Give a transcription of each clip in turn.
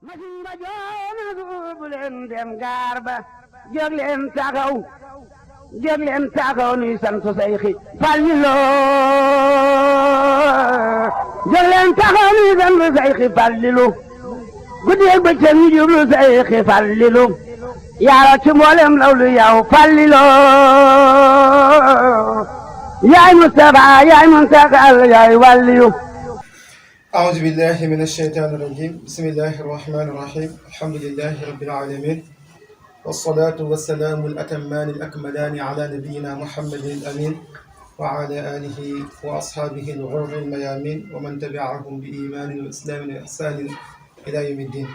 masinba joona suubu leen dem gaar ba jóg leen taxaw nuy sant Seyxi Falilu jóg leen taxaw nuy sant Seyxi Falilu guddeeg bëccëg ñu jublu Seyxi Falilu yaaro ci mboolem lawlu yow Falilu yaay Mustafa yaay Muntakal yaay waliyu. أعوذ بالله من الشيطان الرجيم بسم الله الرحمن الرحيم الحمد لله رب العالمين والصلاة والسلام الأتمان الأكملان على نبينا محمد الأمين وعلى آله وأصحابه الغر الميامين ومن تبعهم بإيمان وإسلام وإحسان إلى يوم الدين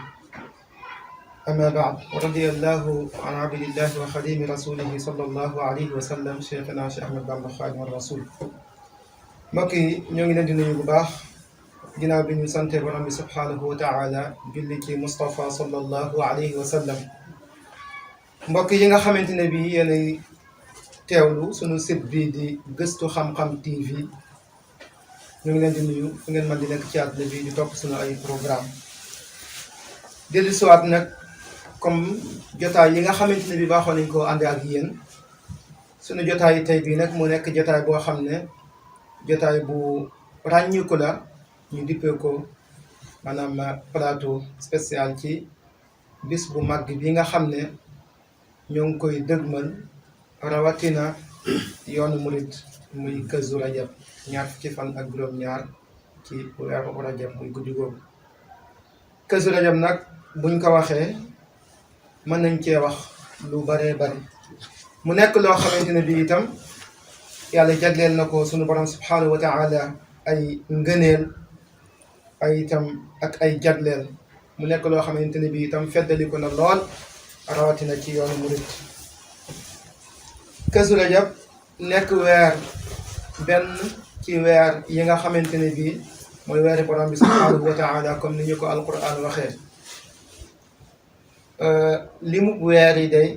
أما بعد ورضي الله عن عبد الله وخديم رسوله صلى الله عليه وسلم شيخنا شيخ أحمد بن خادم الرسول مكي ñoo ngi leen di nuyu bu baax ginnaaw bi ñu sante borom bi subhaanahu wa taala julli ci Mustafa sallallahu alayhi wa sallam mbokk yi nga xamante ne bii yéenay teewlu sunu site bii di Gëstu Xam-Xam TV ñu ngi leen di nuyu fu ngeen mën di nekk ci àdduna bi di topp sunu ay programme dellu siwaat nag comme jotaay yi nga xamante ne bii baaxoo nañ koo ànd ak yéen sunu jotaay tey bii nag mu nekk jotaay boo xam ne jotaay bu ràññiku la ñu dippee ko maanaam plateau spécial ci bis bu màgg bi nga xam ne ñoo ngi koy dëgmal rawatina yoonu murit muy Kazu Rajab ñaar fukki fan ak juróom-ñaar ci weeru Rajab muy guddi googu. Kazu Rajab nag buñ ko waxee mën nañ cee wax lu baree bari mu nekk loo xamante ne bi itam yàlla jagleel na ko sunu borom subhanahu wa taala ay ngëneel ay itam ak ay jagleel mu nekk loo xamante ne bi itam feddaliku na lool rawatina ci yoonu murit. Kazu Rajab nekk weer benn ci weer yi nga xamante ne bii mooy weeri borom bi subhanahu wa taala comme ni ñu ko alquran waxee li mu weer yi day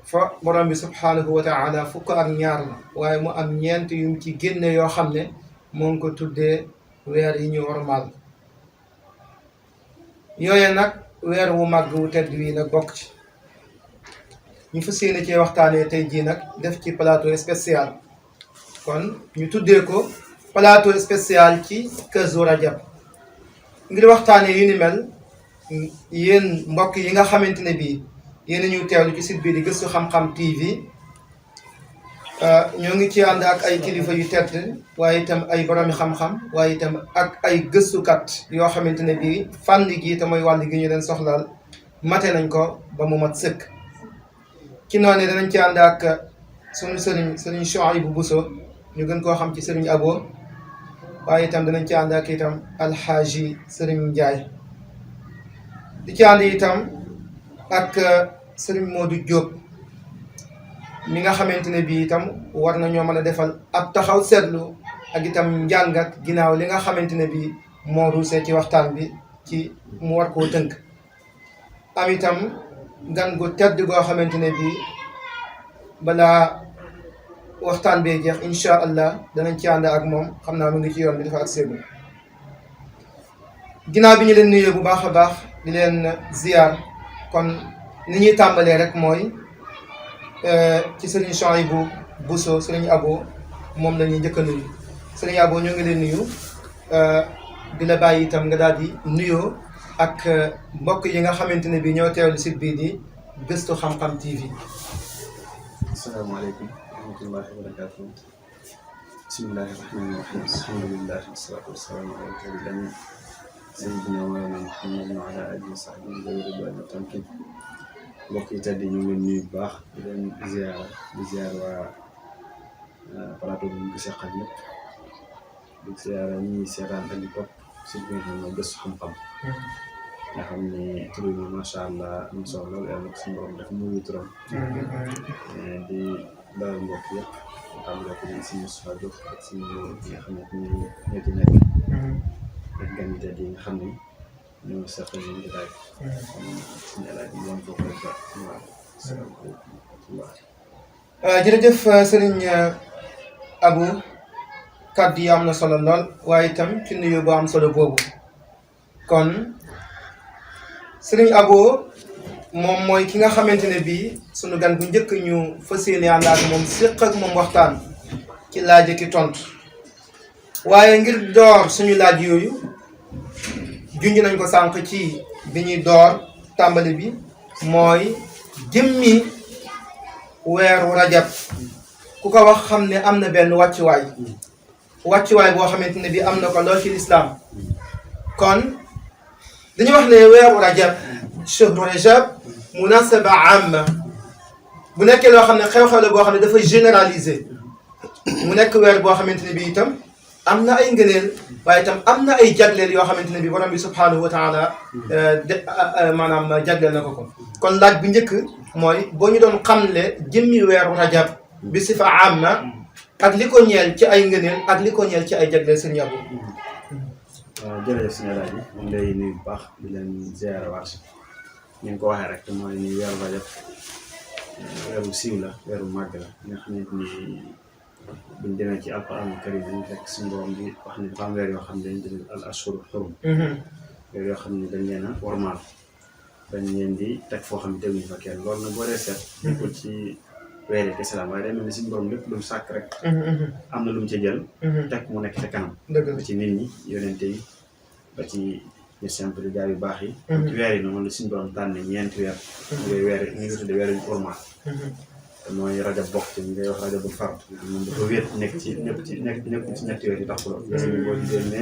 fa borom bi subhanahu wa taala fukk ak ñaar la waaye mu am ñeent yum ci génne yoo xam ne moo ngi ko tuddee weer yi ñu wormaal yooye nag weer wu màgg wu tedd wi nag bokk ci ñu fas yéene cee waxtaanee tey jii nag def ci plateau spécial kon ñu tuddee ko plateau spécial ci Kazu Rajab ngir waxtaanee yu ni mel yéen mbokk yi nga xamante ne bii yéen ñu teewlu ci site bii di Gëstu Xam-Xam TV ñoo ngi ci ànd ak ay kilifa yu tedd waaye itam ay boroomi xam-xam waaye itam ak ay gëstukat yoo xamante ne bii fànn gi te mooy wàll gi ñu leen soxlaal mate nañ ko ba mu mat sëkk. ci noonu danañ ci ànd ak sunu sëriñ Chouaïbou Bousso ñu gën koo xam ci sëriñ Abo waaye itam danañ ci ànd ak itam alxaaji sëriñ Ndiaye di ci ànd itam ak sëriñ Modou Diop mi nga xamante ne bii itam war nañoo mën a defal ab taxaw seetlu ak itam njàngat ginnaaw li nga xamante ne bii moo ruusee ci waxtaan bi ci mu war koo tënk am itam gan gu tedd goo xamante ne bii balaa waxtaan bee jeex incha allah danañ ci ànd ak moom xam naa mu ngi ci yoon bi dafa ak seegu ginnaaw bi ñu leen nuyoo bu baax a baax di leen ziar kon ni ñuy tàmbalee rek mooy ci sëriñ Chouaïbou Bousso sëriñ Abo moom la ñuy njëkk a nuyu sëriñ Abo ñoo ngi leen nuyu di la bàyyi itam nga daal di nuyoo ak mbokk yi nga xamante ne bii ñoo teewlu site bii di Gëstu Xam-Xam TV. asalaamaaleykum wa rahmatullahi wa barakaatuh. bismillahi rahmaani rahiim alhamdulillahi wasalaatu wasalaamu ala rasulil amiin sayyidina wa mawlaana Muhammadin wa ala aalihi wa sahbihi zawi ridwaani wa tamkiin. mbokk yi tedd ñu ngi leen nuyu bu baax di leen ziar waa plateau bi ñu ko seqal ñëpp di ziar ñi seetaan ak di topp si bi nga xam ne Gëstu Xam-Xam nga xam ne tur bi macha allah am solo lool yàlla ko suñu borom def muy turam di dalal mbokk yëpp xam nga ko si Moustapha Diop ak si ñi nga xam ne ñoo ci nekk ak gan yi tedd yi nga xam ne ñoo seqal ñu jotaay suñu alaaj bi woon foofu rek waaw salaamaaleykum jërëjëf sëriñ Abou kàddu yi am na solo lool waaye itam ci nuyu bu am solo boobu kon Sëriñ Abo moom mooy ki nga xamante ne bii sunu gan bu njëkk ñu fas yéene ànd ak moom séq ak moom waxtaan ci laaj ki tontu waaye ngir door suñu laaj yooyu junj nañ ko sànq ci bi ñuy door tàmbali bi mooy jëmmi weeru rajab ku ko wax xam ne am na benn wàccuwaay boo xamante ne bii am na ko lool ci lislaam kon dañuy wax ne weeru rajab shahru rajab munasaba amma bu nekkee loo xam ne xew-xew la boo xam ne dafa généraliser mu nekk weer boo xamante ne bii itam am na ay ngëneel waaye itam am na ay jagleel yoo xamante ne bii borom bi subhanahu wa taala maanaam jagleel na ko kon laaj bu njëkk mooy boo ñu doon xamle jëmmi weeru rajab bi sifa amma ak li ko ñeel ci ay ngëneel ak li ko ñeel ci ay jagleel sëriñ Abo. waaw jërëjëf suñu laaj bi ñu ngi lay nuyu bu baax di leen ziara waat ni nga ko waxee rek mooy ni weeru rajab weeru siiw la weeru màgg la nga xamante ni buñ demee ci alquran karim dañu fekk suñu borom bi wax ni dafa am weer yoo xam ne dañu tudd al ashhurul hurum weer yoo xam ne dañ leen a wormaal dañ leen di teg foo xam ne teguñu fa kenn loolu nag boo dee seet nekkul ci weer yi kese la waaye day mel ni suñu borom lépp lu mu sàkk rek am na lu mu ci jël teg mu nekk ca kanam ba ci nit ñi yonente yi ba ci ñu simple gaa yu baax yi ci weer yi noonu la suñu borom tànne ñeenti weer ngay weer ñu ngi tudde weer yu wormaal te mooy rajab bokk ci ñu ngay wax rajabul fard moom dafa wéet nekk ci ñetti weer yu taxuloo gis nga boo gisee ne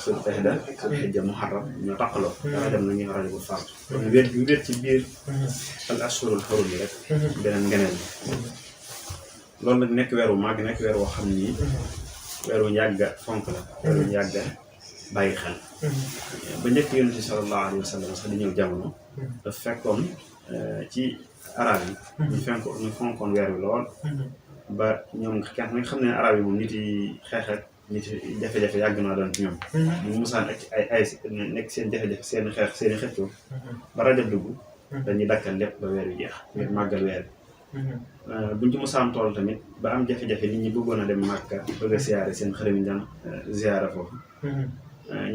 sul xijja sul xijja muharram ñoo taxaloo rajab na ñuy wax rajabul fard kon wéet bi wéet ci biir al ashhurul hurum yi rek beneen ngeneen bi loolu nag nekk weer wu màgg nekk weer woo xam ni weer wu yàgg fonk la weer wu yàgg bàyyi xel ba njëkk yonent bi sallallahu alayhi wa sallam sax di ñëw jamono daf fekkoon ci arab yi ñu fonkoon weer wi lool ba ñoom kenn nga xam ne arab yi moom nit yi xeex ak nit yi jafe-jafe yàgg naa doon ci ñoom ñu musaan ak ay nekk seen jafe-jafe seen xeex seen i xëccoo ba rajab dugg dañuy dakkal lépp ba weer wi jeex ngir màggal weer bi buñ ci musaan tool tamit ba am jafe-jafe nit ñi bëggoon a dem Màkka bëgg a siyaare seen xërëm yi daan ziyaara foofu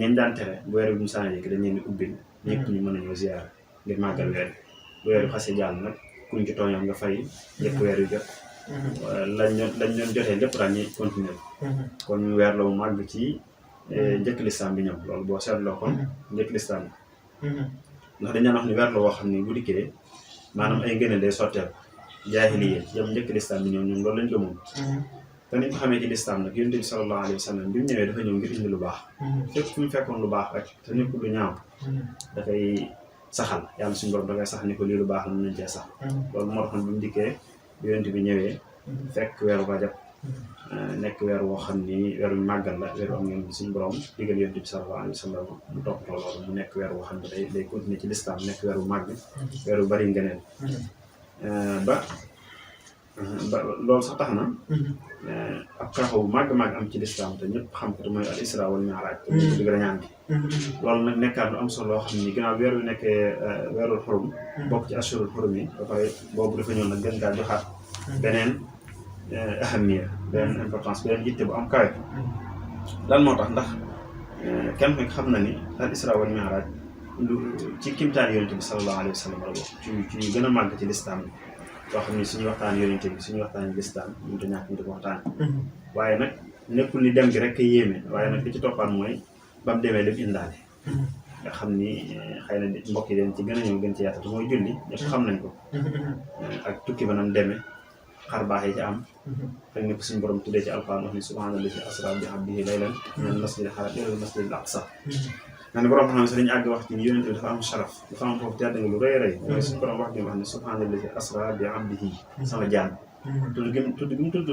ñañ daan tere bu weer bi musaan yëg dañ leen di ubbil ñëpp ñu mën a ñëw ziyaara ngir màggal weer bi bu weer bi xasee jàll nag kuñ ci tooñoon nga fay njëkk weer yu jot lañ doon jotee lépp daal ñuy continuer kon ñu weer la mu màgg ci njëkk lislaam bi ñëw loolu boo seetloo kon njëkk lislaam bi ndax dañ daan wax ni weer la woo xam ni bu dikkee maanaam ay ngëneel day sotteeku jaahiliya yam njëkk lislaam bi ñëw ñoom loolu lañ gëmoon te niñ ko xamee ci lislaam nag yonent bi sallallahu alayhi wa sallam bi mu ñëwee dafa ñëw ngir indi lu baax fépp fu mu fekkoon lu baax rek te nekkul lu ñaaw dafay saxal yàlla suñu borom dafay sax ni ko lii lu baax la mën nañ cee sax loolu moo taxoon bi mu dikkee yonent bi ñëwee fekk weeru rajab nekk weer woo xam ni weeru màggal la weeru am ngeen suñu borom digal yonent bi sallallahu alayhi wa sallam mu toppatoo loolu mu nekk weer woo xam ne day continuer ci lislaam nekk weeru màgg weeru bari ngëneel ba loolu sax tax na ab xew-xew bu màgg-màgg am ci lislaam te ñëpp xam ko te mooy al isra wal mi'raj te ñu ko digg rañaan bi loolu nag nekkaat lu am solo loo xam ni ginnaaw weer wi nekkee weerul xurum bokk ci ashurul xurum yi ba pare boobu dafa ñëw nag gën kaa joxaat beneen ahamiya beneen importance beneen yitte bu am kawe lan moo tax ndax kenn ku xam na ni al isra wal mi'raj lu ci kimtaan yonente bi sallallahu alayhi wa sallam la bokk ci gën a màgg ci lislaam bi loo xam ni suñu waxtaan yonente bi suñu waxtaan lislaam ñu te ñàkk ñu di ko waxtaan waaye nag nekkul ni dem gi rek a yéeme waaye nag li ci toppaan mooy ba mu demee lépp indaale nga xam ni xëy na mbokk yi den ci gën a ñëw gën ci yaatatu mooy julli ñëpp xam nañ ko ak tukki ba nam demee xar baax yi ci am ak ni ko suñu borom tuddee ci alxuraan wax ni subhaanallazi asraa bi abdihi laylan minal masjidil haraam ilal masjidil aqsaa nga ne borom xam ne sax dañu àgg wax ci ni yonent bi dafa am sharaf dafa am foofu tedd nga lu rëy a rëy mooy suñu borom wax di wax ne subhaanallazi asraa bi abdihi sama jaam tudd gi mu tudd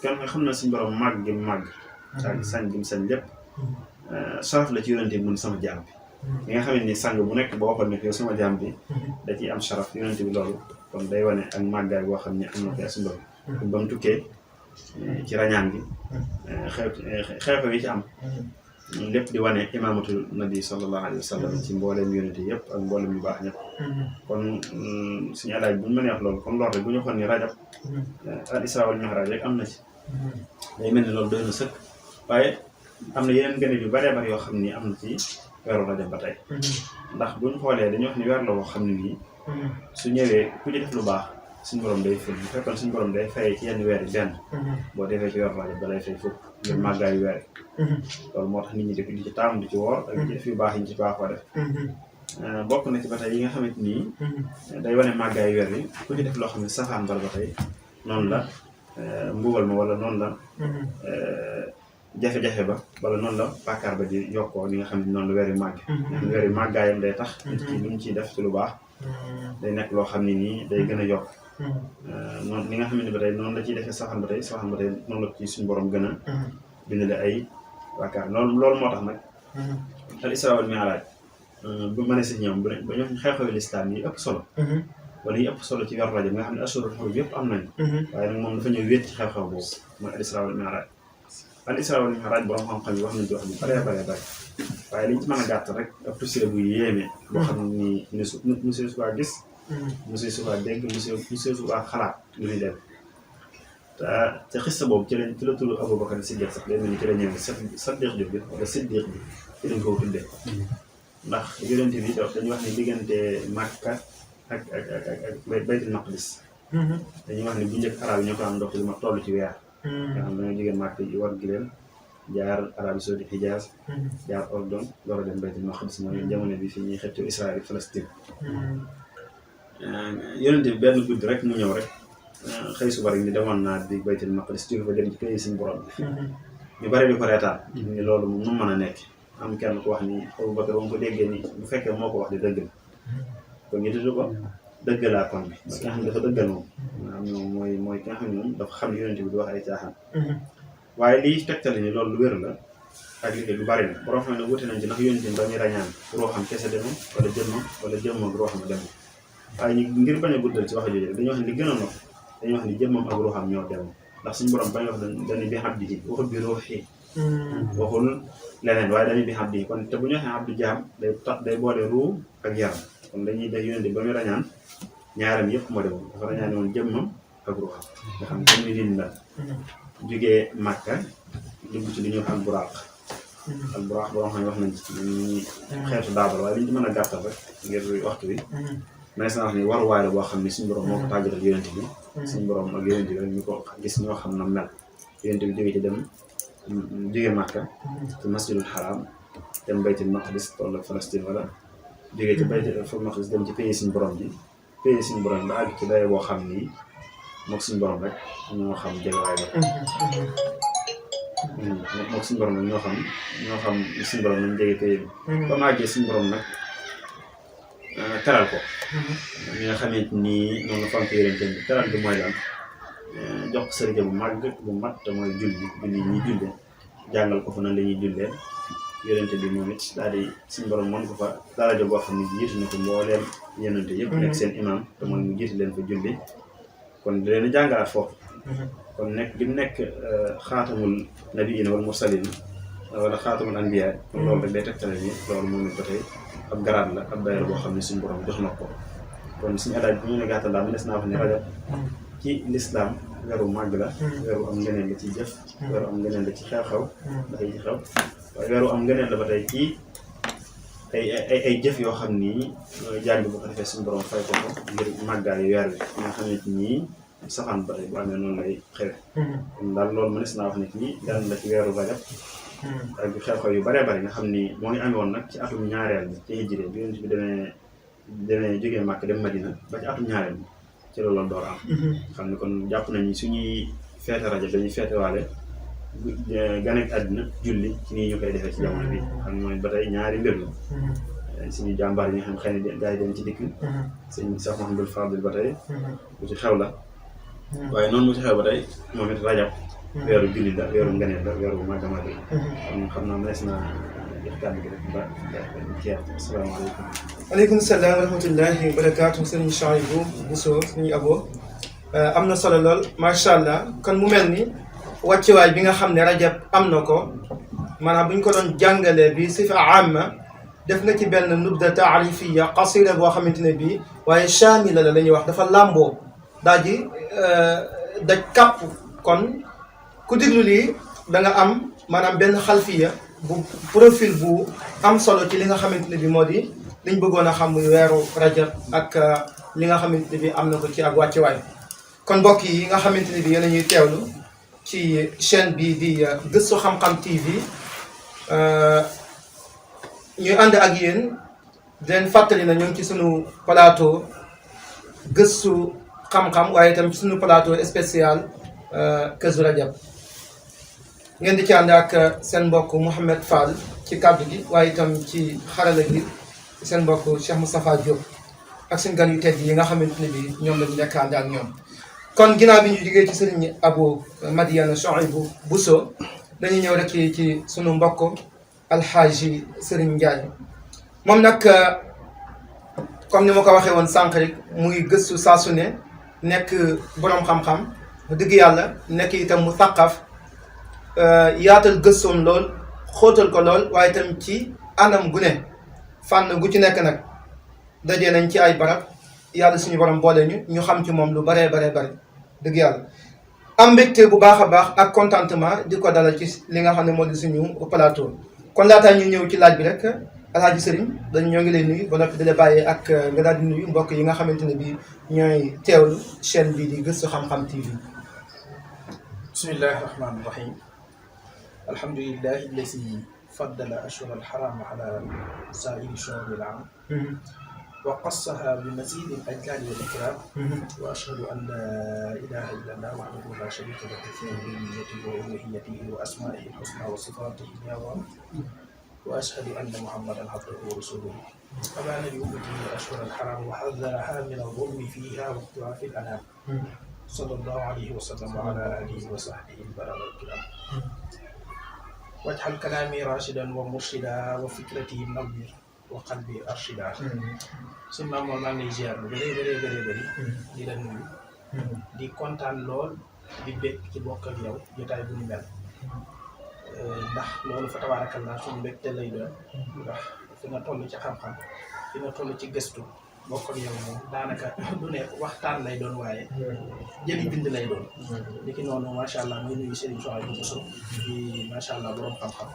kenn nga xam ne suñu borom màgg gi mu màgg ak sañ gi mu sañ lépp sharaf la ci yonent bi mun sama jaam bi li nga xam ne ni sang bu nekk boo waxoon ne yow sama jaam bi da ciy am sharaf yonent bi loolu kon day wane ak màggaay boo xam ne am na ko suñu borom ba mu tukkee ci rañaan gi xew-xew yi ci am lépp di wane imaamatu nabi sallallahu alayhi wa sallam ci mbooleem yonente yëpp ak mbooleem yu baax ñëpp kon suñu alaaj bu ñu mënee wax loolu comme loolu rek bu ñu waxoon ni rajab al isra wal mi'raj rek am na ci day mel ni loolu doy na sëkk waaye am na yeneen gëneel yu bëree bëri yoo xam ni am na ci weeru rajab ba tey ndax buñ xoolee dañuy wax ni weer la woo xam ne nii su ñëwee ku ci def lu baax suñu borom day ful bu fekkoon suñu borom day fay ci yenn weer yi benn boo defee ci weeru rajab da lay fay fukk ngir màggaayu weer loolu moo tax nit ñi di ci taamu di ci woor ak di ci def yu baax yi ñu ci baaxoo def bokk na ci ba tey yi nga xamante nii day wane màggaayu weer yi ku ci def loo xam ne safaan bal ba tey noonu la mbugal ma wala noonu la jafe-jafe ba wala noonu la bàkkaar ba di yokkoo li nga xam ne noonu la weer yu màgg nga xam ne weer yu màggaayam day tax nit ki lu mu ciy def ci lu baax day nekk loo xam ne nii day gën a yokk noonu li nga xam ne ba tey noonu la ciy defee safaan ba tey noonu la ci suñu borom gën a bindale ay bàkkaar loolu moo tax nag al isra wal mi'raj bu mën a si ñoom ba ñoo xew-xewi lislaam yi ëpp solo wala yi ëpp solo ci weeru rajab nga xam ne ashurul hurum yëpp am nañu waaye nag moom dafa ñëw wéet ci xew-xew boobu mooy al isra wal mi'raj al isra wal mi'raj borom xam-xam yi wax nañu ci wax bu bare waaye liñ ci mën a gàtt rek ab tussire bu yéeme boo xam ni monsieur suba gis monsieur suba dégg monsieur suba xalaat lu ñuy dem te xista boobu ci la tudd Abubakar Siddiq sax day mel ni ci la ñëwee Saddiq bi wala Siddiq bi ci lañ ko tuddee ndax yonent bi dañuy wax ni diggante Makka ak Baytul Maqdis dañuy wax ni bu njëkk arab yi ñoo ko am ndox ma toll ci weer nga xam dañoo jógee Makka yi war gileen jaar Arabie Saoudite Hijaz jaar Ordon door a dem Baytul Maqdis mooy jamono bi fi ñuy xëccoo Israël Palestine yonent bi benn guddi rek mu ñëw rek xëy suba rek ni demoon naa di Baytul Maqdis jóge fa dem ci pays suñu borom bi ñu bari di ko reetaan ni loolu moom nu mën a nekk am kenn ko wax ni Abubakar ba mu ko déggee ni bu fekkee moo ko wax di dëgg la kon ñu tudd ko dëggalaa kon bi ki nga xam ne dafa dëggal moom mooy ki nga xam ne moom dafa xam yonent bi di wax ay caaxaan waaye lii tegtale ni loolu lu wér la ak liggéey lu bari na borom xam ne wuute nañ ci ndax yonent bi dañuy rañaan ruuxam kese demam wala jëmmam ak ruuxam dem waaye ñu ngir bañ a guddal ci wax jooju dañuy wax ni li gën a nopp dañuy wax ni jëmmam ak ruuxam ñoo dem ndax suñu borom bañ wax dañuy bi abdihi waxul bi ruuxi waxul leneen waaye dañuy bi abdihi kon te bu ñu waxee abdi jaam day boole ruu ak yaram kon dañuy def yonent bi ba muy rañaan ñaaram yëpp moo demoon dafa rañaane woon jëmmam ak ruuxam nga xam ne comme ni lin la jógee Màkka dugg ci li ñuy wax al buraq boo xam ne wax nañ ci ni xeetu daabal waaye li ñu ci mën a gàttal rek ngir waxtu bi mais na wax ni waruwaay la boo xam ne suñu borom moo ko tàggatal yonent bi suñu borom ak yonent bi rek ñu ko gis ñoo xam na mel yonent bi jógee ci dem jógee Màkka ci masjidul haram dem Baytul Maqdis toll ak Palestine wala jógee ci Baytul Maqdis dem ci pays suñu borom bi pays suñu borom ba àgg ci daye boo xam ni mook suñu borom rek ñoo xam jëgawaay ba mook suñu borom rek ñoo xam suñu borom nañ jege pays bi ba mu àggee suñu borom nag teral ko ñi nga xamante ni noonu la fonk yonent bi teral bi mooy lan jox ko sëriñ bu màgg bu mat te mooy julli ñi julle jàngal ko fa nan la ñuy jullee yonent bi moom it daal di suñu borom mën ko fa daraja boo xam ne jiitu na ko mbooleem yonent yëpp nekk seen imam te mooy mu jiitu leen fa julli kon di leen jàngalaat foofu kon nekk bi mu nekk xaatamul nabiina wal mursalin wala xaatamul anbiya kon loolu rek day tegtale ni loolu moom it ba tey ab garaat la ab dayal boo xam ne suñu borom jox na ko kon suñu adaaj bi ñu ne gàttal daal mënees naa wax ne rajab ci lislaam weeru màgg la weeru am ngëneel la ci jëf weeru am ngëneel la ci xew-xew dafay ci xew waaye weeru am ngëneel la ba tey ci ay jëf yoo xam ni jàng bu ko defee suñu borom fay ko ngir màggaayu weer wi nga xam ne nii safaan ba tey bu amee noonu lay xewe kon daal loolu mënees naa wax ne kii daan la ci weeru rajab ak xew-xew yu bëree bëri nga xam ni moo ngi amee woon nag ci atum ñaareel bi ci hijri bi yonent bi demee jógee Màkka dem Madina ba ci atum ñaareel bi ci loolu door am xam ne kon jàpp nañu suñuy feete rajab dañuy feete waale ganek àddina julli ci nii ñu koy defee ci jamono bi xam ne mooy ba tey ñaari mbir la suñu jàmbaar yi nga xam xëy na gars yi dem ci dikk sëñ Cheikh Mouhamadou Fadil ba tey bu ci xew la waaye noonu mu ci xew ba tey moom it rajab weeru julli la weeru ngeneel la weeru màgg màgg kon xam naa mees naa jox kàddu gi rek ba jeex asalaamaaleykum aleykum salaam wa rahmatullahi wa barakaatu sëriñ Chouaïbou Bousso suñu abo am na solo lool macha allah kon mu mel ni wàccuwaay bi nga xam ne rajab am na ko maanaam bu ñu ko doon jàngalee bi sifa amma def nga ci benn nubda taarifiya qasira boo xamante ne bii waaye chamila la ñuy wax dafa làmboo daal di daj kàpp kon ku diglu lii da nga am maanaam benn xalfiya profil bu am solo ci li nga xamante ne bi moo di liñ bëggoon a xam muy weeru rajab ak li nga xamante ne bi am na ko ci ak wàccuwaay. kon mbokk yi nga xamante ne bi yéen a ñuy teewlu ci chaîne bi di Gëstu Xam-Xam TV ñuy ànd ak yéen di leen fàttali na ñu ngi ci sunu plateau Gëstu Xam-Xam waaye itam ci sunu plateau spécial Kazu Rajab ngeen di ci ànd ak seen mbokk Mouhamed Fall ci kàddu gi waaye itam ci xarala gi seen mbokk Cheikh Moustapha Diop ak seen gan yu tedd yi nga xamante ne bi ñoom la ñu nekk ànd ak ñoom. kon ginnaaw bi ñu jógee ci sëriñ Abou Madiyana Souhaïbou Bousso dañuy ñëw rek ci sunu mbokk alxaaji Sëriñ Ndiaye moom nag comme ni ma ko waxee woon sànq rek muy gëstu saa su ne nekk boroom xam-xam dëgg yàlla nekk itam mu saqaf yaatal gëstoom lool xóotal ko lool waaye itam ci anam gu ne fànn gu ci nekk nag dajee nañ ci ay barab yàlla suñu borom boole ñu xam ci moom lu baree bare dëgg yàlla am mbégte bu baax a baax ak contentement di ko dalal ci li nga xam ne moo di suñu plateau. kon laataa ñu ñëw ci laaj bi rek alaaji sëriñ ñoo ngi lay nuyu ba noppi di la bàyyee ak nga daal di nuyu mbokk yi nga xamante ne bi ñooy teewlu chaîne bi di Gëstu Xam-Xam TV. bismillahi rahmaani rahim alhamdulillahi alladi faddala ashhur alxaram ala saa'iri shuhuril aam wa qassaha bi mazidi al-ajlaali wal ikraam wa ashhadu an laa ilaaha illa allah wahdahu laa shariika lahu fi rububiyyatihi wa uluhiyyatihi wa asmaa'ihi al-husnaa wa sifaatihi al-'ulaa wa ashhadu anna muhammadan abduhu wa rasuluhu abaana li ummatihi ashhur al-haram wa hazzaraha min al-zulmi fiihaa wa ikhtilaafi al-anaam sallallahu alayhi wa sallam wa ala alihi wa sahbihi al-barara al-kiram waj'al kalaami rashidan wa murshidan wa fikrati nawwir wa qalbi arshida suñu maam moom maa ngi lay ziar lu bëri di la nuyu di kontaan lool di bég ci bokk ak yow jotaay bu ñu mel ndax loolu fa tabarakallah suñu mbégte lay doon ndax fi nga toll ci xam-xam fi nga toll ci gëstu bokk ak yow moom daanaka du ne waxtaan lay doon waaye jëli bind lay doon li ki noonu macha allah muy nuyu Serigne Souhaïbou Bousso di macha allah borom xam-xam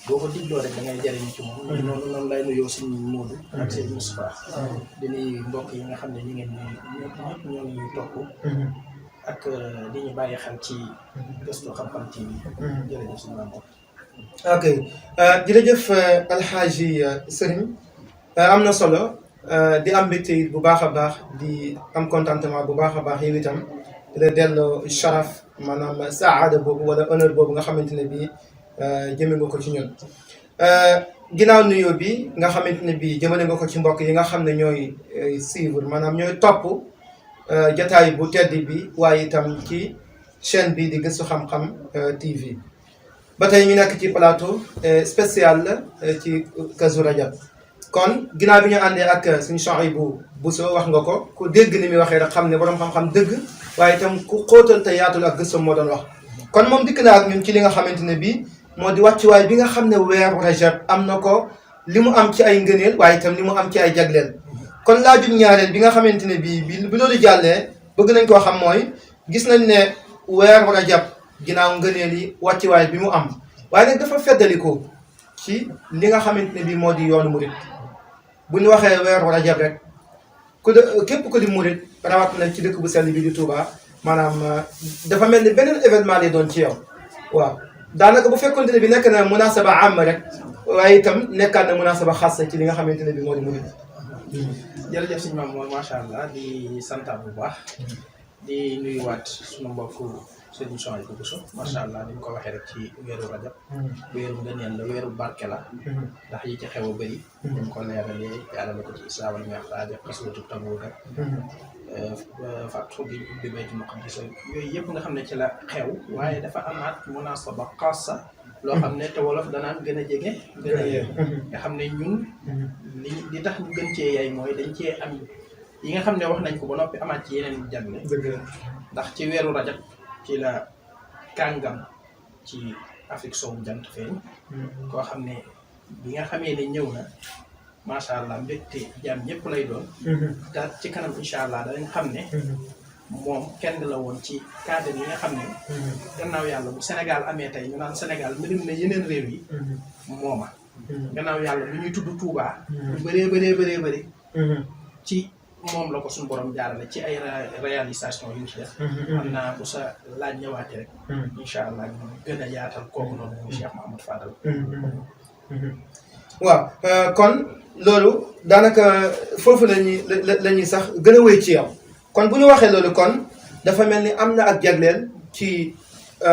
boo ko digloo rek da ngay jëriñu ci moom noonu lay nuyoo suñu Modou ak seen Moustapha di nuyu mbokk yi nga xam ne ñu ngeen ñëpp ñoo ngi topp ak di ñu bàyyi xel ci Gëstu Xam-Xam TV jërëjëf suñu maam. ok jërëjëf alxaaji Sëriñ am na solo di am mbégte bu baax a baax di am contentement bu baax a baax yow itam di la delloo sharaf maanaam saada boobu wala honneur boobu nga xamante ne bii jëme nga ko ci ñun. ginnaaw nuyoo bi nga xamante ne bii jëmale nga ko ci mbokk yi nga xam ne ñooy suivre maanaam ñooy topp jataay bu tedd bi waaye itam ci chaîne bi di Gëstu Xam-Xam TV. ba tey ñu nekk ci plateau spécial la ci Kazu Rajab kon ginnaaw bi ñu àndee ak suñu Souhaïbou Bousso wax nga ko ku dégg ni muy waxee rek xam ne borom xam-xam dëgg waaye itam ku xóotal te yaatul ak gëstoom moo doon wax. kon moom dikk naa ak ñun ci li nga xamante ne bii moo di wàccuwaay bi nga xam ne weeru rajab am na ko li mu am ci ay ngëneel waaye itam li mu am ci ay jagleel. kon laajum ñaareel bi nga xamante ne bii bi loolu jàllee bëgg nañ koo xam mooy gis nañ ne weeru rajab ginnaaw ngëneel yi wàccuwaay bi mu am waaye nag dafa feddaliko ci li nga xamante ne bii moo di yoonu murit bu ñu waxee weeru rajab rek képp ku di murit rawat na ci dëkk bu sell bi di Touba. maanaam dafa mel ni beneen événement lay doon ci yow waaw daanaka bu fekkonte ne bi nekk na munasaba am rek waaye itam nekkaat na munasaba xaasa ci li nga xamante ne bi moo di murid. jërëjëf sëñ Maam Mor macha allah di santaat bu baax di nuyuwaat sunu mbokk Serigne Souhaïbou Bousso macha allah ni ñu ko waxee rek ci weeru rajab weeru ngëneel la weeru barke la ndax yi ci xew a bëri ñu ko leeralee yàlla la ko ci israa wal mi'raaj xaswatu Tabuuk fàttu gi ubbi Baytul Maqdis yooyu yëpp nga xam ne ci la xew waaye dafa amaat munasaba xaasa loo xam ne te wolof danaan gën a jege gën a yeew nga xam ne ñun li tax ñu gën cee yaay mooy dañ cee am yi nga xam ne wax nañ ko ba noppi amaat ci yeneen jagle ndax ci weeru rajab ci la kàngam ci Afrique sowu jant feeñ koo xam ne bi nga xamee ne ñëw na macha allah mbégte jaam ñëpp lay doon. te ci kanam incha allah danañ xam ne moom kenn la woon ci cadre yi nga xam ne gannaaw yàlla bu Sénégal amee tey ñu naan Sénégal mel na yeneen réew yi mooma gannaaw yàlla bu ñuy tudd Touba lu bëree ci moom la ko suñu borom jaarale ci ay réalisation yu ci def xam naa bu sa laaj ñëwaatee rek incha allah ñu gën a yaatal kooku noonu muy Cheikh Mouhamadou Fadal waaw kon loolu daanaka foofu la ñuy sax gën a wéy ci yow kon bu ñu waxee loolu kon dafa mel ni am na ak jagleel ci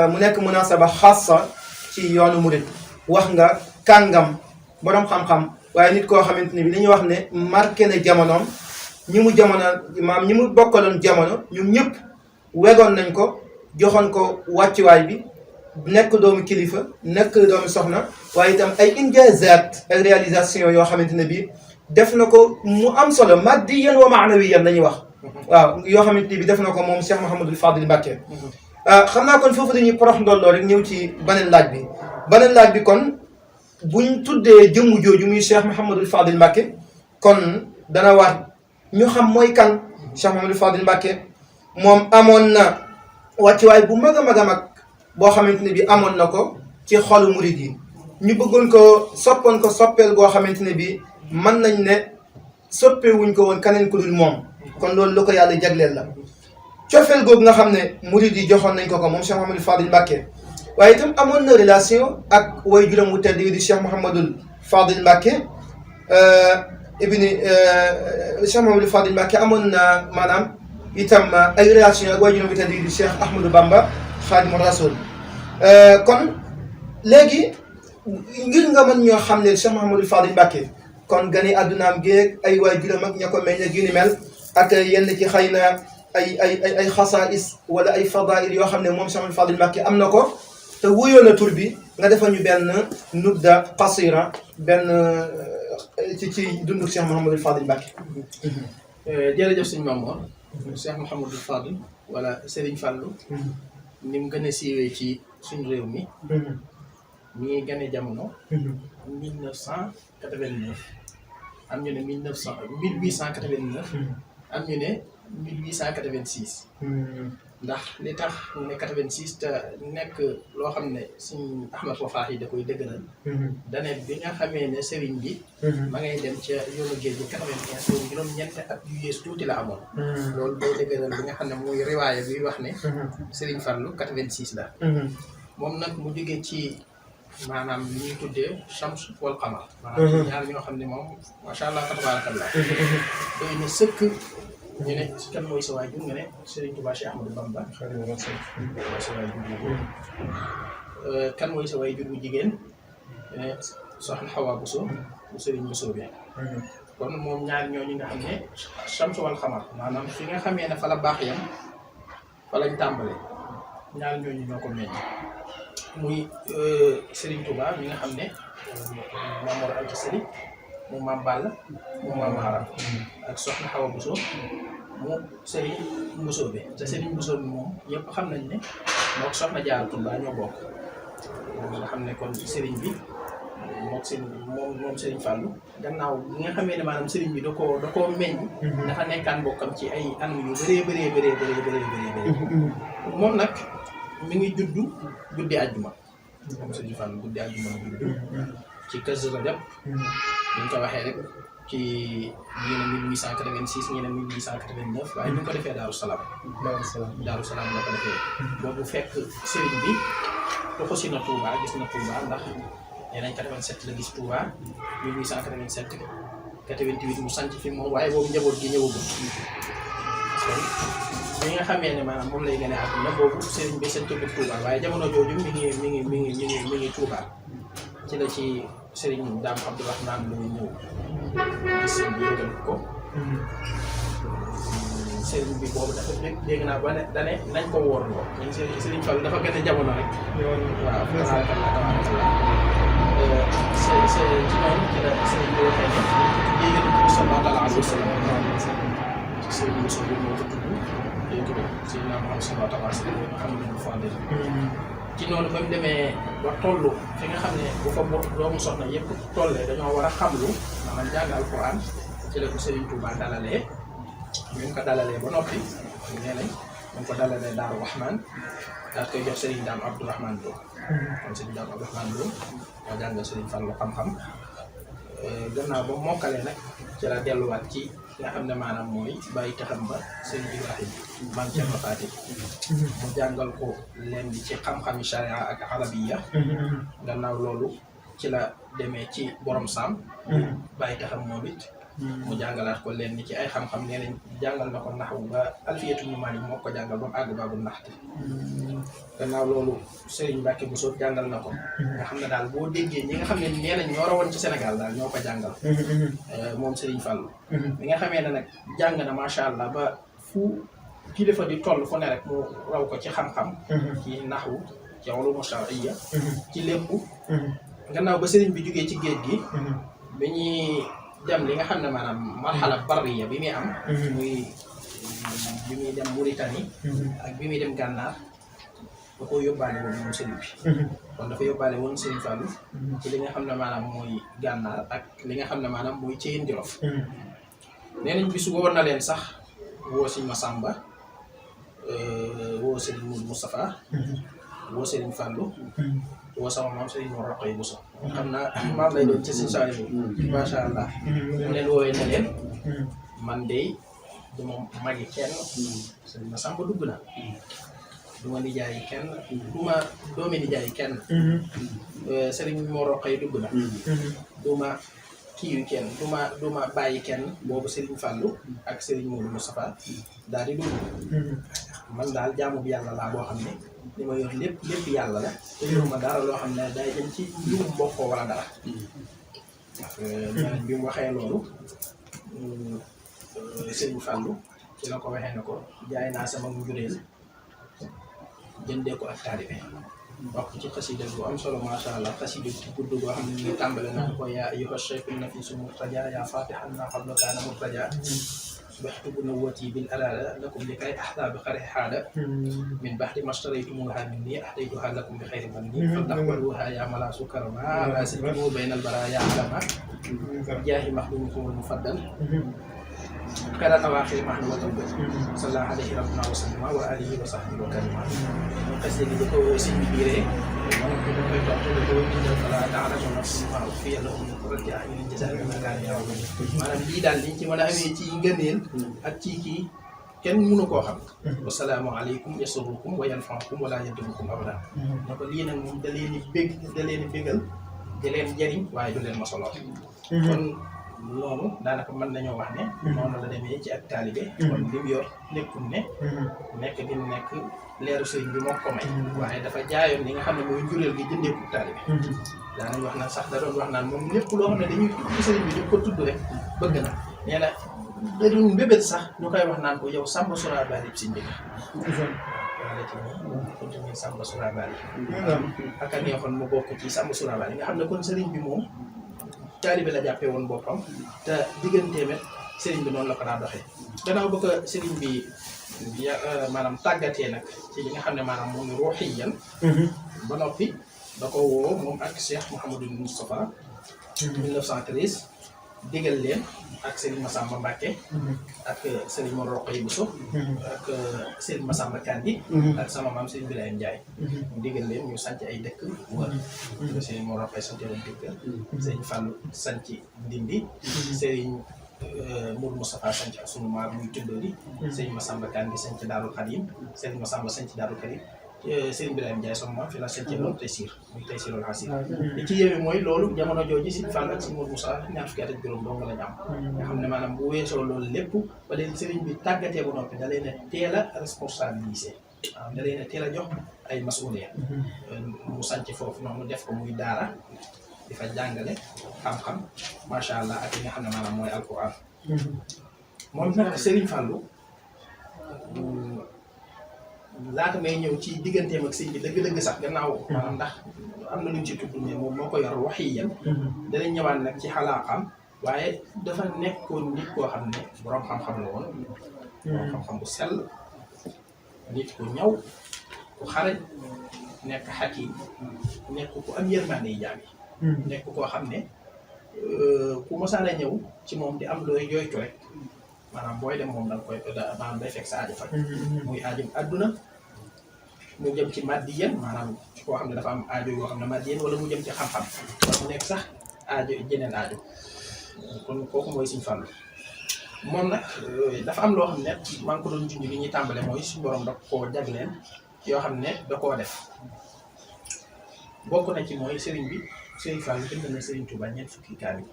mu nekk munasaba xaasa ci yoonu murid wax nga kàngam borom xam-xam waaye nit koo xamante ni bi dañuy wax ne marqué na jamonoom ñi mu bokkaloon jamono ñoom ñëpp wegoon nañ ko joxoon ko wàccuwaay bi nekk doomu kilifa nekk doomu soxna waaye itam ay injaazaat ay réalisation yoo xamante ne bii def na ko mu am solo maddiyan wa maanawiyan la ñuy wax waaw yoo xamante ne bii def na ko moom Cheikh Mouhamadul Fadil Mbacké xam naa kon foofu dañuy porox ndolloo rek ñëw ci beneen laaj bi kon buñ tuddee jëmm jooju muy Cheikh Mouhamadul Fadil Mbacké kon dana war ñu xam mooy kan Cheikh Mouhamadul Fadil Mbacké moom amoon na wàccuwaay bu mag a mag boo xamante ne bi amoon na ko ci xolu murid yi ñu bëggoon ko soppoon ko soppeel goo xamante ne bi mën nañ ne soppewuñ ko woon kaneen ku dul moom kon loolu lu ko yàlla jagleel la cofeel googu nga xam ne murid yi joxoon nañ ko moom Cheikh Mouhamadul Fadil Mbacké waaye itam amoon na relation ak way juróom wu tedd yi di Cheikh Mouhamadul Fadil Mbacké Cheikh Mouhamadul Fadil Mbacké amoon na maanaam itam ay relation ak way juróom wu tedd yi di Cheikh Ahmadou Bamba Xaadimu Rasuul kon léegi ngir nga mën ñoo xam ne Cheikh Mouhamadul Fadil Mbacké kon gani addunaam géeg ay waajuram ak ña ko meññ ak yu ni mel ak yenn ci xëy na ay xasaais wala ay fadail yoo xam ne moom Cheikh Mouhamadul Fadil Mbacké am na ko te wuyoo na tur bi nga defal ñu benn nubda qasira benn ci dundu Cheikh Mouhamadul Fadil Mbacké. jërëjëf sëñ Mamour Cheikh Mouhamadul Fadil wala Serigne Fallou ni mu gën a siiwee ci suñu réew mi mi ngi gën a jamono 1989 am ñu ne 1889 am ñu ne 1886 ndax li tax ñu ne 86 te nekk loo xam ne suñ Ahmad Wafaax yi da koy dëgëral dane bi nga xamee ne sëriñ bi ma ngay dem ca yoonu géej gi 95 boobu juróom-ñeenti at yu yées tuuti la amoon loolu day dëgëral bi nga xam ne muy riwaaya bi wax ne sëriñ Fallu 86 la moom nag mu jógee ci maanaam li ñuy tuddee Shams wal Qamar maanaam ñaar ñoo xam ne moom macha allah tabarakallah doy na sëkk ñu ne kan mooy sa waajur nga ne Serigne Touba Cheikh Ahmadou Bamba mooy sa waajur bu góor kan mooy sa waajur bu jigéen nga ne Soxna Xawa Bousso bu Serigne Bousso bi kon moom ñaar ñooñu nga xam ne Shams wal Qamar maanaam fi nga xamee ne fa la baax yam fa lañ tàmbale ñaar ñooñu ñoo ko meññ muy Serigne Touba mi nga xam ne Maam Mor Anta Sali mu Maam Balla mu Maam Maharam ak Soxna Xawa Bousso mu Serigne Bousso bi te Serigne Bousso bi moom ñëpp xam nañ ne mook Soxna Jaara Tuubaa ñoo bokk nga xam ne kon Serigne bi moom Serigne Fallou gannaaw bi nga xamee ne maanaam Serigne bi da koo meññ dafa nekkaan bokkam ci ay anam yu bëree moom nag mi ngi guddi àjjuma moom Serigne Fallou guddi àjjuma la juddu ci Kazu Rajab ñu ko waxee rek ci ñi ne 1886 ñi ne 1889 waaye ñu ngi ko defee Daaru Salaam la ko defee boobu fekk Serigne bi toxu si na Touba gis na Touba ndax nee nañ 87 la gis Touba 1887 88 mu sanc fi moom waaye boobu njaboot gi ñëwagul kon ñi nga xamee ne maanaam moom lay gën a àdduna boobu Serigne bi seen tëgg Touba waaye jamono jooju mi ngi Touba ci la ci Serigne Dame Abdourahmane lu ñëw gis sëñ bi yëgal ko Serigne bi boobu dafa dégg naa ba ne dane nañ ko woorloo dañ Serigne Fall dafa gën a jamono rek waaw tabarakallah ci noonu ci la Serigne bi waxee ne yéegal ko sallallahu alayhi wa sallam ci Serigne Bousso bi moo ko tudd léegi ko Seydina Muhammad sallallahu alayhi wa sallam xam nañu fondé ci noonu ba mu demee ba toll fi nga xam ne bu fa doomu soxna yëpp tollee dañoo war a xamlu maanaam jàng alquran ci la ko Serigne Touba dalalee bi ñu ko dalalee ba noppi nee nañ ñu ko dalalee Daaru Rahman daal koy jox Serigne Dame Abdourahmane Lo kon Serigne Dame Abdourahmane Lo moo jàngal Serigne Fallou xam-xam gannaaw ba mokkalee nag ci la delluwaat ci nga xam ne maanaam mooy bàyyi taxam ba Serigne Ibrahim Maam Cerno Faati mu jàngal ko leen ci xam-xami charia ak arabiya gannaaw loolu ci la demee ci borom saam bàyyi taxam moom it mu jàngalaat ko leen ci ay xam-xam nee nañ jàngal na ko naxwu ba alfiyatu nu Maalik moo ko jàngal ba mu àgg baabu naxte gannaaw loolu Serigne Mbacke Bousso jàngal na ko nga xam ne daal boo déggee ñi nga xam ne nee nañ ñoo rawoon ci Sénégal daal ñoo ko jàngal moom Serigne Fallou bi nga xamee ne nag jàng na macha allah ba fu kilifa di toll fu ne rek mu raw ko ci xam-xam ci naxwu ci ulumu shar'iyya ci lépp gannaaw ba Serigne bi jógee ci géej gi bi ñuy dem li nga xam ne maanaam marxala barriya bi muy am muy bi muy dem Mauritanie ak bi muy dem Gànnaar da ko yóbbaale woon moom Serigne bi kon dafa yóbbaale woon Serigne Fallou ci li nga xam ne maanaam mooy Gànnaar ak li nga xam ne maanaam mooy Ceyeen Jolof nee nañ bis woon na leen sax woo Serigne Massamba woo Serigne Moudou Moustapha woo Serigne Fallou woo sama maam Serigne Mor Roqay Bousso xam naa maam lay doon ci Serigne Saliou macha allah mu leen woowee ne leen man de du ma magi kenn Serigne Massamba dugg na du ma nijaayi kenn du ma doomi nijaayi kenn Serigne Mor Roqay dugg na du ma kii kenn du ma bàyyi kenn boobu Serigne Fallou ak Serigne Moudou Moustapha daal di dugg man daal jaamu bi yàlla laa boo xam ne li ma yor lépp yàlla la te yoruma dara loo xam ne day dem ci mbirum mbokkoo wala dara ndax bi mu waxee loolu Serigne Fallou ci la ko waxee ne ko jaay naa sama njureel jëndee ko ak taalibe wax ci xasida bu am solo macha allah xasida bu gudd boo xam ne ñu tàmbale naan ko yaa ayyuha shaykhun nafisu murtaja yaa fatihan ma qabla kaana murtaja subhtu bunuwwati bil alala lakum li kay ahda bi xari xaada min baxdi mastaraytumuha minni ahdaytuha lakum bi xayri manni fadaqbaluha ya malasu karama rasimu bayna al baraya alama jaahi maxdumukum al mufaddal kala awaaxiri mahmudan bi sallallahu alayhi rabbuna wa sallama wa alihi wa sahbihi wa karima xasida gi ko sëñ bi biiree moom ko koy topp da ko bindal fala ta'lamu nafsun ma ukhfiya lahum min qurrati a'yunin jazaa'an bimaa kaanu ya'maluun maanaam lii daal liñ ci mën a amee ci ngëneel ak ci kii kenn mënu koo xam wasalaamu aleykum yasurrukum wa yanfa'ukum wa laa yadurrukum abadan ne ko lii nag moom da leen di bégal di leen jëriñ waaye du leen masoloo kon loolu daanaka mën nañoo wax ne noonu la demee ci ak taalibe kon li mu yor nekkul ne nekk gi nekk leeru sëriñ bi moo ko may waaye dafa jaayoon li nga xam ne mooy njureel gi jëndeeku taalibe daanañ wax naan sax da doon wax naan moom lépp loo xam ne dañuy tudd sëriñ bi di ko tudd rek bëgg na nee na da doon mbébét sax ñu koy wax naan ko yow Samba Sura Bali bi siñ bi wala ci nii continue Samba Sura Bali ak a neexoon mu bokk ci Samba Sura Bali nga xam ne kon sëriñ bi moom taalibe la jàppee woon boppam te digganteem sëriñ bi noonu la ko daa doxee gannaaw ba ko sëriñ bi maanaam tàggatee nag ci li nga xam ne maanaam moom ruuxiyan ba noppi da ko woo moom ak Cheikh Mouhamadou Moustapha 1913 digal leen ak Serigne Massamba Mbacke ak Serigne Mor Roqay Bousso ak Serigne Massamba Kandi ak sama maam Serigne Birahim Ndiaye mu digal leen ñu sanc ay dëkk wër Serigne Mor Roqay sant woon dëkk Serigne Fallou sanc Ndindi Serigne Mour Moustapha sanc ak sunu maam muy Tundóori Serigne Massamba Kandi sanc Daarul Xadim Serigne Massamba sanc Daarul Karim Serigne Birahim Ndiaye sama maam fi la sanc loolu Taysir muy Taysirul Hasir li ci yéeme mooy loolu jamono jooju Serigne Fall ak Serigne Mour Moussa ñaar fukki at ak juróom dong lañu am nga xam ne maanaam bu weesoo loolu lépp ba leen Serigne bi tàggatee ba noppi da leen a teel a responsabilisé waaw da leen a teel a jox ay masuuliya mu sanc foofu noonu def ko muy daara di fa jàngale xam-xam macha allah ak li nga xam ne maanaam mooy alquran moom nag Serigne Fallou laata may ñëw ci digganteem ak sëñ bi dëgg-dëgg sax gannaaw maanaam ndax am na luñ ci tudd ne moom moo ko yor waxiyan danañ ñëwaat nag ci xalaaqam waaye dafa nekkoon nit koo xam ne borom xam-xam la woon borom xam-xam bu sell nit ku ñaw ku xarañ nekk xakim nekk ku am yërmande yi jaam yi nekk koo xam ne ku mosaan a ñëw ci moom di am looy jooytu rek maanaam booy dem moom da nga koy maanaam day fekk sa aajo faj muy aajum adduna mu jëm ci maddiyan maanaam koo xam ne dafa am aajo yoo xam ne maddiyan wala mu jëm ci xam-xam wala mu nekk sax aajo jeneen aajo kon kooku mooy Sëñ Fallu moom nag dafa am loo xam ne maa ngi ko doon junj li ñuy tàmbale mooy suñu borom da koo jagleen yoo xam ne da koo def bokk na ci mooy sëriñ bi Sëñ Fallu bind na Sëriñ Tuubaa ñeent fukki kaamil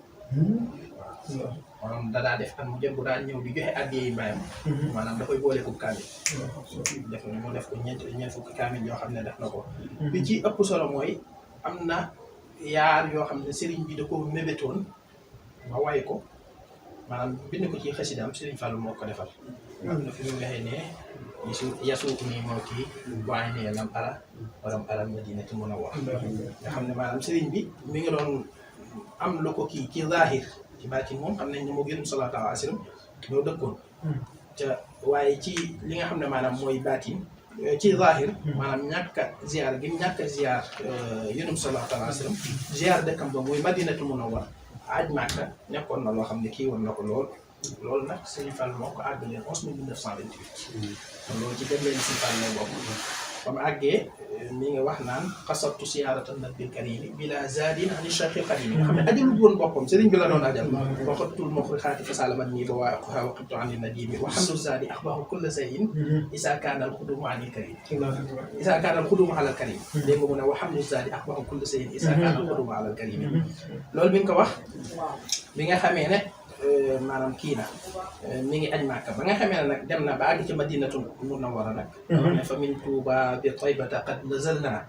waaw maanaam dadaa def am jëm bu daan ñëw di joxe àddiyee mbayam maanaam da koy boole ko kaamil def na mu def ko ñeent fukki kaamil yoo xam ne def na ko bi ci ëpp solo mooy am na yaar yoo xam ne sëriñ bi da ko mébétoon ba way ko maanaam bind ko ci xasidaam Sëriñ Fallu moo ko defal am na fi mu waxee ne yasuuku nii moo kii waaye ne lam ara waram aral madinati munawwara nga xam ne maanaam sëriñ bi mi ngi doon am lu ko kii ci zahir ci baatin moom xam nañ ne moo gën sallallahu alayhi wa sallam ñoo dëkkoon ca waaye ci li nga xam ne maanaam mooy baatin ci zahir maanaam ñàkk a ziar gi ñàkk a ziar yonum sallallahu alayhi wa sallam ziar dëkkam ba muy madinatu munawwara aj Màkka nekkoon na loo xam ne kii woon na ko loolu nag Sëñ Fall moo ko àggalee 11 1928 kon loolu ci dem leen Sëñ Fall ne bokk ba mu àggee mi nga wax naan xasabtu siyaaratan nabil karimi bila zadin ani cheikhil xadim nga xam ne ajalul woon boppam sëriñ bi la doon ajal waxatul moxrixaati fasalamat nii ba waa qoxa waqibtu ani nadimi waxamdu zadi axbahu kulla sayin isa kaanal xudumu anil karim isa kaanal xudumu alal karim dégg nga mu ne waxamdu zadi axbahu kulla sayin isa kaanal xudumu alal karim loolu bi nga ko wax bi nga xamee ne maanaam kii na mi ngi aj Màkka ba nga xamee ne nag dem na ba àgg ci Madinatu Munawwara nag ne fa min Tuuba bi Taybata qad nazalna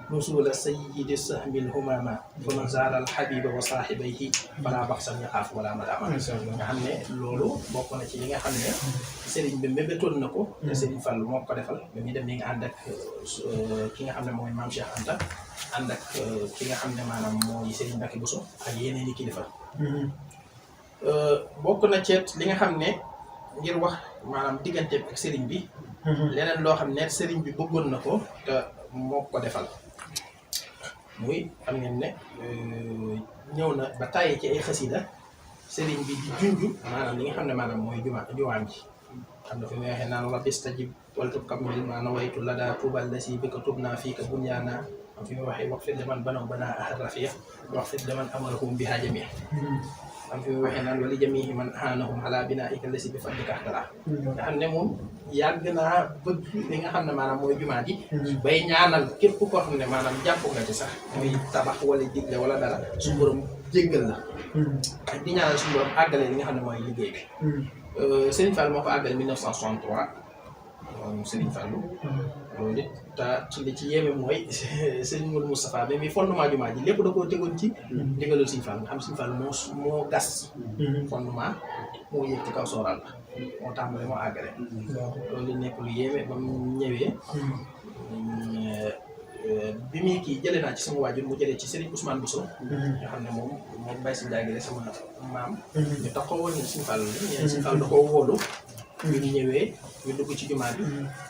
nusula sayyidi sahmil humama fa man zaara al habiba wa saahibayhi fala baxsan yaxaaf wala madama nga xam ne loolu bokk na ci li nga xam ne sëriñ bi mébétoon na ko te Sëriñ Fallu moo ko defal ba muy dem mi ngi ànd ak ki nga xam ne mooy Maam Cheikh Anta ànd ak ki nga xam ne maanaam mooy Sëriñ Mbàkke Buso ak yeneen i kilifa bokk na ceet li nga xam ne ngir wax maanaam diggante ak sëriñ bi leneen loo xam ne sëriñ bi bëggoon na ko te moo ko defal muy xam ngeen ne ñëw na ba tàyyi ci ay xasida sëriñ bi di junju maanaam li nga xam ne maanaam mooy juwaam ji xam na fi muy waxee naan rabbi stajib wal tukammil ma nawaytu la daa tuubal la si bëgg a tub naa fii ka bunyaana am fi muy waxee wax fi liman banaw banaa ahad rafiya wax fi liman amarahum biha jamia am fi mu waxee naan wali jamihi man ahanahum ala binaika lasi bi fadlika ahtara nga xam ne moom yàgg naa bëgg li nga xam ne maanaam mooy jumaa ji bay ñaanal képp koo xam ne maanaam jàpp nga ci sax muy tabax wala digle wala dara suñu borom jéggal la ak di ñaanal suñu borom àggale li nga xam ne mooy liggéey bi Serigne Fall moo ko àggale 1963 moom Serigne Fallu loolu it te ci li ci yéeme mooy Serigne Mourou Moustapha bi mi fondement jumaa ji lépp da koo tegoon ci ndigalul Serigne Fall nga xam Serigne Fall moo gas fondement moo yëg ci kaw sooral la moo tàmbale moo àggale loolu li nekk lu yéeme ba mu ñëwee bi muy kii jëlee naa ci sama waajur mu jëlee ci Serigne Ousmane Bousso nga xam ne moom Baye si Ndiaye sama maam ñu taxaw woon ne Serigne Fall la ñeneen Serigne Fall da koo wóolu bi ñu ñëwee ñu dugg ci jumaa bi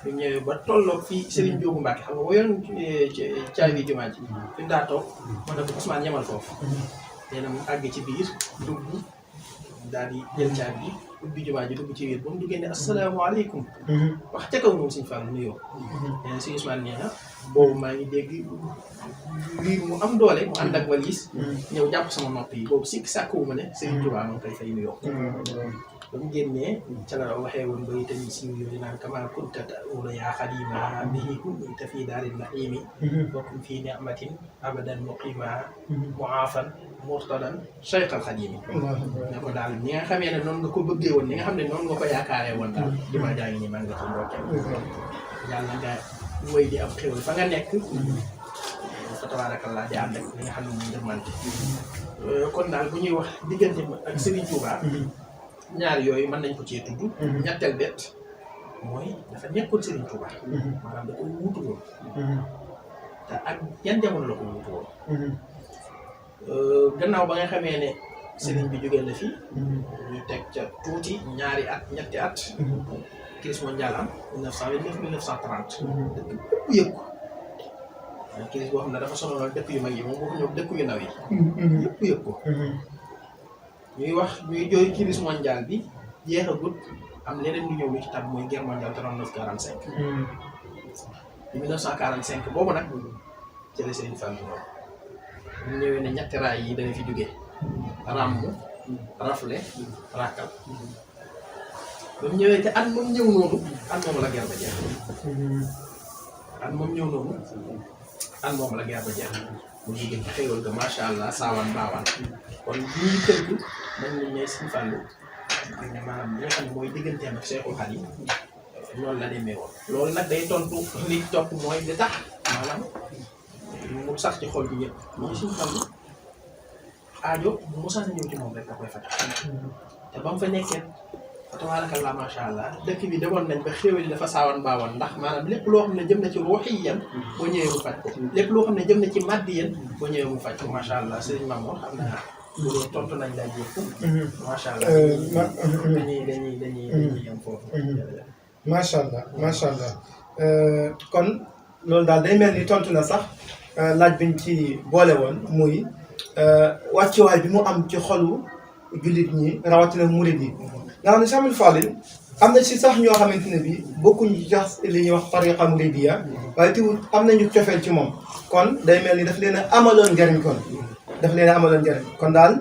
ñu ñëwee ba tolloog fii Serigne Diop Mbacke xam nga woyoon caabi jumaa ji fi mu daa toog man nag Ousmane yemal foofu nee na mu àgg ci biir dugg daal di jël caabi bi ubbi jumaa ji dugg ci biir ba mu duggee ne asalaamaaleykum wax ca kaw moom Serigne Fall nuyoo nee na si Ousmane nee na boobu maa ngi dégg riir mu am doole mu ànd ak walis ñëw jàpp sama nopp yi boobu sikk sàkkuwu ma ne Serigne Touba moom koy fay nuyoo ba mu génnee ca la waxee woon ba itam si yooyu naan kama kunta ta'uula yaa xadima bihi kunta fii daarin na'iimi bokkum fii ni'matin abadan muqima mu'aafan murtadan cheikhal xadimi ne ko daal ni nga xamee ne noonu nga ko bëggee woon ni nga xam ne noonu nga ko yaakaaree woon daal jumaa jaa ngi nii maa ngi ci ndokkeel yàlla nga woy di am xéwal fa nga nekk fa tabaarakallaa di ànd ak li nga xam ne moom demante kon daal bu ñuy wax diggante ak Serigne Touba ñaar yooyu mën nañ ko cee tudd ñetteel bet mooy dafa nekkoon Serigne Touba maanaam da ko wuutu woon te ak yan jamono la ko wuutu woon gannaaw ba nga xamee ne Serigne bi jógee na fi ñu teg ca tuuti ñaari at ñetti at crise mondiale am 1929 1930 dëkk bépp yëg ko crise boo xam ne dafa sonaloon dëkk yu mag yi moom boo ñëw dëkk yu ndaw yi yëpp yëg ko ñuy wax ñuy jooy crise mondiale bi jeexagut am leneen lu ñëw lu ci tab mooy guerre mondiale 39-45. 1945 boobu nag ci la Serigne Fallou ñu ñëwee ne ñetti raay yi dana fi jógee ràmm rafle rakkal ba mu ñëwee te at moom ñëw noonu at moom la guerre ba jeex at moom ñëw noonu at moom la guerre ba jeex mu jógee ci xéewal ga macha allah saawaan baawaan kon bu ñuy tënk mën nañ ne Serigne Fallou maanaam li nga xam ne mooy digganteem ak Cheikhul Khadim loolu la demee woon loolu nag day tontu li topp mooy li tax maanaam mu sax ci xol bi ñëpp mooy Serigne Fallou aajo bu mosaan ñëw ci moom rek da koy faj te ba mu fa nekkee tabaarakallah macha allah dëkk bi demoon nañ ba xéwal yi dafa saawan baawan ndax maanaam lépp loo xam ne jëm na ci ruuxiyan boo ñëwee mu faj ko lépp loo xam ne jëm na ci maddiyan boo ñëwee mu faj ko macha allah Serigne Mamour xam naa loolu tontu nañ la yëpp. macha allah dañuy yem foofu. macha allah kon loolu daal day mel ni tontu na sax laaj biñ ci boole woon muy wàccuwaay bi mu am ci xolu jullit ñi rawatina murid yi. nga xam ne Cheikh Ahmadou Fadil am na ci sax ñoo xamante ne bii bokkuñu ci sax li ñuy wax tariqa muridiyya waaye teewul am nañu cofeel ci moom kon day mel ni daf leen a amaloon njariñ kon daal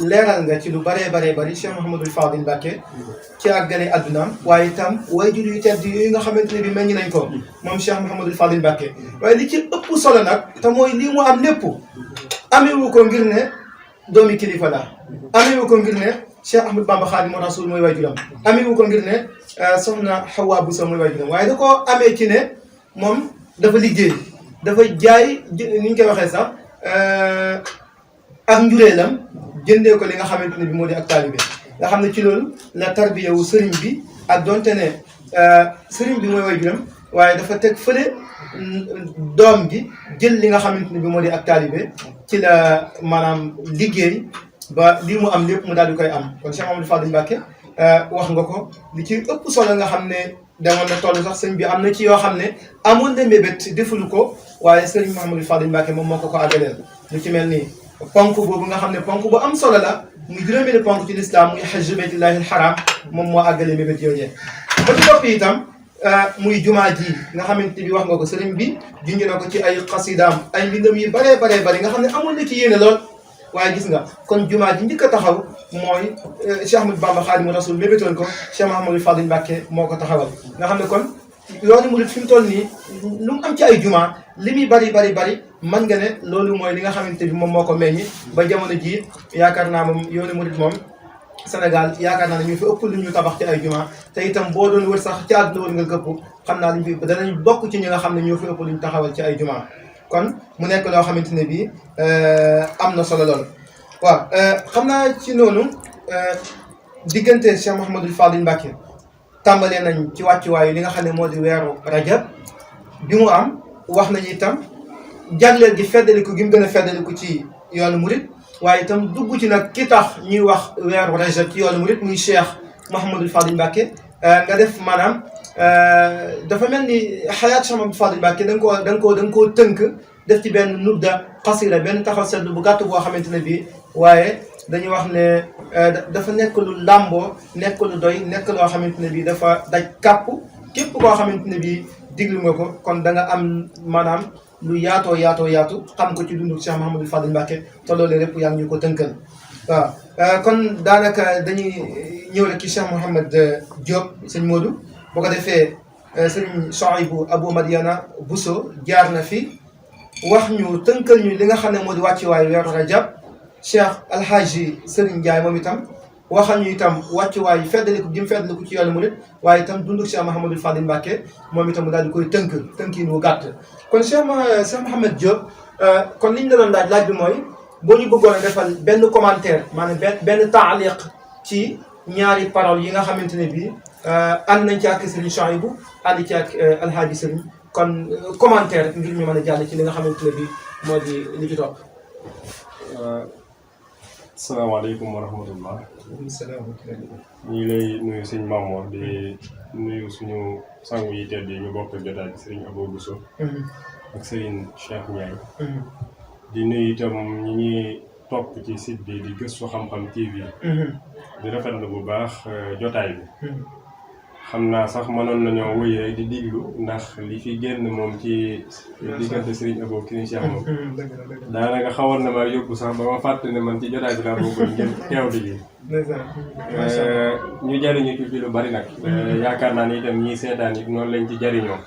leeral nga ci lu baree bari Cheikh Mouhamadul Fadil Mbacké ci ak gane addunaam waaye itam waajur yu tedd yooyu nga xamante ne bii meññ nañ ko moom Cheikh Mouhamadul Fadil Mbacké waaye li ci ëpp solo nag te mooy lii mu am lépp amewu ko ngir ne doomi kilifa la amewu ko ngir ne Cheikh Ahmadou Bamba Khadimu Rasul mooy waajuram amewu ko ngir ne soxna Hawa Bousso mooy waajuram waaye da koo amee ci ne moom dafa liggéey dafa jaay ni ñu koy waxee sax ak njureelam jëndee ko li nga xamante ne bi moo di ak taalibe nga xam ne ci loolu la tarbiya wu sëriñ bi ak donte ne sëriñ bi mooy waajuram waaye dafa teg fële doom gi jël li nga xamante ne bi moo di ak taalibe ci la maanaam liggéey ba lii mu am lépp mu daal di koy am kon Cheikh Mouhamadou Fadil Mbacké wax nga ko li ci ëpp solo nga xam ne demoon na toll sax sëñ bi am na ci yoo xam ne amoon na mébét defulu ko waaye sëriñ Mouhamadou Fadil Mbacké moom moo ko àggaleel lu ci mel ni ponk boobu nga xam ne ponk bu am solo la muy juróomeelu ponk ci lislaam muy hajju baytillahi alxaram moom moo àggale mébét yooyee ba ci topp itam muy jumaa ji nga xamante bi wax nga ko sëriñ bi junj na ko ci ay xasidaam ay mbindam yu baree bari nga xam ne amoon na ci yéene lool waaye gis nga kon jumaa ji njëkk a taxaw mooy Cheikh Ahmadou Bamba Khadimu Rasul mébétoon ko Cheikh Mouhamadou Fadil Mbacké moo ko taxawal nga xam ne kon yoonu murid fi mu toll nii lu mu am ci ay jumaa li muy bari mën nga ne loolu mooy li nga xamante bi moom moo ko meññi ba jamono jii yaakaar naa moom yoonu murid moom Sénégal yaakaar naa ne ñu fi ëpp lu ñu tabax ci ay jumaa te itam boo doon wër sax ci àdduna wër nga këpp xam naa luñ fi danañ bokk ci ñi nga xam ne ñoo fi ëpp lu ñu taxawal ci ay jumaa kon mu nekk loo xamante ne bii am na solo lool waaw xam naa ci noonu diggante Cheikh Mouhamadul Fadil Mbacké tàmbalee nañ ci wàccuwaayu li nga xam ne moo di weeru rajab bi mu am wax nañu itam jagleel gi feddaliku gi mu gën a feddaliku ci yoonu murid waaye itam dugg ci nag ki tax ñuy wax weeru rajab ci yoonu murid muy Cheikh Mouhamadul Fadil Mbacké nga def maanaam dafa mel ni xayaat Cheikh Mouhamadul Fadil Mbacké da nga koo tënk def ci benn nubda xasira benn taxaw seetlu bu gàtt boo xamante ne bii waaye dañuy wax ne dafa nekk lu làmboo nekk lu doy nekk loo xamante ne bii dafa daj kàpp képp koo xamante ne bii diglu nga ko kon da nga am maanaam lu yaatu xam ko ci dundu Cheikh Mouhamadul Fadil Mbacké te loolu lépp yaa ngi ñu ko tënkal waaw kon daanaka dañuy ñëw rek ci Cheikh Mouhamad Diop sëñ Modou boo ko defee sëñ Souhaïbou Abou Madiana Bousso jaar na fi wax ñu tënkal ñu li nga xam ne moo di wàccuwaayu weeru rajab Cheikh Alhaji Serigne Ndiaye moom itam waxal ñu itam wàccuwaay feddaliku gi mu feddaliku ci yoonu murid waaye itam dundu Cheikh Mouhamadul Fadil Mbacké moom itam mu daal di koy tënkiin wu gàtt kon Cheikh Mouhamad Diop kon li ñu la doon laaj bi mooy boo ñu bëggoon a defal benn commentaire maanaam benn taaliq ci ñaari parole yi nga xamante ne bii ànd nañ ci ak Serigne Souhaïbou ànd ci ak Alhaji Serigne kon commentaire ngir ñu mën a jàll ci li nga xamante ne bii moo di li ci topp. salaamaaleykum wa rahmatullah. ñu ngi lay nuyu sëñ Mamour di nuyu suñu sangu yi tedd yi ñu bokk jotaay bi sëriñ Abou Bousso ak sëriñ Cheikh Ndiaye. di nuyu itam ñi ñuy topp ci site bi di Gëstu Xam-Xam TV. di rafetlu bu baax jotaay bi. xam naa sax mënoon nañoo wëyee di diglu ndax li fi génn moom ci diggante Serigne Abo ki Cheikh moom daanaka xawoon na ma yóbbu sax ba ma fàtte ne man ci jotaay bi laa bëggoon ngeen teew di ji ñu jariñu ci lu bari nag yaakaar naa ni itam ñii seetaan it noonu lañ ci jariñoo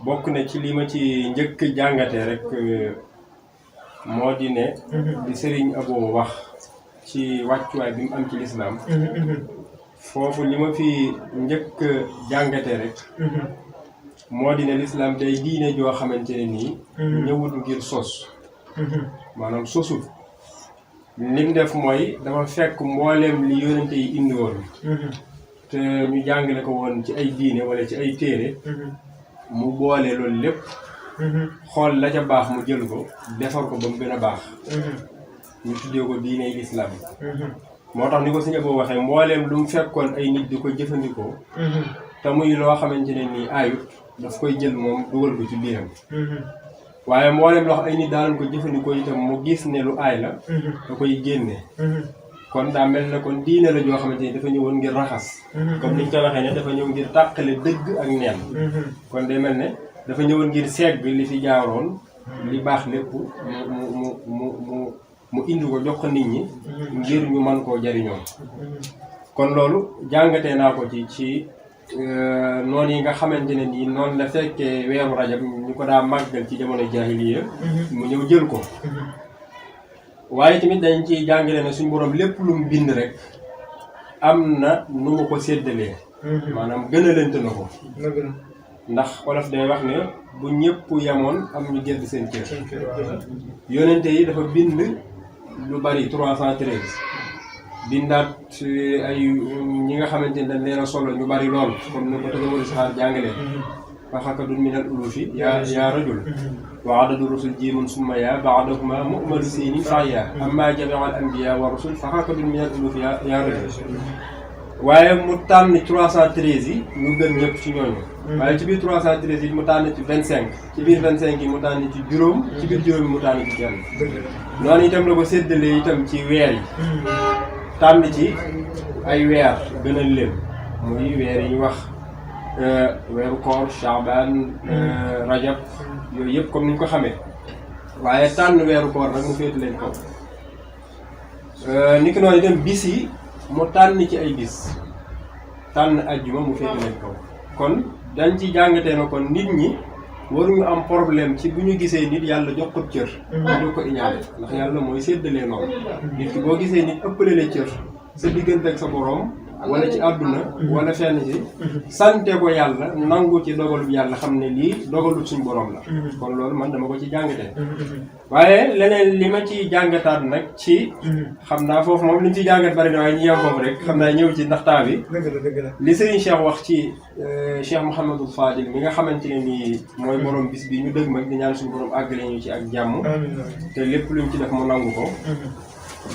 bokk na ci li ma ci njëkk jàngatee rek moo di ne di Serigne Abo wax ci wàccuwaay bi mu am ci lislaam foofu li ma fi njëkk jàngatee rek moo di ne lislaam day diine joo xamante ne nii ñëwut ngir sos maanaam sosul lim def mooy dafa fekk mbooleem li yonente yi indi woon te ñu jàngale ko woon ci ay diine wala ci ay téere mu boole loolu lépp xool la ca baax mu jël ko defar ko ba mu gën a baax ñu tuddee ko diine lislaam moo tax ni ko Serigne Abo waxee mbooleem lu mu fekkoon ay nit di ko jëfandikoo te muy loo xamante ne nii aayut daf koy jël moom dugal ko ci biiram waaye mbooleem loo xam ay nit daan ko jëfandikoo itam mu gis ne lu aay la da koy génne kon daa mel na kon diine la joo xamante ni dafa ñëwoon ngir raxas comme niñ ko waxee ne dafa ñëw ngir tàqale dëgg ak neen kon day mel ne dafa ñëwoon ngir segg li fi jaaroon li baax lépp mu indi ko jox ko nit ñi ngir ñu mën koo jariñoo kon loolu jàngatee naa ko ci noonu yi nga xamante ne nii noonu la fekkee weeru rajab ñu ko daa màggal ci jamono jaahiliya mu ñëw jël ko waaye tamit dañ ciy jàngale ne suñu borom lépp lu mu bind rek am na nu mu ko séddalee maanaam gën a lënt na ko ndax wolof day wax ne bu ñëpp yemoon am ñu gedd seen cër yonente yi dafa bind lu bari 313 bindaat ay ñi nga xamante ne dañ leen a solo ñu bari lool comme ni ko tëgawali saxaar jàngalee faxakadun min al ulufi yaa rajul wa adadu rusul jiimun summa yaa baadahuma mu'malu siini faya amma jamia al anbiya wa rusul faxakadun min al ulufi yaa rajul waaye mu tànn 313 yi ñu gën ñëpp ci ñooñu waaye ci biir 313 yi mu tànn ci 25 ci biir 25 yi mu tànn ci juróom ci biir juróom yi mu tànn ci kenn noonu itam la ko séddalee itam ci weer yi tànn ci ay weer gënal leen muy weer yi ñu wax weeru koor Shaaban Rajab yooyu yëpp comme ni ñu ko xamee waaye tànn weeru koor nag mu féete leen kaw ni ki noonu itam bis yi mu tànn ci ay bis tànn ajjuma mu féete leen kaw kon dañ ci jàngatee na kon nit ñi waruñu am problème ci bu ñu gisee nit yàlla jox ko cër ñu ko iñaane ndax yàlla mooy séddalee noonu nit ki boo gisee nit ëppale la cër sa diggante ak sa borom wala ci àdduna wala fenn ci sante ko yàlla nangu ci dogalu yàlla xam ne lii dogalu suñ borom la kon loolu man dama ko ci jàngatee waaye leneen li ma ci jàngataat nag ci xam naa foofu moom li ñu ci jàngat bari na waaye ñu yem foofu rek xam naa ñëw ci ndax temps bi li Serigne Cheikh wax ci Cheikh Mouhamadou Fadil mi nga xamante ne nii mooy borom bis bi ñu dëgg mag di ñaan suñu borom àggale ñu ci ak jàmm te lépp luñ ci def mu nangu ko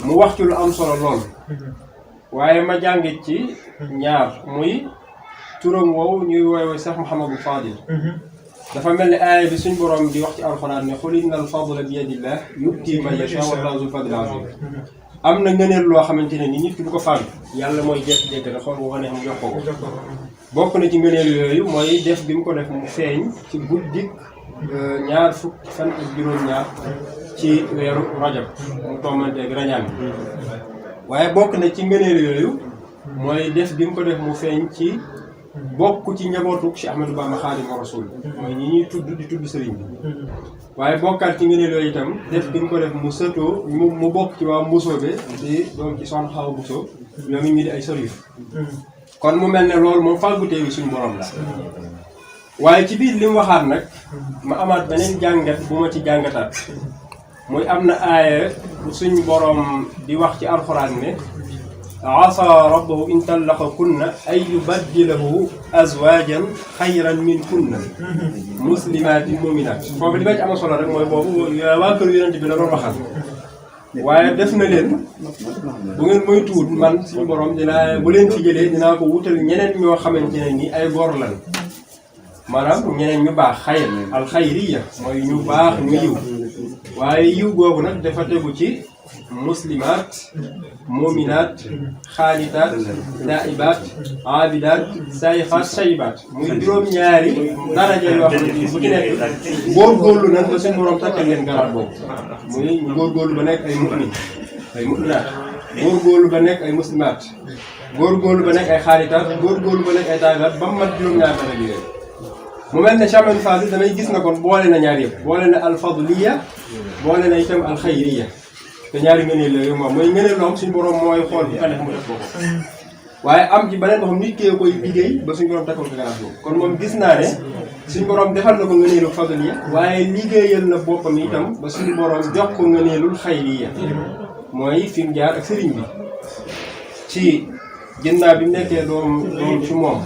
mu wax ci lu am solo lool waaye ma jàngit ci ñaar muy turam woowu ñuy woowee Cheikh Mouhamadou Fadil dafa mel ni aaya bi suñ borom di wax ci alxuraan ne qul inna al fadla bi yadillah yu'ti man yashaa wallahu zul fadlil azim am na ngëneel loo xamante ne ni nit ki du ko fàgg yàlla mooy jékki-jékki rek xool bu ko neex mu jox ko bokk na ci ngëneel yooyu mooy def bi mu ko def mu feeñ ci guddik ñaar fukki fan ak juróom-ñaar ci weeru rajab mu tommanteeg rañaan bi waaye bokk na ci ngëneel yooyu mooy def bi mu ko def mu feeñ ci bokk ci njabootu Cheikh Ahmadou Bamba Xaadimu Rasuul mooy ñi ñuy tudd di tudd sëriñ bi waaye bokkaat ci ngëneel yooyu itam def bi mu ko def mu sëtoo mu bokk ci waa Mbusoobe di doom ci Soxna Xawa Buso ñoom it ñu di ay sërif kon mu mel ne loolu moom fàggutee bi suñu borom la waaye ci biir li mu waxaat nag ma amaat beneen jàngat bu ma ci jàngataat muy am na aaya bu suñ borom di wax ci alxuraan ne asa rabbahu in tallaqa kunna ay yubaddilahu azwajan xayran min kunna muslimatin muminat foofu li ma ci am solo rek mooy boobu waa kër yonent bi la doon waxal waaye def na leen bu ngeen mooy tuut man suñu borom dinaa bu leen fi jëlee dinaa ko wutal ñeneen ñoo xamante ne ni ay góor lan maanaam ñeneen ñu baax alxayriya mooy ñu baax ñu yiw waaye yiw googu nag dafa tegu ci muslimaat muminaat xaanitaat taibaat aabidaat saayixaat sayibaat muy juróom-ñaari daraja yoo xam ne bu ci nekk góorgóorlu nañ ba suñu borom takkal leen garaat boobu muy ñu góorgóorlu ba nekk ay mu'min ay mu'minaat góorgóorlu ba nekk ay muslimaat góorgóorlu ba nekk ay xaanitaat góorgóorlu ba nekk ay taibaat ba mu mat juróom-ñaari daraja yooyu mu mel ne Cheikh Ahmadou Fadil damay gis na kon boole na ñaar yëpp boole na alfadliya boole na itam alxayriya te ñaari ngëneel la yow moom mooy ngëneel loo xam suñu borom mooy xool bu ko neex mu def ko waaye am ci beneen boo xam nit kee koy liggéey ba suñu borom takkal ko garaat boobu kon moom gis naa ne suñu borom defal na ko ngëneelu fadliya waaye liggéeyal na boppam itam ba suñu borom jox ko ngëneelul xayriya mooy fi mu jaar ak sëriñ bi ci ginnaaw bi mu nekkee doom ci moom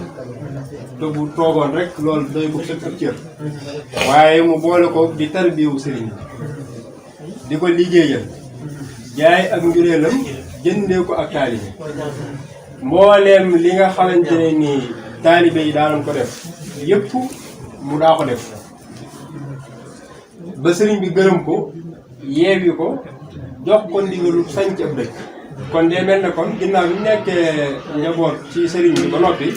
te bu toogoon rek loolu doy ko sëkk ak cër waaye mu boole ko di tarbiyewu sëriñ bi di ko liggéeyal jaay ak njureelam jëndee ko ak taalibe mbooleem li nga xamante ne nii taalibe yi daanoon ko def yëpp mu daa ko def ba sëriñ bi gërëm ko yeewi ko jox ko ndigalu sañc ab dëkk kon dee mel ne kon ginnaaw bi mu nekkee njaboot ci sëriñ bi ba noppi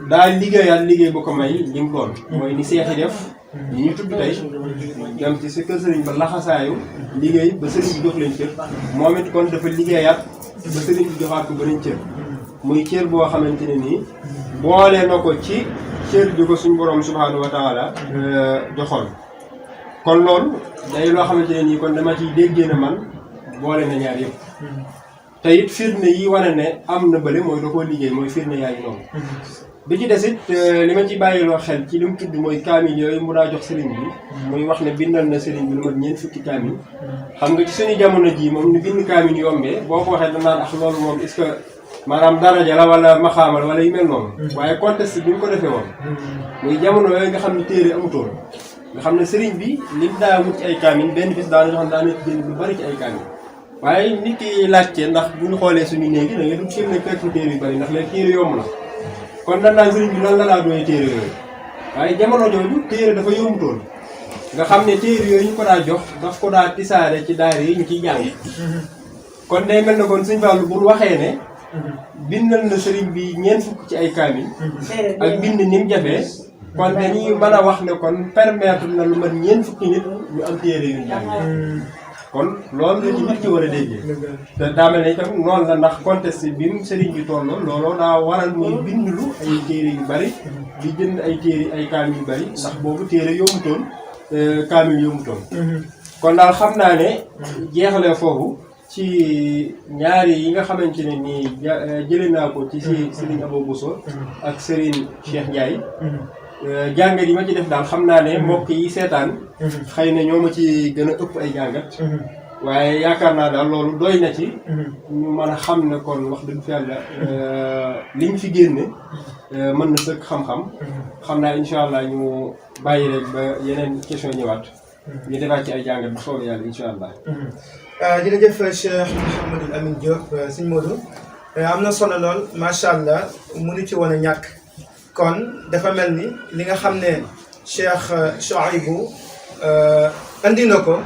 daa liggéeyaat liggéey bu ko may li mu doon mooy ni seex yi def ñi ñu tudd tey dem ci sa kër sëriñ ba laxasaayu liggéey ba sëriñ bi jox leen cër moom it kon dafa liggéeyaat ba sëriñ bi joxaat ko beneen cër muy cër boo xamante ne nii boole na ko ci cër bi ko suñu borom subhaanahu wa taala joxoon kon loolu day loo xamante ne nii kon dama ciy déggee na man boole na ñaar yëpp te it firnde yi wane ne am na bële mooy da koo liggéey mooy firnde yaa ngi noonu bi ci des it li ma ci bàyyiloo xel ci li mu tudd mooy kaamil yooyu mu daa jox sëriñ bi muy wax ne bindal na sëriñ bi lu mat ñeent fukki kaamil xam nga ci suñu jamono ji moom ni bind kaamil yombee boo ko waxee danaan ak loolu moom est-ce que maanaam daraja la wala maxaamal wala yu mel noonu waaye contexte bi mu ko defee woon muy jamono yooyu nga xam ne téere amutoon nga xam ne sëriñ bi lim daa wut ci ay kaamil benn bis daana joxoon daana ci jënd lu bari ci ay kaamil waaye nit ki laajte ndax bu ñu xoolee suñu néegi da ngay dugg fi mu ne fekk téere yu bari ndax leen téere yomb na kon dañ naan sëriñ bi lan la laa doy téere yooyu waaye jamono jooju téere dafa yombutoon nga xam ne téere yooyu ñu ko daa jox daf ko daa tisaare ci daara yi ñu ciy jàng kon day mel ne kon Sëñ Fallu bu waxee ne bindal na sëriñ bi ñeent fukk ci ay kaamil ak bind ni mu jafee kon dañuy mën a wax ne kon permettre na lu mat ñeent fukki nit ñu am téere yu ñu jàng kon loolu la ci nit ki war a déggee te daa mel ne itam noonu la ndax contexte bi mu sëriñ bi tolloo looloo daa waral muy bindlu ay téere yu bari di jënd ay téere ay kaamil yu bari ndax boobu téere yombutoon kaamil yombutoon kon daal xam naa ne jeexalee foofu ci ñaari yi nga xamante ne nii jëlee naa ko ci Serigne Abo Bousso ak Serigne Cheikh Ndiaye jàngat yi ma ci def daal xam naa ne mbokk yi seetaan xëy na ñoo ma ci gën a ëpp ay jàngat waaye yaakaar naa daal loolu doy na ci ñu mën a xam ne kon wax dëgg fi yàlla liñ fi génne mën na sëkk xam-xam xam naa incha allah ñu bàyyi rek ba yeneen question ñëwaat ñu defaat ci ay jàngat bu soobee yàlla incha allah. jërëjëf Cheikh Mouhamadul Amine Diop sëñ Modou am na solo lool macha allah mënu ci woon a ñàkk kon dafa mel ni li nga xam ne Cheikh Chouaïbou andi na ko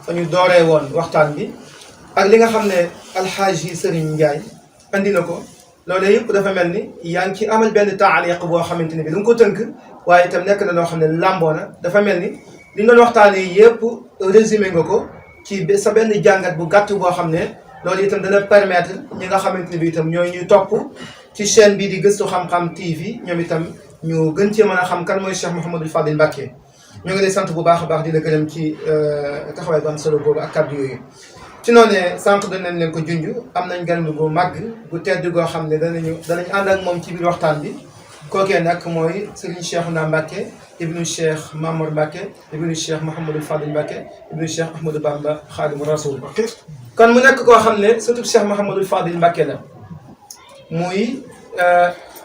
fa ñu dooree woon waxtaan bi ak li nga xam ne alxaaji Serigne Ndiaye andi na ko loolu yëpp dafa mel ni yaa ngi ci amal benn taaliq boo xamante ne bi lu nga ko tënk waaye itam nekk na loo xam ne làmboo na dafa mel ni li nga doon waxtaanee yëpp résumé nga ko ci sa benn jàngat bu gàtt boo xam ne loolu itam dana permettre ñi nga xamante ne bi itam ñooy ñuy topp ci chaîne bi di Gëstu Xam-Xam TV ñoom itam ñu gën cee mën a xam kan mooy Cheikh Mouhamadul Fadil Mbacké ñu ngi lay sant bu baax a baax di la gërëm ci taxawaay bu am solo boobu ak kàddu yooyu. ci noonu sànq danañ leen ko junj am nañ gan gu màgg gu tedd goo xam ne danañ ànd ak moom ci biir waxtaan bi kookee nag mooy Serigne Cheikhouna Mbacké ibnu Cheikh Mamour Mbacké ibnu Cheikh Mouhamadul Fadil Mbacké ibnu Cheikh Ahmadou Bamba Khadimu Rasoul. kon mu nekk koo xam ne surtout Cheikh Mouhamadul Fadil Mbacké la muy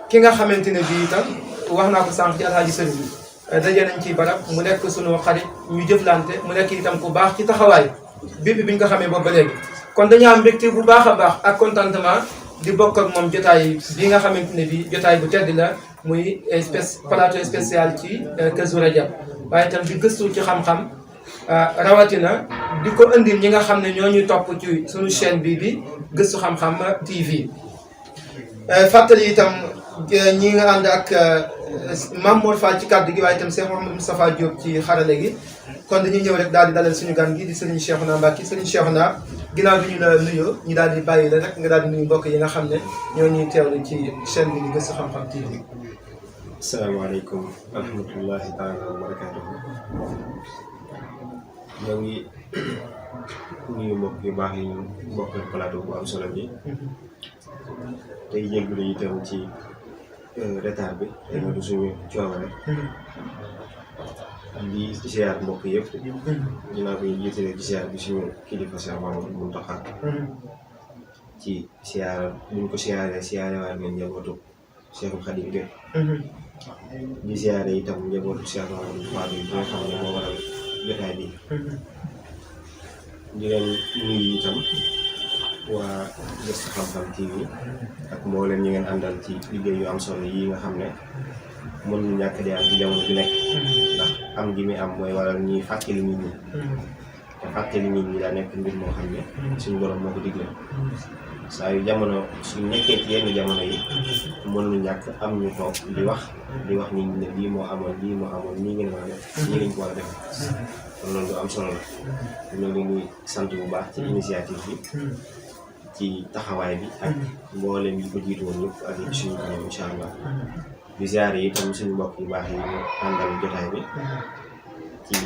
ki nga xamante ne bii itam wax naa ko sànq ci alhaaji sëriñ bi daje nañ ci barab mu nekk sunu xarit ñu jëflante mu nekk itam ku baax ci taxawaay bépp bi ñu ko xamee boobu ba léegi. kon dañu am mbégte bu baax a baax ak contentement di bokk ak moom jotaay bi nga xamante ne bii jotaay bu tedd la muy plateau spécial ci Kazu Rajab waaye itam di gëstu ci xam-xam rawatina di ko indil ñi nga xam ne ñoo ñuy topp ci suñu chaîne bii di Gëstu Xam-Xam TV. fàttali itam ñi nga ànd ak Mame Mor Fall ci kàddu gi waaye itam Cheikh Mouhamadou Moustapha Diop ci xarale gi kon dañuy ñëw rek daal di dalal suñu gan gi di Serigne Cheikhouna Mbacké. Serigne Cheikhouna ginnaaw bi ñu la nuyoo ñu daal di bàyyi la rek nga daal di nuyu mbokk yi nga xam ne ñoo ñuy teewlu ci chaîne bi di Gëstu Xam-Xam TV. asalaamaaleykum wa rahmatullahi taala wa barakaatuhu. ñoo ngi nuyu mbokk yu baax yi ñu bokk plateau bu am solo bi tey jégalu itam ci retard bi tey du suñu coobare di ziar mbokk yëpp ginnaaw bi ñu jiitalee ci ziar bi suñu kilifa Cheikh Mamadou Mountakha ci ziar buñ ko ziaree waat ngeen njabootu Cheikhul Khadim bi di ziare itam njabootu Cheikh Mamadou Fadil bi nga xam ne moo waral jotaay bi di leen nuyu itam waa Gëstu Xam-Xam TV ak mboolem ñi ngeen àndal ci liggéey yu am solo yi nga xam ne mënuñu ñàkk di am ci jamono bi nekk ndax am gi mi am mooy waral ñuy fàttali nit ñi te fàttali nit ñi daa nekk mbir moo xam ne suñu borom moo ko digle saa yu jamono suñu nekkee ci yenn jamono yi mënuñu ñàkk am ñu toog di wax nit ñi ne lii moo amoon nii ngeen war a def nii lañ ko war a def kon loolu am solo la ñoo leen di sant bu baax ci initiative bi ci taxawaay bi ak mboolem yi ko jiitu woon ñëpp ak yi suñu kanam incha allah di ziare yi itam suñu mbokk yu baax yi ñu àndal jotaay bi ci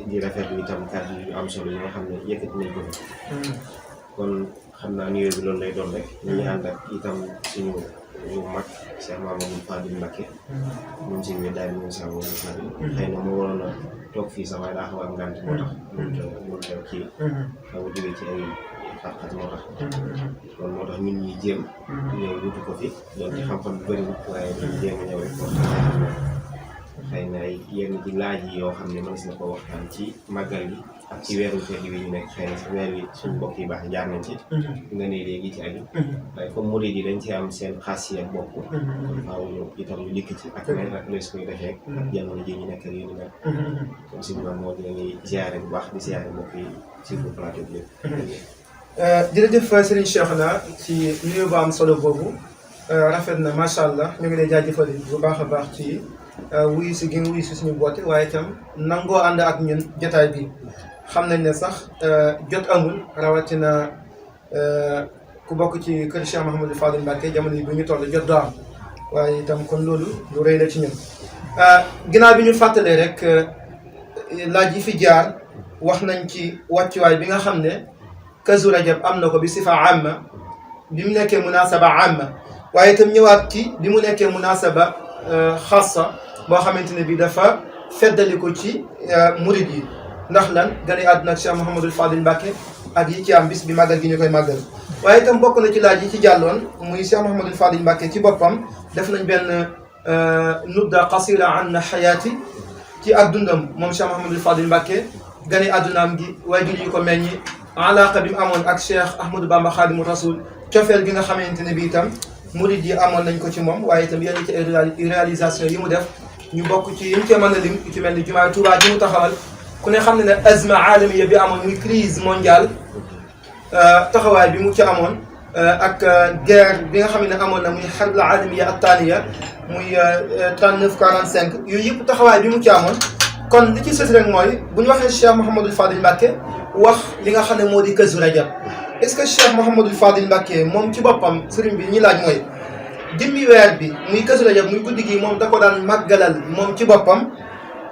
di rafetlu itam kàddu yu am solo yi nga xam ne yëkkati nañ ko kon xam naa nuyoo bi loolu lay doon rek ñu ngi ànd ak itam suñu mag Cheikh Mamadou Fadil Mbacké moom si biir daal di ñëw Cheikh Mamadou Fadil xëy na moo waroon a toog fii sax waaye daa xaw a am ngànt moo tax mënut a kii xaw a jógee ci ay xat-xat moo tax loolu moo tax ñun ñuy jéem ñëw wutu ko fi doon ci xam-xam bu bëriwul waaye dañu jéem a ñëw rek waxtaan xëy na ay yenn ci laaj yi yoo xam ne mën na ko waxtaan ci màggal gi ak ci weeru tedd wi ñu nekk xëy na si weer wi suñu mbokk yi baax jaar nañ ci nga ne léegi ci aju waaye comme murid yi dañ ci am seen xaasiya bopp faaw ñu itam ñu dikk ci ak leen ak lees koy defee ak jamono ji ñu nekk ak yu ñu nekk comme si moom moo dina ñuy ziare bu baax di ziare mbokk yi ci bu plateau bi yëpp jërëjëf Serigne Cheikhouna ci nuyu bu am solo boobu rafet na macha allah ñu ngi lay jaajëfal bu baax a baax ci wuyu si gi nga wuyu si suñu boote waaye itam nangoo ànd ak ñun jotaay bi xam nañ ne sax jot amul rawatina ku bokk ci kër Cheikh Mouhamadou Fadil Mbacké jamono yi bu ñu toll jot doo am waaye itam kon loolu lu rëy la ci ñun. ginnaaw bi ñu fàttalee rek laaj yi fi jaar wax nañ ci wàccuwaay bi nga xam ne Kazu Rajab am na ko bi sifa amma bi mu nekkee munasaba amma waaye itam ñëwaat ci bi mu nekkee munasaba xaasa boo xamante ne bi dafa feddali ko ci murid yi ndax lan gane àdduna ak Cheikh Mouhamadou Fadil Mbacké ak yi ci am bis bi màggal gi ñu koy màggal waaye itam bokk na ci laaj yi ci jàlloon muy Cheikh Mouhamadou Fadil Mbacké ci boppam def nañ benn nubda qasira an xayaati ci ak dundam moom Cheikh Mouhamadou Fadil Mbacké gane àddunaam gi waajur yi ko meññi alaaka bi mu amoon ak Cheikh Ahmadou Bamba Khadimu Rasoul cofeel gi nga xamante ne bi itam murid yi amoon nañ ko ci moom waaye itam yenn ci ay réalisation yi mu def ñu bokk ci yi ñu cee mën a lim ci mel ni jumaa Tuubaa ji mu taxawal ku ne xam ne ne azma alamiya bi amoon muy crise mondiale taxawaay bi mu ci amoon ak guerre bi nga xam ne amoon na muy xarbul alamiya attaaniya muy 39-45 yooyu yëpp taxawaay bi mu ci amoon kon li ci sës rek mooy bu ñu waxee Cheikh Mouhamadou Fadil Mbacké wax li nga xam ne moo di Kazu Rajab est-ce que Cheikh Mouhamadou Fadil Mbacké moom ci boppam sëriñ bi ñi laaj mooy jëmmi weer bi muy Kazu Rajab muy guddi gi moom da ko daan màggalal moom ci boppam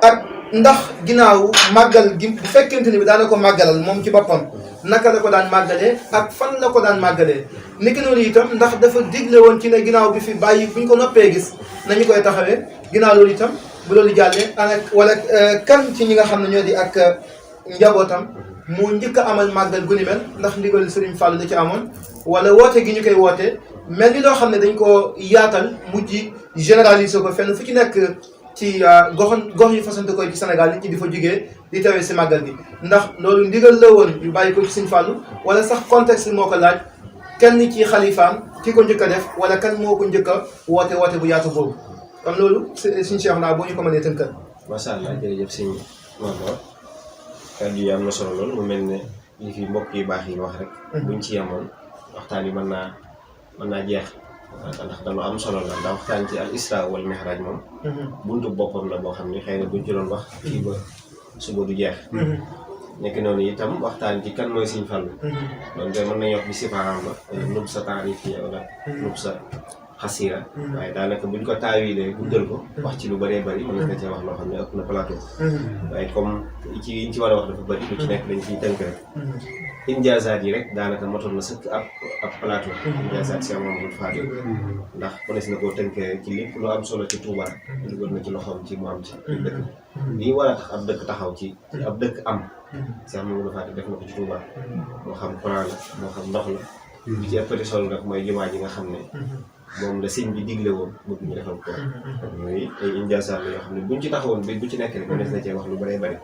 ak ndax ginnaaw màggal gi bu fekkente ni bi daana ko màggalal moom ci boppam naka la ko daan màggalee ak fan la ko daan màggalee niki noonu itam ndax dafa digle woon ci ne ginnaaw bi fi bàyyi buñ ko noppee gis nañu koy taxawee ginnaaw loolu itam bu loolu jàllee anak wala kan ci ñi nga xam ne ñoo di ak njabootam moo njëkk a amal màggal gu ni mel ndax ndigal Serigne Fall la ci amoon wala woote gi ñu koy woote mel ni loo xam ne dañ ko yaatal mujj généraliser ko fenn fu ci nekk ci gox yu fasante koy ci Sénégal nit ñi di fa jógee di tawee si màggal bi ndax loolu ndigal la woon yu bàyyi ko ci Serigne Fall wala sax contexte moo ko laaj kenn ci xalifaam ki ko njëkk a def wala kan moo ko njëkk a woote bu yaatu boobu kon loolu suñu Cheikh naa boo ñu ko mënee tënkal. macha allah jërëjëf sëñ Maodo kàddu yi am na solo lool mu mel ne li fi mbokk yu baax yi wax rek. buñ ci yemoon waxtaan yi mën naa jeex. ndax dañu am solo la ndax waxtaan ci al isra wal mihraj moom. buntu boppam la boo xam ne xëy na buñ ci doon wax fii ba suba du jeex. nekk noonu itam waxtaan ci kan mooy Sëñ Fallu. donc mën nañu wax bi sifaam la nub sa taarif yi wala nub sa xasira waaye daanaka buñ ko taawilee guddal ko wax ci lu bëree bëri mën nga cee wax loo xam ne ëpp na plateau. waaye comme ci yiñ ci war a wax dafa bëri lu ci nekk dañ ciy tënk rek. injaazaat yi rek daanaka motoon na sëkk ab plateau. injaazaat Cheikh Mamadou Fadil ndax mënees na koo tënkee ci lépp lu am solo ci Touba dugal na ci loxoom ci mu am ci dëkk lii war a tax ab dëkk taxaw ci ab dëkk am Cheikh Mamadou Fadil def na ko ci Touba moo xam courant la moo xam ndox la bi ci ëppati solo nag mooy jumaa ji nga xam ne moom la sëñ bi digle woon bëgg ñu defal ko mooy ay injaazaat la yoo xam ne buñ ci taxawoon bi bu ci nekk rek mënees na cee wax lu bëree bëri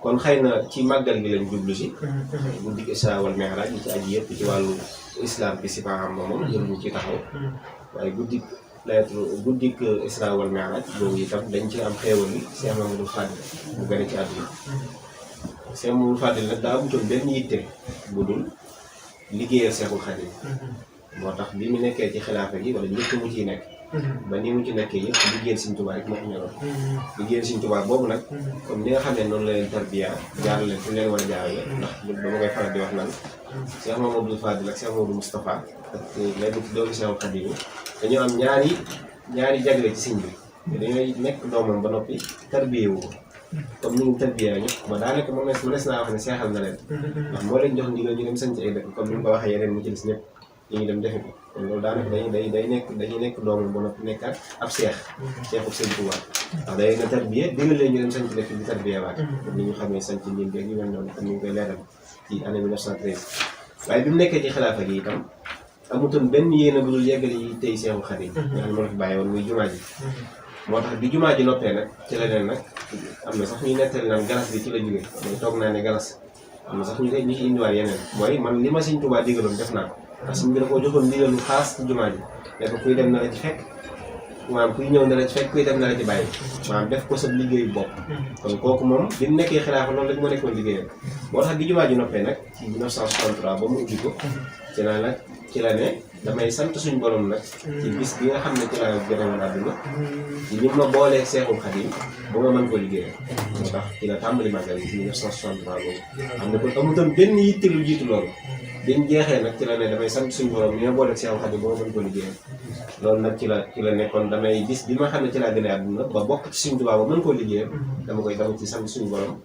kon xëy na ci màggal gi lañ jublu si guddik Isra wal Mi'raj yi ci aji yëpp ci wàllu islam bi si paam moom jëluñu ci taxaw waaye guddik Isra wal Mi'raj boobu itam dañ ci am xéewal yi Cheikh Mamadou Fadil bu gën a ci àdduna Cheikh Mamadou Fadil nag daa amutoon benn yitte bu dul liggéeyal Cheikhul Khadim moo tax bi mu nekkee ci xilaafa gi wala njëkk mu ciy nekk ba ni mu ci nekkee yëpp liggéeyal Sëñ Tuubaa rek moo ko ñoroon liggéeyal Sëñ Tuubaa boobu nag comme ni nga xam ne noonu la leen tarbiya jaar leen fu leen war a jaarale ndax dama koy faral di wax naan Cheikh Mamadou Fadil ak Cheikh Mamadou Moustapha ak lenn ci doomu Cheikhul Khadim yi dañoo am ñaari jagle ci sëñ bi te dañooy nekk doomam ba noppi tarbiye wu ko comme ni mu tarbiya ñëpp ba daanaka mënees naa wax ne seexal na leen ndax moo leen jox ndigal ñu dem sanc ay dëkk comme ni mu ko waxee yeneen mu ci des ñëpp ñu ngi dem defi ko kon loolu daanaka dañuy nekk doomam ba noppi nekkaat ab seexu Sëñ Tuubaa ndax day na tarbiya digal leen ñu dem sanc dëkk di tarbiya waat comme ni ñu xamee sanc ñin beeg yu mel noonu comme ni ñu koy leeral ci année 1913 waaye bi mu nekkee ci xilaafa gi itam amutoon benn yéene bu dul yeggali yi tey Seexul Xadiim nga xam ne moo la fi bàyyi woon muy jumaa ji moo tax bi jumaa ji noppee nag ci la leen nag am na sax ñuy nettali naan galas bi ci la jógee mooy toog naa ne galas am na sax ñu ci indiwaat yeneen mooy man li ma Sëñ Tuubaa digaloon def naa ko parce que bi da koo joxoon ndigalu xaas ci jumaa ji ne ko kuy dem na la ci fekk maanaam kuy ñëw na la ci fekk kuy dem na la ci bàyyi maanaam def ko sa liggéeyu bopp kon kooku moom bi mu nekkee xilaafa loolu rek moo nekkoon liggéeyam moo tax bi jumaa ji noppee nag ci 1963 ba mu ubbi ko ci la ne damay sant suñu borom nag ci bis bi nga xam ne ci laa gën a mën àdduna ci ni ma boolee Seexul Xadiim ba ma mën ko liggéeyal moo tax ci la tàmbali màggal yi ci 1963 boobu xam ne kon amutoon benn yitte lu jiitu loolu bi mu jeexee nag ci la ne damay sant suñu borom ni ma boolee Seexul Xadiim ba ma mën ko liggéeyal loolu nag ci la nekkoon damay bis bi ma xam ne ci laa gën a àdduna ba bokk ci Sëñ Tuubaa ba mën koo liggéeyal dama ci sant suñu borom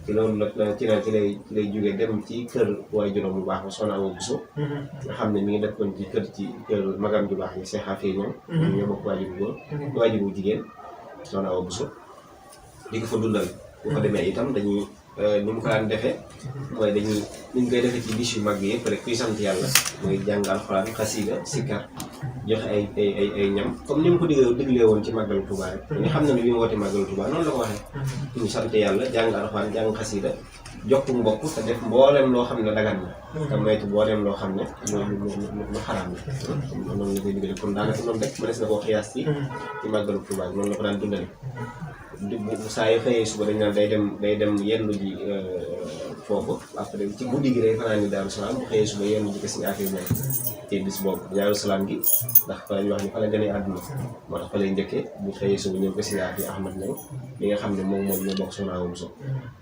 ci loolu nag ci lay jógee dem ci kër waaye juróom bu baax ba Soxna Awa Bousso nga xam ne mi ngi dëkkoon ci kër magam ju baax ni Cheikh Afia ñoom ñoo bokk waajur bu góor waajur bu jigéen Soxna Awa Bousso di ko fa dundal bu ko demee itam dañuy ni mu ko daan defee mooy ni ñu koy defee ci bis yu mag yi yëpp rek kuy sant yàlla mooy jàng alxuraan xasiida sikkar joxe ay ñam comme ni mu ko diglee woon ci màggalu Tuubaa rek ñu xam ne bi mu woote màggalu Tuubaa noonu la ko waxee ñu sant yàlla jàng alxuraan jàng xasiida jokk mbokk te def mboolem loo xam ne dagan na te moytu mboolem loo xam ne lu xaraam la noonu la koy digale kon daanaka noonu rek mënees na koo xiyaas ci màggalu Tuubaa noonu la ko daan dundale saa yu xëyee suba dañ naan day dem yendu ji foofu après ci guddi gi day fanaan ni Daaru Salaam bu xëyee suba yendu ji ko si affaire ñoom ci bis boobu Daaru Salaam gi ndax fa lañ wax ni fa la gënee àdduna moo tax fa lay njëkkee bu xëyee suba ñëw ko si affaire Ahmad Ñaŋ li nga xam ne moom ñoo bokk Soxna Awa Bousso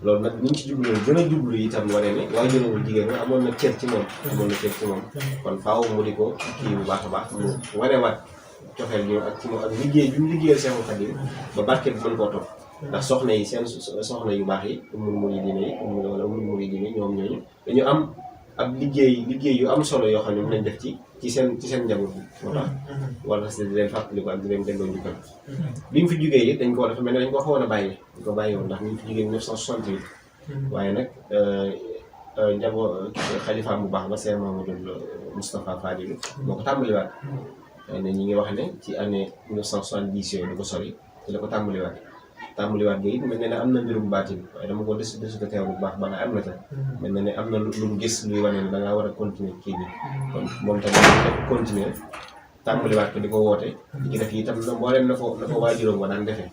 loolu nag ñu ngi ci jublu gën a jublu itam wane ne waaye jëlawul jigéen ñi amoon na cër ci moom kon faaw mu di ko kii bu baax a baax mu wanewaat cofeel ñu ak ci moom ak liggéey bi mu liggéeyal Seexul Xadiim ba barke bi mën koo topp ndax soxna yi seen soxna yu baax yi umul muridiin yi ñoom ñooñu dañu am ab liggéey yu am solo yoo xam ne mën nañ def ci seen njaboot bi moo tax wala si di leen fàttali ko ak di leen delloo njukkal bi mu fi jógee it dañ ko dafa mel ne dañ ko xawoon a bàyyi dañ ko bàyyi woon ndax ñu fi jógee 1968 waaye nag xalifaam bu baax ba Cheikh Mamadou Moustapha Fadilou moo ko tàmbaliwaat xëy na ñi ngi wax ne ci année 1970 yooyu du ko sori ci la ko tàmbaliwaat gi it mel na ne am na mbirum baatin waaye dama ko des ko teew bu baax ba nga am na ta mel na ne am na lu mu gis luy wane ne da ngaa war a continuer kii bi kon moom tamit dafa continuer tàmbaliwaat ko di ko woote di ci def itam mboolem na ko waajuram wa daan defee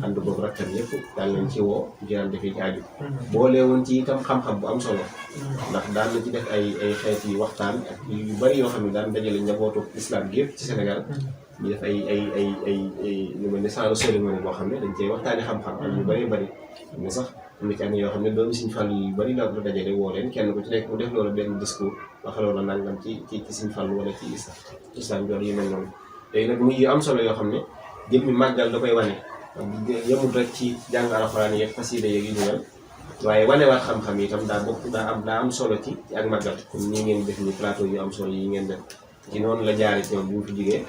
ànd boobu rakkam yëpp daal leen ci woo ci daan defee ci aju boole woon ci itam xam-xam bu am solo ndax daan na ci def ay xeet yi waxtaan ak yu bari yoo xam ne daan dajale njabootu islam gi yëpp ci Sénégal ñu def ay lu mel ne genre cérémonie boo xam ne dañ cee waxtaani xam-xam ak yu bari bari ne sax am na ci année yoo xam ne doomu Sëriñ Fallu yu bari la dajale woo leen kenn ku ci nekk mu def loolu benn discours wax loolu nangam ci Sëriñ Fallu wala ci islam joor yu mel noonu léegi nag muy yu am solo yoo xam ne jëmmi màggal da koy wane yëmul rek ci jàng alxuraan yeeg xasida yeeg yu ñu mel waaye wanewaat xam-xam yi itam daa am solo ci ak màggal comme nii ngeen def ni plateau yu am solo yi ngeen def ci noonu la jaare ci ñoom bu ñu fi jigee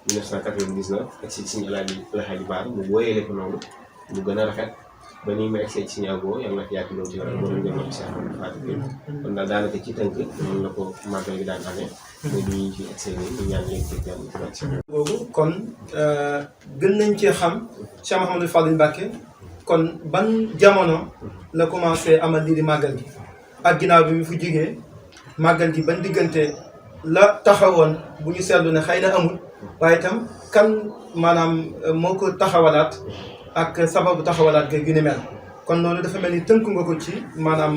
1999 ak si Sëriñ Alaaji Baar mu wóoyeele ko noonu mu gën a rafet ba nii ma egsee ci Sëriñ Abo yàlla na fi yàgg loolu ci wàllu borom njëriñ si Ahmadou Faty kon daal daanaka ci tënk noonu la ko màggal gi daan amee muy bi ñu ci egsee nii ñu ñaan leen ci jàmm boobu kon gën nañ ci xam Cheikh Mouhamadou Fadil Mbacké kon ban jamono la commencé amal lii di màggal gi ak ginnaaw bi mu fi jógee màggal gi ban diggante la taxawoon bu ñu seetlu ne xëy na amul waaye itam kan maanaam moo ko taxawalaat ak sababu taxawalaat ga yu ni mel kon loolu dafa mel ni tënku nga ko ci maanaam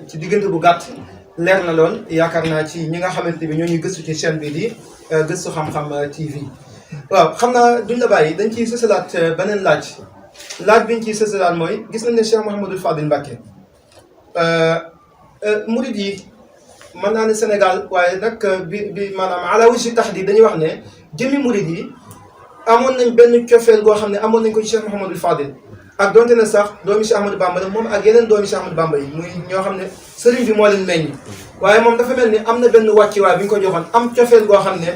ci diggante bu gàtt leer na lool yaakaar naa ci ñi nga xamante bi ñoo ñuy gëstu ci chaîne bi di Gëstu Xam-Xam TV waaw xam naa duñ la bàyyi dañ ciy sësalaat beneen laaj bi ñu ciy sësalaat mooy gis nañ ne Cheikh Mouhamadou Fadil Mbacké murid yi mën naa ne Sénégal waaye nag bi maanaam ala wajhi tahdid dañuy wax ne jëmmi murid yi amoon nañ benn cofeel goo xam ne amoon nañ ko ci Cheikh Mouhamadou Fadil ak donte ne sax doomi Cheikh Ahmadou Bamba la moom ak yeneen doomi Cheikh Ahmadou Bamba yi muy ñoo xam ne sëriñ bi moo leen meññ waaye moom dafa mel ni am na benn wàcciwaay bi ñu ko joxoon am cofeel goo xam ne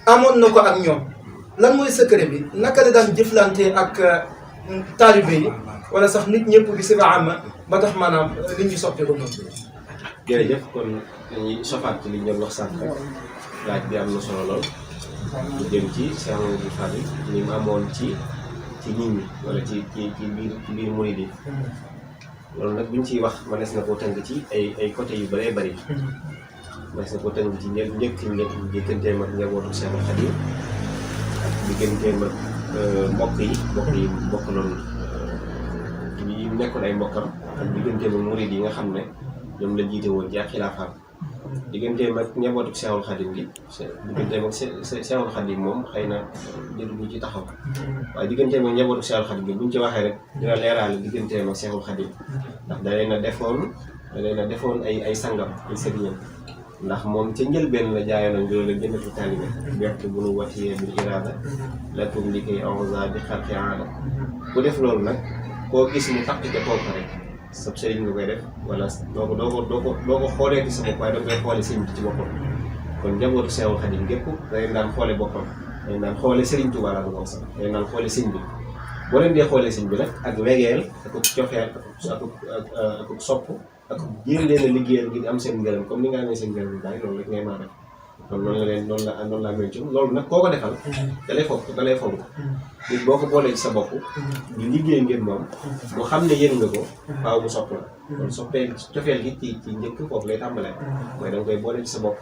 amoon na ko ak ñoom lan mooy secret bi naka la daan jëflante ak taalibe yi wala sax nit ñëpp bi si ama ba tax maanaam li ñu soppee ko noonu. jërëjëf kon dañuy sofaat ci li ñu doon wax sànq rek laaj bi am na solo lool lu jëm ci Cheikh Mouhamadou Fadil ni mu amoon ci nit ñi wala ci biir murid yi loolu nag buñ ciy wax mënees na koo tënk ci ay côté yu bëree bëri mënees na koo tënk ci digganteem ak njabootu Cheikh Khadim ak digganteem ak mbokk yi mbokk loolu yi nekkoon ay mbokkam ak digganteem ak murid yi nga xam ne ñoom la jiite woon ci ak xilaafaam digganteem ak njabootu Cheikhul Khadim gi digganteem ak Cheikhul Khadim moom xëy na jëru bu ci taxaw waaye digganteem ak njabootu Cheikhul Khadim gi buñ ci waxee rek dina leeraale digganteem ak Cheikhul Khadim ndax da leen a defoon ay sangam ay sëriñam ndax moom ca njëlbeen la jaayoon nañ loolu la jëndatu taalibe berte bu nu watiyee bil iraada latum li koy ensa bi xarqi aada ku def loolu nag koo gis mu takk ca kooku rek sab sëriñ nga koy def wala doo ko xoolee ci sa bopp waaye da koy xoole sëriñ bi ci boppam kon njabootu Seexul Xadim gépp dañ daan xoole boppam dañ daan xoole sëriñ Tuubaa la ko sax dañ daan xoole sëriñ bi boo leen dee xoolee sëriñ bi nag ak wegeel ak cofeel ak sopp ak jéem leen a liggéeyal ngir am seen ngërëm comme ni nga amee seen ngërëm bi bàyyi loolu rek ngay maa def kon noonu la mel ci loolu nag koo ko defal da lay fonk nit boo ko boolee ci sa bopp di liggéey ngir moom mu xam ne yëg nga ko waaw mu sopp la kon soppee cofeel gi ci njëkk foofu lay tàmbalee mooy da nga koy boole ci sa bopp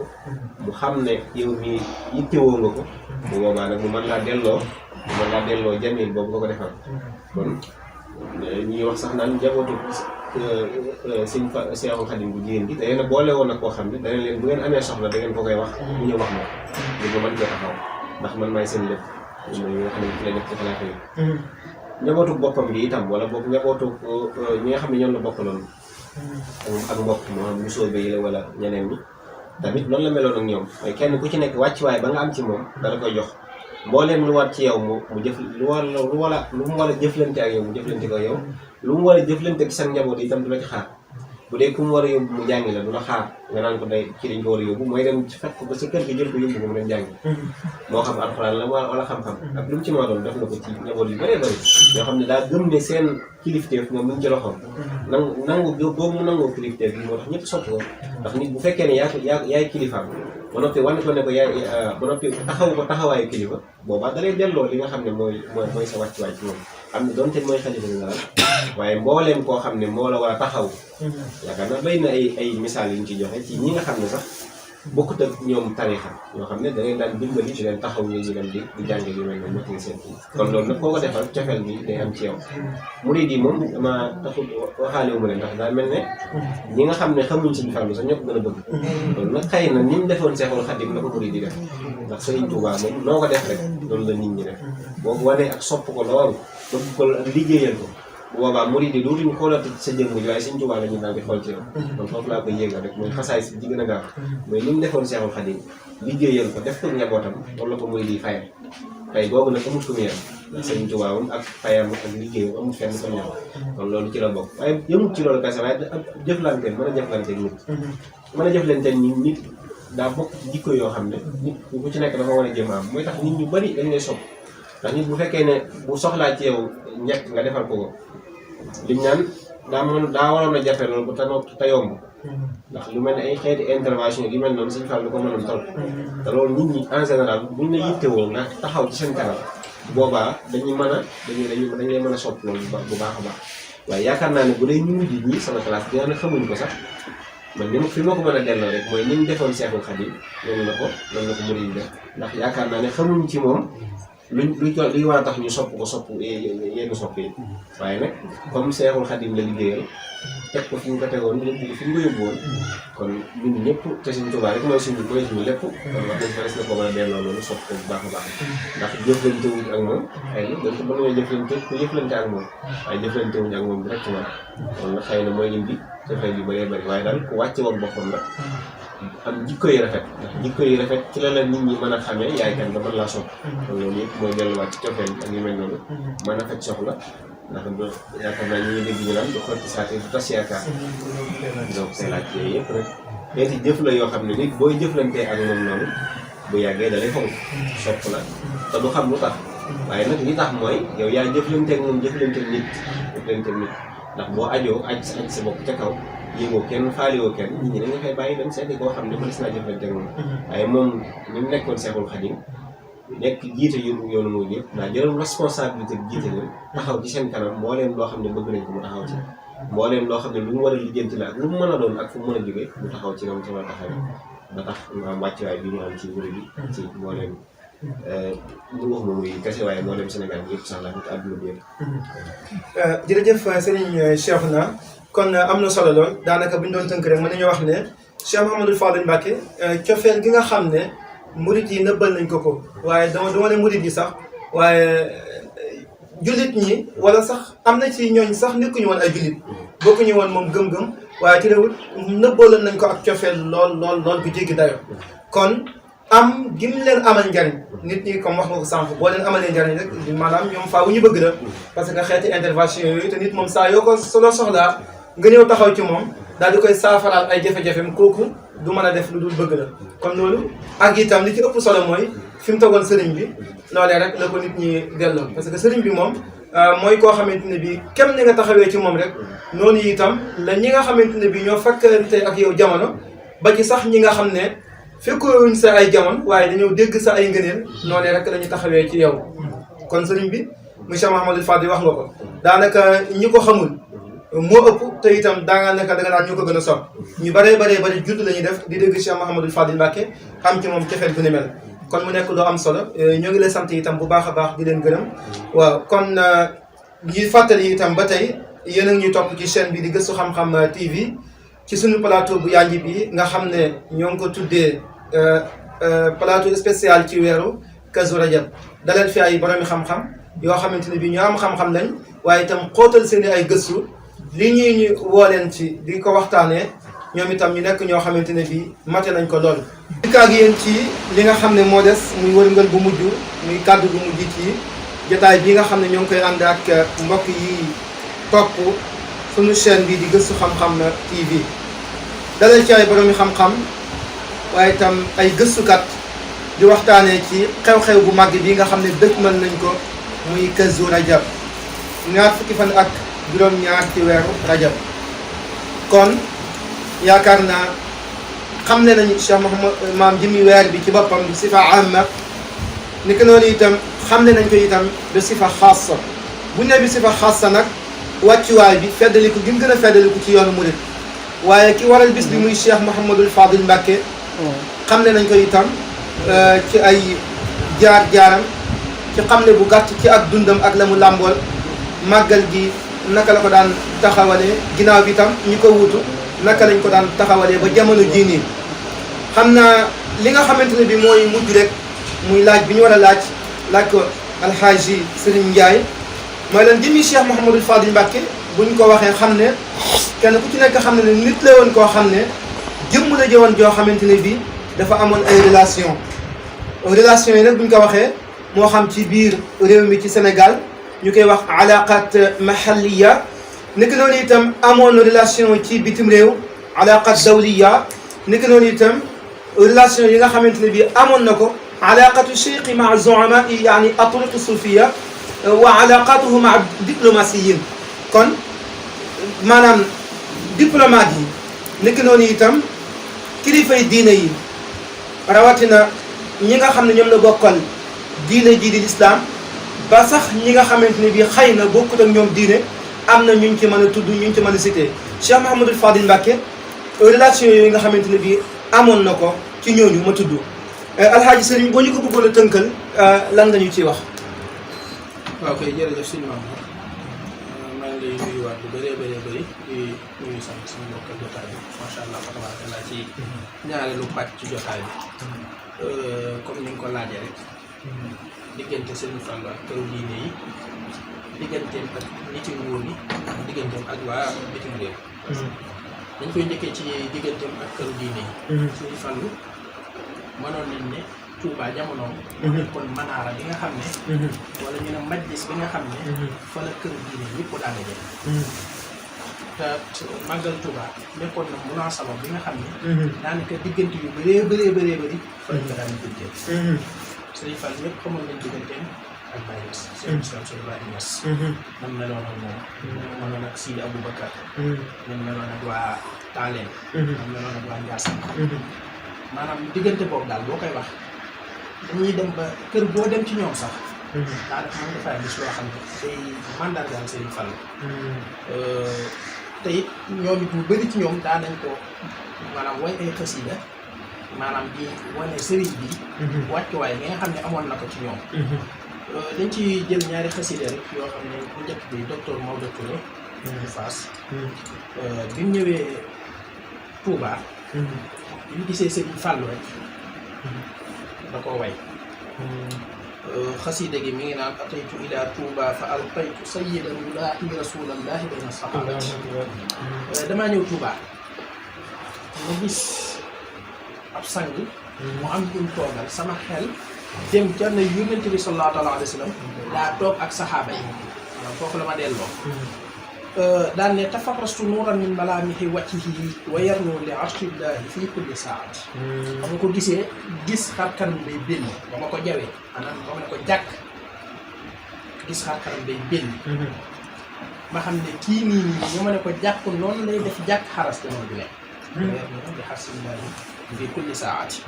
mu xam ne yow mii yittewoo nga ko bu boobaa nag mu mën laa delloo jamil boobu nga ko defal kon ñuy wax sax naan njabootu Seexul Xadim bu jigéen gi da ngeen a boole woon ak koo xam ne dana leen bu ngeen amee soxla da ngeen ko koy wax mu ñëw wax ma ngir ma mën cee taxaw ndax man maay seen lépp mooy ñi nga xam ne ci la def ci xalaat yi njabootu boppam gi itam wala boog njabootu ñi nga xam ne ñoom la bokkaloon ak mbokk moo xam lu sóobe yi la wala ñeneen ñi tamit noonu la meloon ak ñoom mooy kenn ku ci nekk wàccuwaay ba nga am ci moom dala koy jox mbooleem lu war ci yow mu jëf lu mu war a jëflante ak yow mu jëflante ko yow lu mu war a jëflante ak sa njaboot itam du la ci xaar bu dee ku mu war a yóbbu mu jàngi la du la xaar nga naan ko day ci dañ ko war a yóbbu mooy dem fekk ko ba sa kër gi jël ko yóbbu ko mu dem jàngi moo xam alxuraan la wala xam-xam ak lu mu ci maa doon def na ko ci njaboot yu bëree bëri yoo xam ne daa gëm ne seen kilifteef moom mu ngi ci loxoom nangu boobu mu nangoo kilifteef bi moo tax ñëpp sopp ko ndax nit bu fekkee ne yaay kilifaam ba noppi wane ko ne ko yaay ba noppi taxaw ko taxawaayu kilifa boobaa da lay delloo li nga xam ne mooy sa wàccuwaay ci moom am na donte mooy xalifa général waaye mbooleem koo xam ne moo la war a taxaw yaakaar naa béy na ay misaal yu ñu ci joxe ci ñi nga xam ne sax bokkut ak ñoom tarixa ñoo xam ne da ngay daan dimbali di leen taxaw ñu dem di jànge yu mel noonu mottali seen kii kon loolu nag koo ko defal cofeel bi day am ci yow murid yi moom dama taxul waxaale wu ma leen ndax daa mel ne ñi nga xam ne xamuñ Sëriñ Fallu sax ñëpp gën a bëgg loolu nag xëy na ni mu defoon Seexul Xadim la ko murid yi def ndax Sëriñ Tuubaa moom noo ko def rek loolu la nit ñi def boo ko wanee ak sopp ko lool bëgg ko ak liggéeyal ko bu boobaa murid yi dootuñu xoolati sa jëmm ji waaye Sëriñ Tuubaa la ñu daal di xool ci yow kon foofu laa koy yéegal rek mooy xasaay si ji gën a gaaw mooy ni mu defoon Seexul Xadim liggéeyal ko def ko njabootam loolu la ko murid yi fayal fay googu nag amut ko mu yem ndax Sëriñ Tuubaa moom ak fayam ak liggéeyam amut fenn ko ñëw kon loolu ci la bokk waaye yëmut ci loolu kese waaye jëflanteel mën a jëflanteeg nit mën a jëflanteeg nit daa bokk jikko yoo xam ne nit ku ci nekk dafa war a jëm am mooy tax nit ñu bari dañ lay sopp ndax nit bu fekkee ne bu soxlaa ci yow njëkk nga defal ko ko liñ naan daa waroon a jafe loolu te yomb ndax lu mel ne ay xeeti intervention yu mel noonu Sëriñ Fallu du ko mënoon trop te loolu nit ñi en général buñ la yittewoo nga taxaw ci seen kanam boobaa dañuy mën a dañ lay mën a sopp loolu bu baax a baax waaye yaakaar naa ne bu dee ñu mujj ñi sama classe bi nga xamuñ ko sax man ni fi ma ko mën a delloo rek mooy ni mu defoon Seexul Xadim loolu la ko murid yi def ndax yaakaar naa ne xamuñ ci moom luy war a tax ñu sopp yenn sopp yi waaye nag comme Seexul Xadim la liggéeyal teg ko fi ñu ko tegoon yóbbu ko fi ñu ko yóbbu woon kon ñun ñëpp te Sëriñ Tuubaa rek mooy suñu lépp kon wax nañ fa res na ko mën a delloo loolu sopp ko bu baax a baax ndax jëflante wuñ ak moom xëy na dañ ko mën nga jëflante ak moom waaye jëflante wuñ ak moom directement kon nag xëy na mooy lim bi cofeel yu bëree bëri waaye daal ku wàcce woon boppam la am jikko yi rafet ndax jikko yi rafet ci la nit ñi mën a xamee yaay kan ba mën laa sopp kon loolu yëpp mooy delluwaat ci cofeel ak yu mel noonu mën a faj soxla ndax yaakaar naa ñu ngi dégg ñu naan du xool ci saate du tas yaakaar donc c'est laaj yooyu yëpp rek xeeti jëf la yoo xam ne nit booy jëflantee ak moom noonu bu yàggee da lay fonk sopp la te du xam lu tax waaye nag li tax mooy yow yaa jëflanteeg moom jëflanteeg nit ndax boo ajoo aj sa bopp ca kaw yëngoo kenn faaliwoo kenn nit ñi dañu fay bàyyi dem seeti koo xam ne ma des naa jëflanteeg moom waaye moom ni mu nekkoon Seexul Xadim nekk jiite yoonu mooy yëpp daa jëloon responsabilité bi jiite leen taxaw ci seen kanam mbooleem loo xam ne bëgg nañ ko mu taxaw ci mbooleem loo xam ne lu mu war a lijjanti la ak lu mu mën a doon ak fu mu mën a jógee mu taxaw ci nam ci war a taxawee ba tax ñu am wàccuwaay bi ñu am ci wuri bi ci mbooleem lu wax moom muy kese waaye mbooleem Sénégal bi yëpp sax la ak àdduna bi yëpp jërëjëf Serigne Cheikhouna kon am na solo lool daanaka bu ñu doon tënk rek mën nañoo wax ne Cheikh Mouhamadou Fadil Mbacké cofeel gi nga xam ne murid yi nëbbal nañ ko waaye dama ne murid yi sax waaye jullit ñi wala sax am na ci ñooñ sax nekkuñu woon ay jullit bokkuñu woon moom gëm-gëm waaye terewul nëbbaloon nañ ko ak cofeel lool bu jéggi dayo kon am gim leen amal njariñ nit ñi comme wax nga ko sànq boo leen amalee njariñ rek maanaam ñoom faaw ñu bëgg la parce que xeeti intervention yooyu te nit moom saa yoo ko solo soxlaa nga ñëw taxaw ci moom daal di koy saafaraal ay jafe-jafem kooku du mën a def lu dul bëgg la kon loolu ak itam li ci ëpp solo mooy fi mu tegoon sëriñ bi loolee rek la ko nit ñi delloo parce que sëriñ bi moom mooy koo xamante ne bi kem ni nga taxawee ci moom rek noonu itam la ñi nga xamante ne bi ñoo fekkante ak yow jamono ba ci sax ñi nga xam ne fekkowuñ sa ay jamono waaye dañoo dégg sa ay ngëneel noonu rek la ñu taxawee ci yow kon sëriñ bi monsieur Mouhamadou Fadil wax nga ko daanaka ñi ko xamul moo ëpp te itam daanaka da nga naan ñoo ko gën a sopp ñu bari judd la ñuy def di dégg Cheikh Mouhamadou Fadil Mbacké xam ci moom cofeel bu ni mel kon mu nekk lu am solo ñoo ngi lay sant itam bu baax a baax di leen gërëm waaw kon ñuy fàttali itam ba tey yéen a ngi ñuy topp ci chaîne bi di Gëstu Xam-Xam TV ci suñu plateau bu yanji bi nga xam ne ñoo ngi ko tuddee plateau spécial ci weeru Kazu Rajab dalal fi ay boromi xam-xam yoo xamante ne bi ñu am xam-xam lañ waaye itam xóotal seen i ay gëstu li ñuy woo leen ci di ko waxtaanee ñoom itam ñu nekk ñoo xamante ne bii mate nañ ko lool. dikk ak yéen ci li nga xam ne moo des muy wërngal bu mujj muy kàddu bu mujj ci jotaay bi nga xam ne ñoo ngi koy ànd ak mbokk yi topp suñu chaîne bi di Gëstu Xam-Xam TV. dalal ci ay boroomi xam-xam waaye itam ay gëstukat di waxtaanee ci xew-xew bu màgg bi nga xam ne dëkkmal nañ ko muy Kazu Rajab ñaar fukki fan ak juróom-ñaar ci weeru rajab kon yaakaar naa xam ne nañu Cheikh Mouhamad maam jëmi weer bi ci boppam bi sifa amma ni ko noonu itam xam ne nañ ko itam bi sifa xaasa bu ne bi sifa xaasa nag wàccuwaay bi feddaliku gi mu gën a feddaliku ci yoonu murid waaye ki waral bis bi muy Cheikh Mouhamadul Fadil Mbacké xamle nañ ko itam ci ay jaar-jaaram ci xamle bu gàtt ci ak dundam ak la mu làmbool màggal gi naka la ko daan taxawalee ginnaaw bi itam ñi ko wuutu naka lañ ko daan taxawalee ba jamono jii nii xam naa li nga xamante ne bi mooy mujj rek muy laaj bi ñu war a laaj ko alxaaji Serigne Ndiaye mooy leen jëmi Cheikh Mouhamadul Fadil Mbacké buñ ko waxee xam ne kenn ku ci nekk xam ne nit la woon koo xam ne jëmm la jëwoon joo xamante ne bi dafa amoon ay relation yi nag buñ ko waxee moo xam ci biir réew mi ci Sénégal ñu koy wax alaqat mahalliya nekk noonu itam amoon relation ci bitim réew alaqat dawliya nekk noonu itam relation yi nga xamante ne bi amoon na ko alaqatu cheikhi maa zuama yaani atruq sufiya wa alaqatuhu maa diplomasiyin kon maanaam diplomate yi nekk noonu itam kilifay diine yi rawatina ñi nga xam ne ñoom la bokkal diine ji di lislaam ba sax ñi nga xamante ne bii xëy na bokkut ak ñoom diine am na ñu ci mën a tudd ñu ci mën a cité Cheikh Mouhamadul Fadil Mbacké relation yooyu nga xamante ne bii amoon na ko ci ñooñu ma tudd alxaaji sëriñ boo ñu ko bëggoon a tënkal lan nga ñu ciy wax. waaw kay jërëjëf suñu maam maa ngi lay nuyuwaat bu bëree bëri di nuyu sant suñu mbokkal jotaay bi macha allah fa tabarakallah ci ñaareelu pàcc ci jotaay bi comme ni nga ko laajee rek diggante Serigne Fallou ak këru diine yi digganteem ak niti nguur yi digganteem ak waa bitim réew dañ koy njëkkee ci digganteem ak këru diine yi Serigne Fallou mënoon nañ ne Touba jamonoom kon manaara bi nga xam ne wala ñu ne majlis bi nga xam ne fa la këru diine yëpp daana jël te màggal Touba nekkoon na munaasaba bi nga xam ne daanaka diggante yu bëree fa lañ ko daan diggante Serigne Fall ñëpp xamoon nañ digganteem ak Baye Niass seen islam sur Baye Niass nam meloon ak moom meloon ak Sidi Aboubacar nam meloon ak waa Taaleen nam meloon ak waa Ndiassane maanaam diggante boobu daal boo koy wax dañuy dem ba kër boo dem ci ñoom sax daanaka mën nga fay gis loo xam ne day mandargaal Serigne Fall te it ñoom it ñu bëri ci ñoom daan nañ ko maanaam way ay xasida maanaam di wane sëriñ bi wàccuwaay bi nga xam ne amoon na ko ci ñoom dañ ci jël ñaari xasida rek yoo xam ne bu njëkk bi docteur Maodo Touré bu Fass bi mu ñëwee Touba bi mu gisee sëriñ Fallou rek da koo way xasida gi mi ngi naan ataytu ila Touba fa alqaytu sayyidan yulaahi rasulallahi bayna sahabati damaa ñëw Touba ma gis ab sang mu am ñu toogal sama xel dem ca ne yonent bi sallallahu alayhi wa sallam daa toog ak saxaaba yi maanaam foofu la ma delloo daan ne tafarrastu nuuran min malaamihi wajhihi wa yarnu li arshillahi fii kulli saati ba ma ko gisee gis xarkanam day benn ba ma ko jawee maanaam ba ma ne ko jàkk gis xarkanam day benn ma xam ne kii nii ñu ma ne ko jàkk noonu lay def jàkk xaras jamono bi nekk wa yarnu li arshillahi fii kulli saati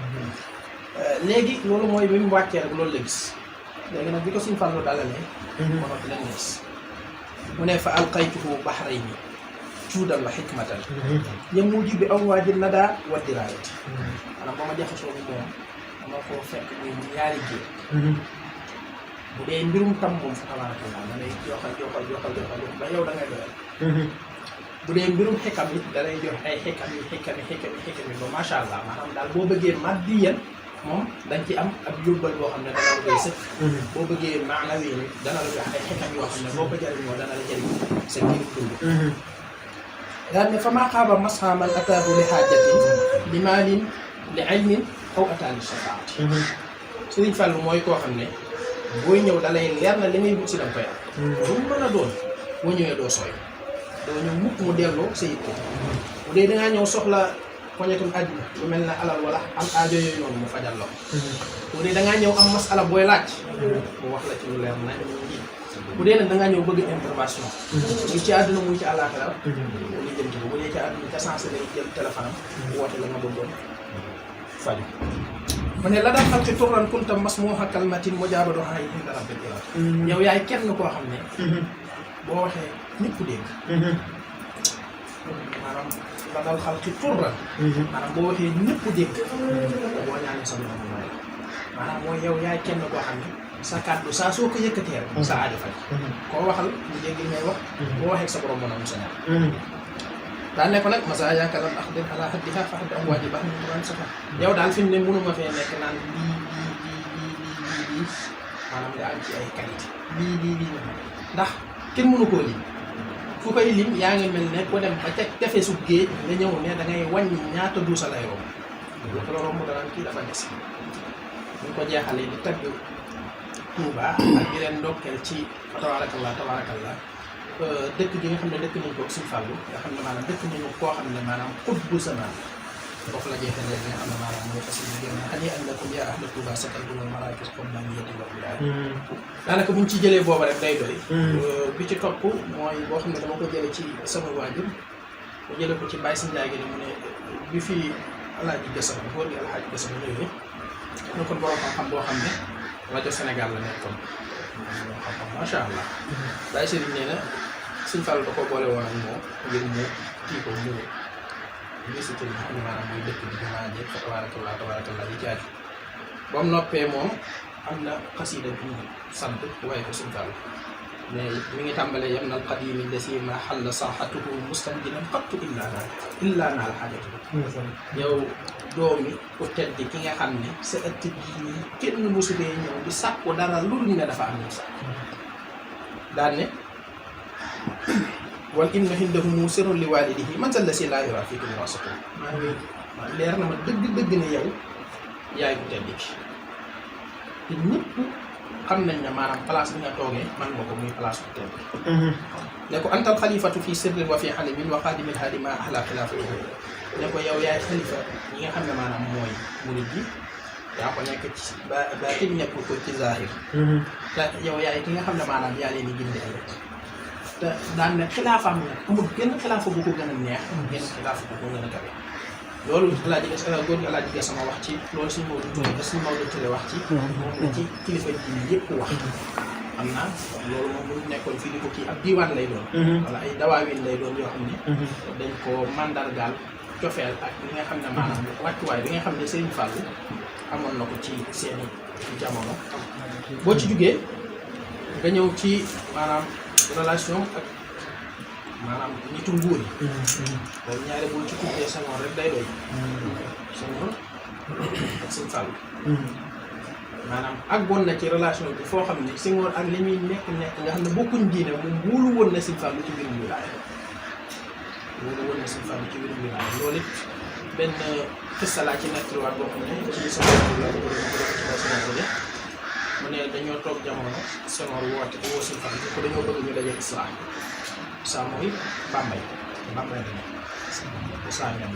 léegi loolu mooy bi mu wàccee rek loolu la gis léegi nag bi ko suñ Fallu dalalee mono bi lañ gis mu ne fa alqaytuhu bahrayni juudan wa hikmatan yamuuju bi amwaajin nadaa wa diraayati maanaam ba ma jaxasoo bi moom dama ko fekk muy ñaari géej bu dee mbirum tam moom fa tabarakallah da lay joxal ba yow da ngay doyal bu dee mbirum xikam it da lay jox ay xikam yi ba macha allah maanaam daal boo bëggee maddiyan moom dañ ci am ab yóbbal boo xam ne dana la koy sëkk boo bëggee maanawi ni dana la jox ay xikam yoo xam ne boo ko jëriñoo dana la jëriñ sa kii dund daal ne fa maa xaaba masha man ataahu li xaajatin li maalin li ilmin aw ataali shafaati Sëriñ Fallu mooy koo xam ne booy ñëw da lay leer na li ngay wut si danga koy am lu mu mën a doon boo ñëwee doo sooy doo ñëw mukk mu delloo sa yitte bu dee dangaa ñëw soxla poñetum àdduna lu mel na alal wala am aajo yooyu noonu mu fajal la bu dee dangaa ñëw am masala booy laaj mu wax la ci lu leer nañ bu dee nag dangaa ñëw bëgg intervention muy ci àdduna muy ci àllaaxira mu ngi jëm ci bu dee ci àdduna ca sensé lay jël téléphone am woote la nga bëggoon faju mu ne la daan xam ci turan kunta mas moo xa kalmatin mu jaabado xaay inda rabbil ilah yow yaay kenn koo xam ne boo waxee ñëpp dégg maanaam la dal xalqi turran maanaam boo waxee ñëpp dégg boo ñaanee sa borom mooy maanaam mooy yow yaay kenn koo xam ne sa kàddu saa soo ko yëkkatee rek sa aajo faj koo waxal ñu dégg li ngay wax boo waxee sa borom mën a sa ñaan daal ne ko nag masa yaakaaroon ak den ala xat di xaa fax di am waaji baax ñu doon safa yow daal fi mu ne mënuma fee nekk naan lii maanaam nga am ci ay qualité lii ndax kenn mënu koo lim fu koy lim yaa ngi mel ne ko dem ba ca tefesu géej nga ñëw ne da ngay wàññi ñaata duusa lay romb lu la romb danaan kii dafa des ñu ko jeexalee di tagg Touba ak di leen ndokkeel ci tabarakallah dëkk gi nga xam ne dëkk nañ ko Sëñ Fallu nga xam ne maanaam dëkk nañu koo xam ne maanaam xut bu samaan foofu la jeexalee li nga xam ne maanaam mooy fas yéene génn xani an lakum yaa ahla Touba sakantumul maraakis comme naa ngi yetti wax bi daanaka buñ ci jëlee booba rek day doy bi ci topp mooy boo xam ne dama ko jële ci sama waajur mu jële ko ci Baye Sëñ Njaay gi ne mu ne bi fii Alaaji Gassama góor gi Alaaji Gassama ñëwee ñu kon borom xam-xam boo xam ne rajo Sénégal la nekkoon xam-xam macha allah Baye Serigne nee na Sëñ Fallu da ko boole woon ak moom ngir mu kii ko mu visité li nga xam ne maanaam mooy dëkk bi jumaa jeeg fa tabarakallah yi jaaju ba mu noppee moom am na xasiida bu ñu sant waaye ko Sëñ Fallu mais mi ngi tàmbalee yam nal qadimi lasi ma xalla saaxatuhu mustamdinan xattu illa naal xaajatu yow doomi ku tedd ki nga xam ne sa ëtt bii nii kenn mosu dee ñëw di sàkku dara lu dul ne dafa am ñu sàkk daan ne wal inna hindahumu sirrun li walidihi man zal lasi laa yura fiikum wasatu maa ngi leer na ma dëgg ne yow yaay ku tedd ki te ñëpp xam nañ ne maanaam place bi nga toogee man nga ko muy place bu tedd ne ko antal xalifatu fi sirrin wa fi xalimin wa xaadimil haadi ma ahla xilaafatuhu ne ko yow yaay xalifa ñi nga xam ne maanaam mooy murid bi yaa ko nekk ci baatin nekk ko ci zahir te yow yaay ki nga xam ne maanaam yaa leen di gindi ëllëg te daan ne xilaafaam nag amul genn xilaafa bu ko gën a neex amul genn xilaafa bu ko gën a kawe loolu góor gi Alaaji Gassama wax ci loolu suñu Maodo Touré wax ci moom la ci kilifa ji yëpp wax xam naa loolu moom bu nekkoon fii di ko kii ab diiwaan lay doon wala ay dawaawin lay doon yoo xam ne dañ ko mandargaal cofeel ak li nga xam ne maanaam wàccuwaay bi nga xam ne Serigne Fallou amoon na ko ci seeni jamono boo ci jugee nga ñëw ci maanaam relation ak maanaam nitu nguur yi loolu ñaare boo ci tuddee Senghor rek day doy Senghor ak Sëñ Fallu maanaam àggoon na ci relation bi foo xam ne Senghor ak li muy nekk nga xam ne bokkuñ diine moom wóolu woon na Sëñ Fallu ci mbirum wilaaya loolu it benn xista laa ci nettaliwaat boo xam ne ci sama mu ne dañoo toog jamono Senghor woote woo Sëñ Fallu ko dañoo bëgg ñu daje islam saa mooy Bambey la ne islam ñoom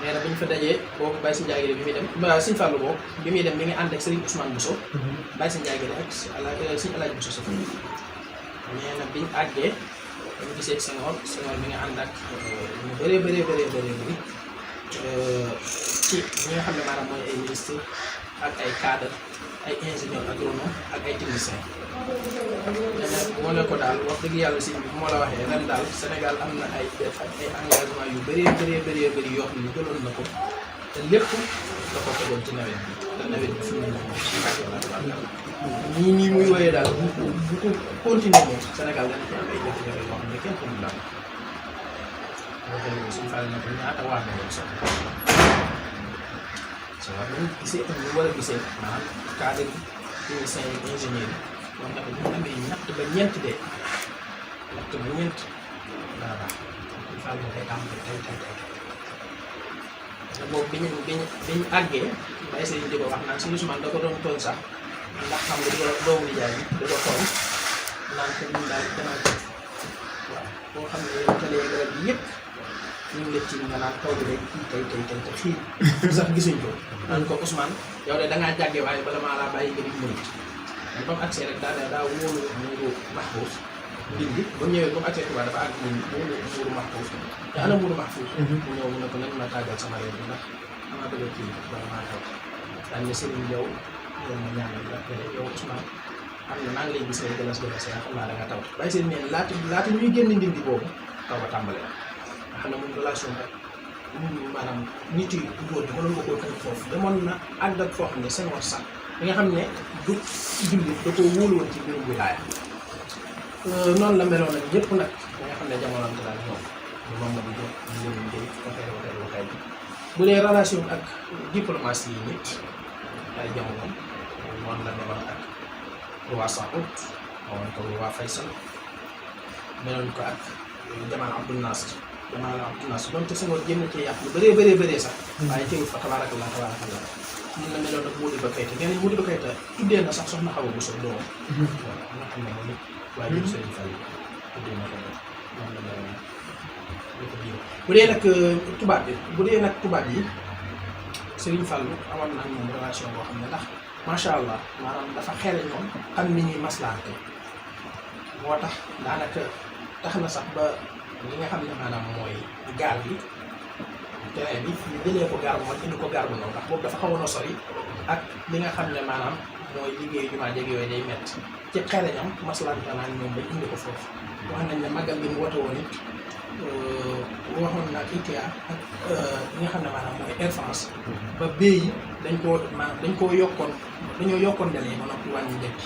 nee na bu ñu fa dajee boobu Baye Sëñ Njaay bi muy dem Sëñ Fallu boobu bi muy dem mi ngi ànd ak Serigne Ousmane Bousso Baye Sëñ Njaay ak Sëñ Alaaji Bousso sa nee na biñu àggee dañu gisee Senghor mi nga ànd ak ñu bëree ci ñi nga xam ne maanaam mooy ay ministre ak ay cadre ay ingénieur agronome ak ay technicien moo ne ko daal wax dëgg yàlla si bi moo la waxee ren daal Sénégal am na ay engagement yu bëree yoo xam ne jëloon na ko te lépp da ko tegoon ci nawet bi te nawet bi fi mu ne nii muy wooyee daal bu ko continuer moom Sénégal dañ ci am ay jafe-jafe yoo xam ne kenn xamul daal moo tax suñu fàlle na ko ñaata waar na loolu sax so war nañ gisee ak ñu war a gisee maanaam cadre technicien yi ingénieur yi wax na ko bu ñu amee ñett ba ñeent dana baax suñu fàlle na day tàmbali tey te boobu bi ñu àggee Baye Serigne di ko wax naan si Ousmane da ko doon tooñ sax ndax xam nga di ko doomu nijaay bi da ko tooñ naan ko ñun daal danaa jëf waaw boo xam ne yow tale garab yi yëpp ñu ngi la ci nga naan taw bi day kii tey te xii sax gisuñ ko naan ko Ousmane yow de dangaa jàggee waaye bala maa laa bàyyi nga di mënit man ba mu accès rek daa wóolu muuru Mahfouz bindi ba mu ñëwee ba mu accès Touba dafa àgg wóolu muuru Mahfouz te ana muuru Mahfouz mu ñëw mu ne ko nañ ma tàggal sama réew bi ndax amaa bëgg a kii bala maa taw daan ne Serigne yow ma ñaanal la yow Ousmane xam ne maa ngi lay gis ngay gëlas yaa xam naa da nga taw Baye Serigne neen laata ñuy génn ndindi boobu taw ba tàmbale xam ne moom relation ak maanaam nit yi góor ñi mënoon nga koo tënk foofu demoon na àgg ak foo xam ne Senghor sax bi nga xam ne du jullit da koo wóolu woon ci mbirum wilaaya noonu la meloon nag ñëpp nag da nga xam ne jamonoom te daal ñoom Mamadou Diop Ndiémé Ndiaye waxee bi bu dee relation ak diplomatie yi nit ay jamonoom noonu la meloon ak roi Saoud meloon ko roi Faysal meloon ko ak Jamal Abdou Nasser donte Senghor jéem na cee yàq lu bëree sax waaye teewul fa tabaarakallah mun na meloon ak Modibo Keïta nee nañ Modibo Keïta tuddee na sax soxna Awa Bousso doomam nga xam ne moom it waaye jur Serigne Fall tuddee na ko moom la meloon bu dee nag tubaab yi Serigne Fall amoon na ñoom relation boo xam ne ndax macha allah maanaam dafa xeele ñoom xam ni ñuy maslaante moo tax daanaka tax na sax ba li nga xam ne maanaam mooy gaal bi terrain bi ñu jëlee ko gaar bu mag indi ko gaar bu ndaw ndax boobu dafa xawoon a sori ak li nga xam ne maanaam mooy liggéeyu jumaa jeg yooyu day métti ci xereñam maslaante naa ñoom bañ indi ko foofu wax nañ ne màggal gi mu wote woon it waxoon na ak ITA ak li nga xam ne maanaam mooy Air France ba béy yi dañoo yokkoon dalee ba noppi wàññi njëg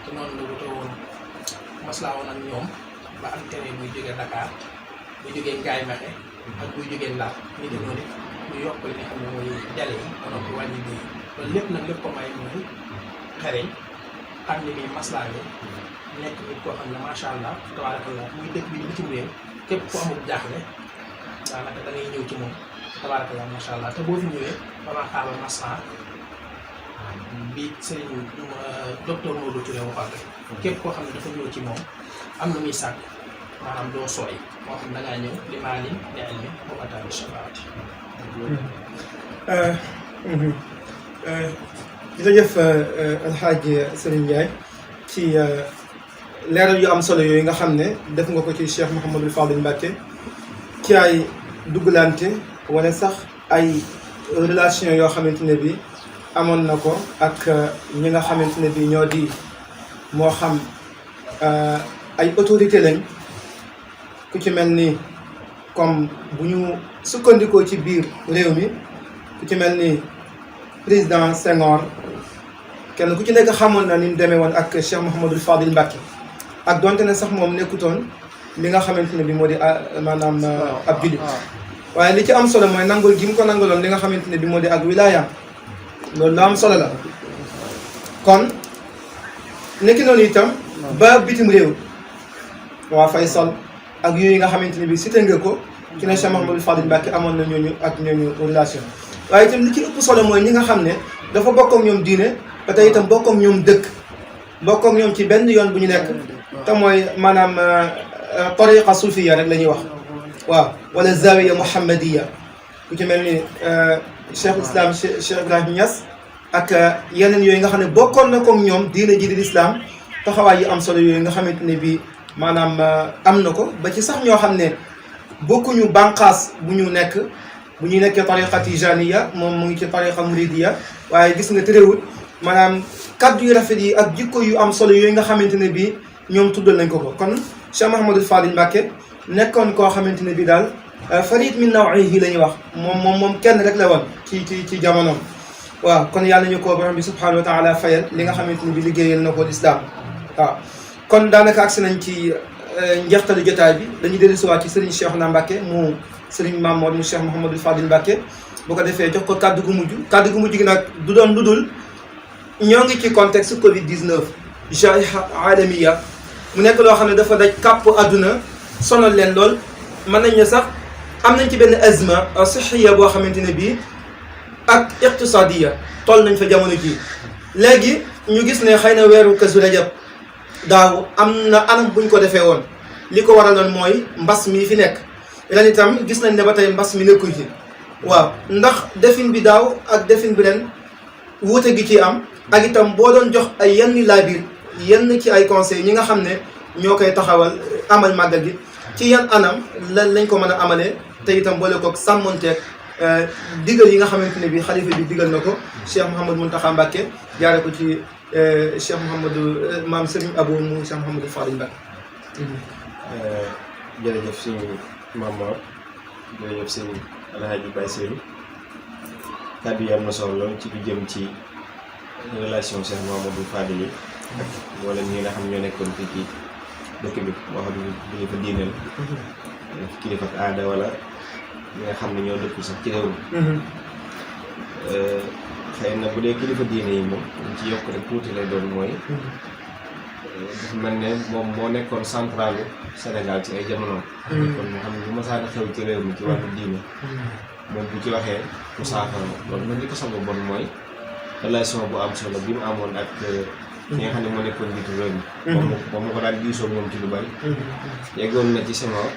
te noonu la wote woon maslaa woon ak ñoom ba am tere buy jógee Dakar buy jógee Ngaye Mekhe ak buy jógee Ndar ñu def noonu ñu yokk li nga xam ne mooy jale yi ba noppi wàññi béy loolu lépp nag lépp ko may mooy xereñ xam ni muy maslaa yi nekk nit koo xam ne macha allah tabaarakallah muy dëkk bi di bitim réew képp ku amul jaaxle daanaka da ngay ñëw ci moom tabaarakallah macha allah te boo fi ñëwee ba maa xaaral masaa bi sëriñ docteur Modou Touré waxal rek képp koo xam ne dafa ñëw ci moom am na muy sàkk maanaam doo sooy moo xam da ngaa ñëw li maalin li ilmi boo ataani shafaati. jërëjëf Alxaaji Serigne Ndiaye ci leeral yu am solo yooyu nga xam ne def nga ko ci Cheikh Mouhamadul Fadil Mbacké ci ay duggalante wala sax ay relation yoo xamante ne bi amoon na ko ak ñi nga xamante ne bi ñoo di moo xam ay autorité lañ ku ci mel ni comme bu ñu sukkandikoo ci biir réew mi ku ci mel ni président Senghor kenn ku ci nekk xamoon na ni mu demee woon ak Cheikh Mouhamadul Fadil Mbacké ak donte ne sax moom nekkutoon li nga xamante ne bi moo di maanaam ab jullit waaye li ci am solo mooy nangul gi mu ko nangaloon li nga xamante ne bi moo di ak wilaayam loolu lu am solo la kon nekki noonu itam ba bitim réew waa Faysal ak yooyu nga xamante ne bi cité nga ko ci ne Cheikh Mouhamadul Fadil Mbacké amoon na ñooñu ak ñooñu relation waaye itam li ci ëpp solo mooy ñi nga xam ne dafa bokk ak ñoom diine ba tey itam bokk ak ñoom dëkk bokk ak ñoom ci benn yoon bu ñu nekk te mooy maanaam tariqa suufiya rek la ñuy wax waaw wala zawiya muhammadiya ku ci mel ni cheikh islam Cheikh Ibrahim Niass ak yeneen yooyu nga xam ne bokkoon na comme ñoom diine ji di l'islam taxawaay yu am solo yooyu nga xamante ne bi maanaam am na ko ba ci sax ñoo xam ne bokkuñu bànqaas bu ñu nekk bu ñuy nekkee tariqa tijaniya moom mu ngi ci tariqa muridiya waaye gis nga tëréewul maanaam kaddu yu rafet yi ak jikko yu am solo yooyu nga xamante ne bi ñoom tuddal nañ ko ko kon Cheikh Mouhamadul Fadil Mbacké nekkoon koo xamante ne bi daal farid min nawihi la ñuy wax moom kenn rek la woon ci jamonoom waaw kon yàlla ñu ko borom bi subhanahu wa taala fayal li nga xamante ne bi liggéeyal na ko l'islam waaw kon daanaka agsi nañ ci njeextalu jotaay bi dañuy dellusiwaat ci Serigne Cheikhouna Mbacké mu Serigne Mamour mu Cheikh Mouhamadul Fadil Mbacké bu ko defee jox ko kaddu gu mujj gi nag du doon lu dul ñoo ngi ci contexte Covid 19 jaiha alamiya mu nekk loo xam ne dafa daj kàpp àdduna sonal leen lool mën nañ ne sax am nañ ci benn azma sixiya boo xamante ne bii ak iqtisadiya toll nañ fa jamono ji léegi ñu gis ne xëy na weeru Kazu Rajab daaw am na anam buñ ko defee woon li ko waraloon mooy mbas mi fi nekk ren itam gis nañ ne ba tey mbas mi nekkuñ ci waaw ndax defin bi daaw ak defin bi ren wuute gi ci am ak itam boo doon jox ay yenn laabir yenn ci ay conseils ñi nga xam ne ñoo koy taxawal amal màggal gi ci yan anam lañ ko mën a amalee te itam boole koog sàmmonteeg digal yi nga xamante ne bi xalifa bi digal na ko Cheikh Mouhamadou Mountakha Mbacké jaare ko ci Cheikh Mouhamadou maam Serigne Abou mu Cheikh Mouhamadou Fadil Mbacké. jërëjëf suñu Mamour jërëjëf sëñ Alhaji Baye Seydou kàddu yi am na solo lool ci lu jëm ci relation Cheikh Mouhamadou Fadil yi ak wala ñi nga xam ñoo nekkoon fii ci dëkk bi moo xam ne kilifa diine la kilifa aada wala ñi nga xam ne ñoo dëkk sax ci réew mi xëy na bu dee kilifa diine yi moom ñu ci yokk rek tuuti lay doon mooy dafa mel ne moom moo nekkoon centralu Sénégal ci ay jamonoom kon nga xam ne bu ma saa xew ci réew mi ci wàllu diine moom bu ci waxee mu saafara loolu nag li ko sabab bon mooy relation bu am solo bi mu amoon ak ñi nga xam ne moo nekkoon njiitu réew mi moom mu ko daan diisoo moom ci lu bari yeggoon na ci Senghor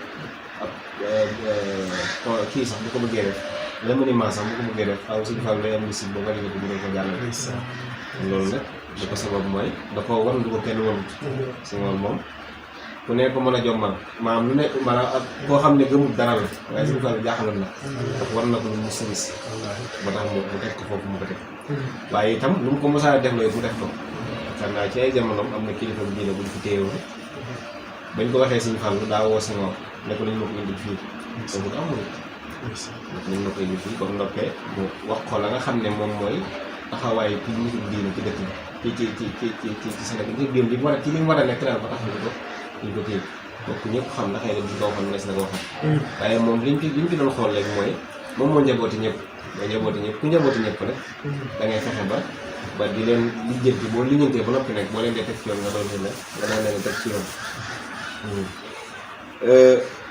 ak kii sax bu ko bëggee def remaniement sax bu ko bëggee def xaw suñu fàll day am lisi boo nga dégg bu ko jàllale loolu nag li ko sabab mooy da ko war du ko kenn warut Senghor moom ku ne ko mën a jommal maanaam lu nekk maanaam ak koo xam ne gëmul dara la waaye suñu fàll jaaxaloon na ndax war na ko lu mu service ba tax mu teg ko foofu mu ko teg waaye itam lu mu ko mosaa def looy mu def ko xam naa ci ay jamonoom am na kilifa bu diine buñ fi téyewoon bañ ko waxee suñu fàll daa woo Senghor ne ko nañ ma ko indi fii te bu amul nañ ma ko indi fii comme noppee mu wax ko la nga xam ne moom mooy taxawaay ci nitu diine ci dëkk bi ci Sénégal ci li mu war a ci li mu war a nekk daal ba tax ñu ko téye donc ñëpp xam na xëy na duñ ko waxoon nees na ko waxal waaye moom liñ fi doon xool léegi mooy moom moo njabooti ñëpp mooy njabooti ñëpp ku njabooti ñëpp nag da ngay fexe ba di leen lijjanti boo lijjantee ba noppi nag boo leen dee teg ci yoon nga doon leen nga doon leen teg ci yoon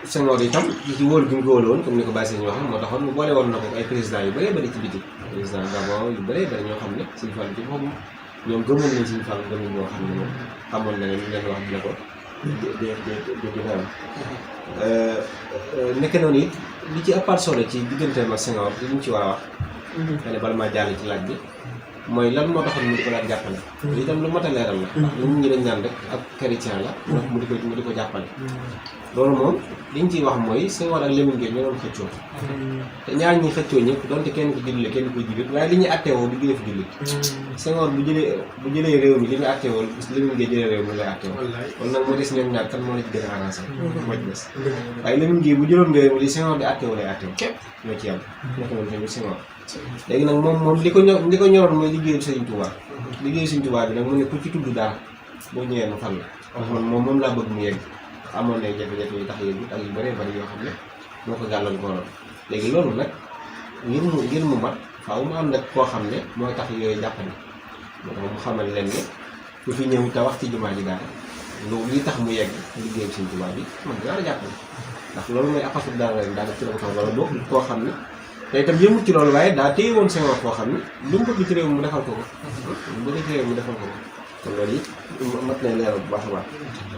Senghor itam ci wóolu gi mu ko wóolu woon comme ni ko Baye Sèye ñu waxee moo taxoon mu boole woon na ko ay président yu bëree bëri ci biti président Gabon yu bëree bëri ñoo xam ne Sëñ Fallu ci boppam ñoom gëmoon nañ Sëñ Fallu gëmuñ ñoo xam ne moom xamoon na ne lu leen wax dina ko dina am nekk noonu it li ci ëppaat solo ci digganteem ak Senghor li ñu ci war a wax xëy na bala maa jàll ci laaj bi mooy lan moo taxoon mu di ko daan jàppale li itam lu mat a leeral la ndax nit ñi dañ naan rek ak chrétien la mu di ko jàppale loolu moom liñ ciy wax mooy Senghor ak Lamine Gueye ñoo doon xëccoo te ñaar ñi xëccoo ñëpp donte kenn ko jullit kenn ko jullit waaye li ñuy attewoo du jëlee fi jullit Senghor bu jëlee réew mi li muy attewoo Lamine Gueye jëlee réew mi lay attewoo kon nag moo des ñoom ñaar kan moo la ci gën a arrangé moo ci des waaye Lamine Gueye bu jëloon réew mi li Senghor di attewoo lay attewoo ñoo ci am nekk noonu tamit Senghor léegi nag moom li ko ñoroon mooy liggéeyu Sëriñ Tuubaa liggéeyu Sëriñ Tuubaa bi nag mu ne ku ci tudd dara boo ñëwee ma fal la ndax man moom laa bëgg mu yegg amoon na jafe-jafe yu tax yëggu ak yu bëree bëri yoo xam ne moo ko gàllankooroon léegi loolu nag ngir mu mat faaw mu am nag koo xam ne mooy tax yooyu jàppale moo tax mu xamal leen ne ku fi ñëw te wax ci jumaa ji daal loolu li tax mu yegg liggéeyu Sëriñ Tuubaa bi man dinaa la jàppale ndax loolu mooy apatu dara ren daal ci la ko tax wala boog koo xam ne te itam yëmut ci loolu waaye daa téye woon Senghor koo xam ne lu mu bëgg ci réew mu defal ko ko lu mu bëgg ci réew mu defal ko ko kon loolu it mat na leeral bu baax a baax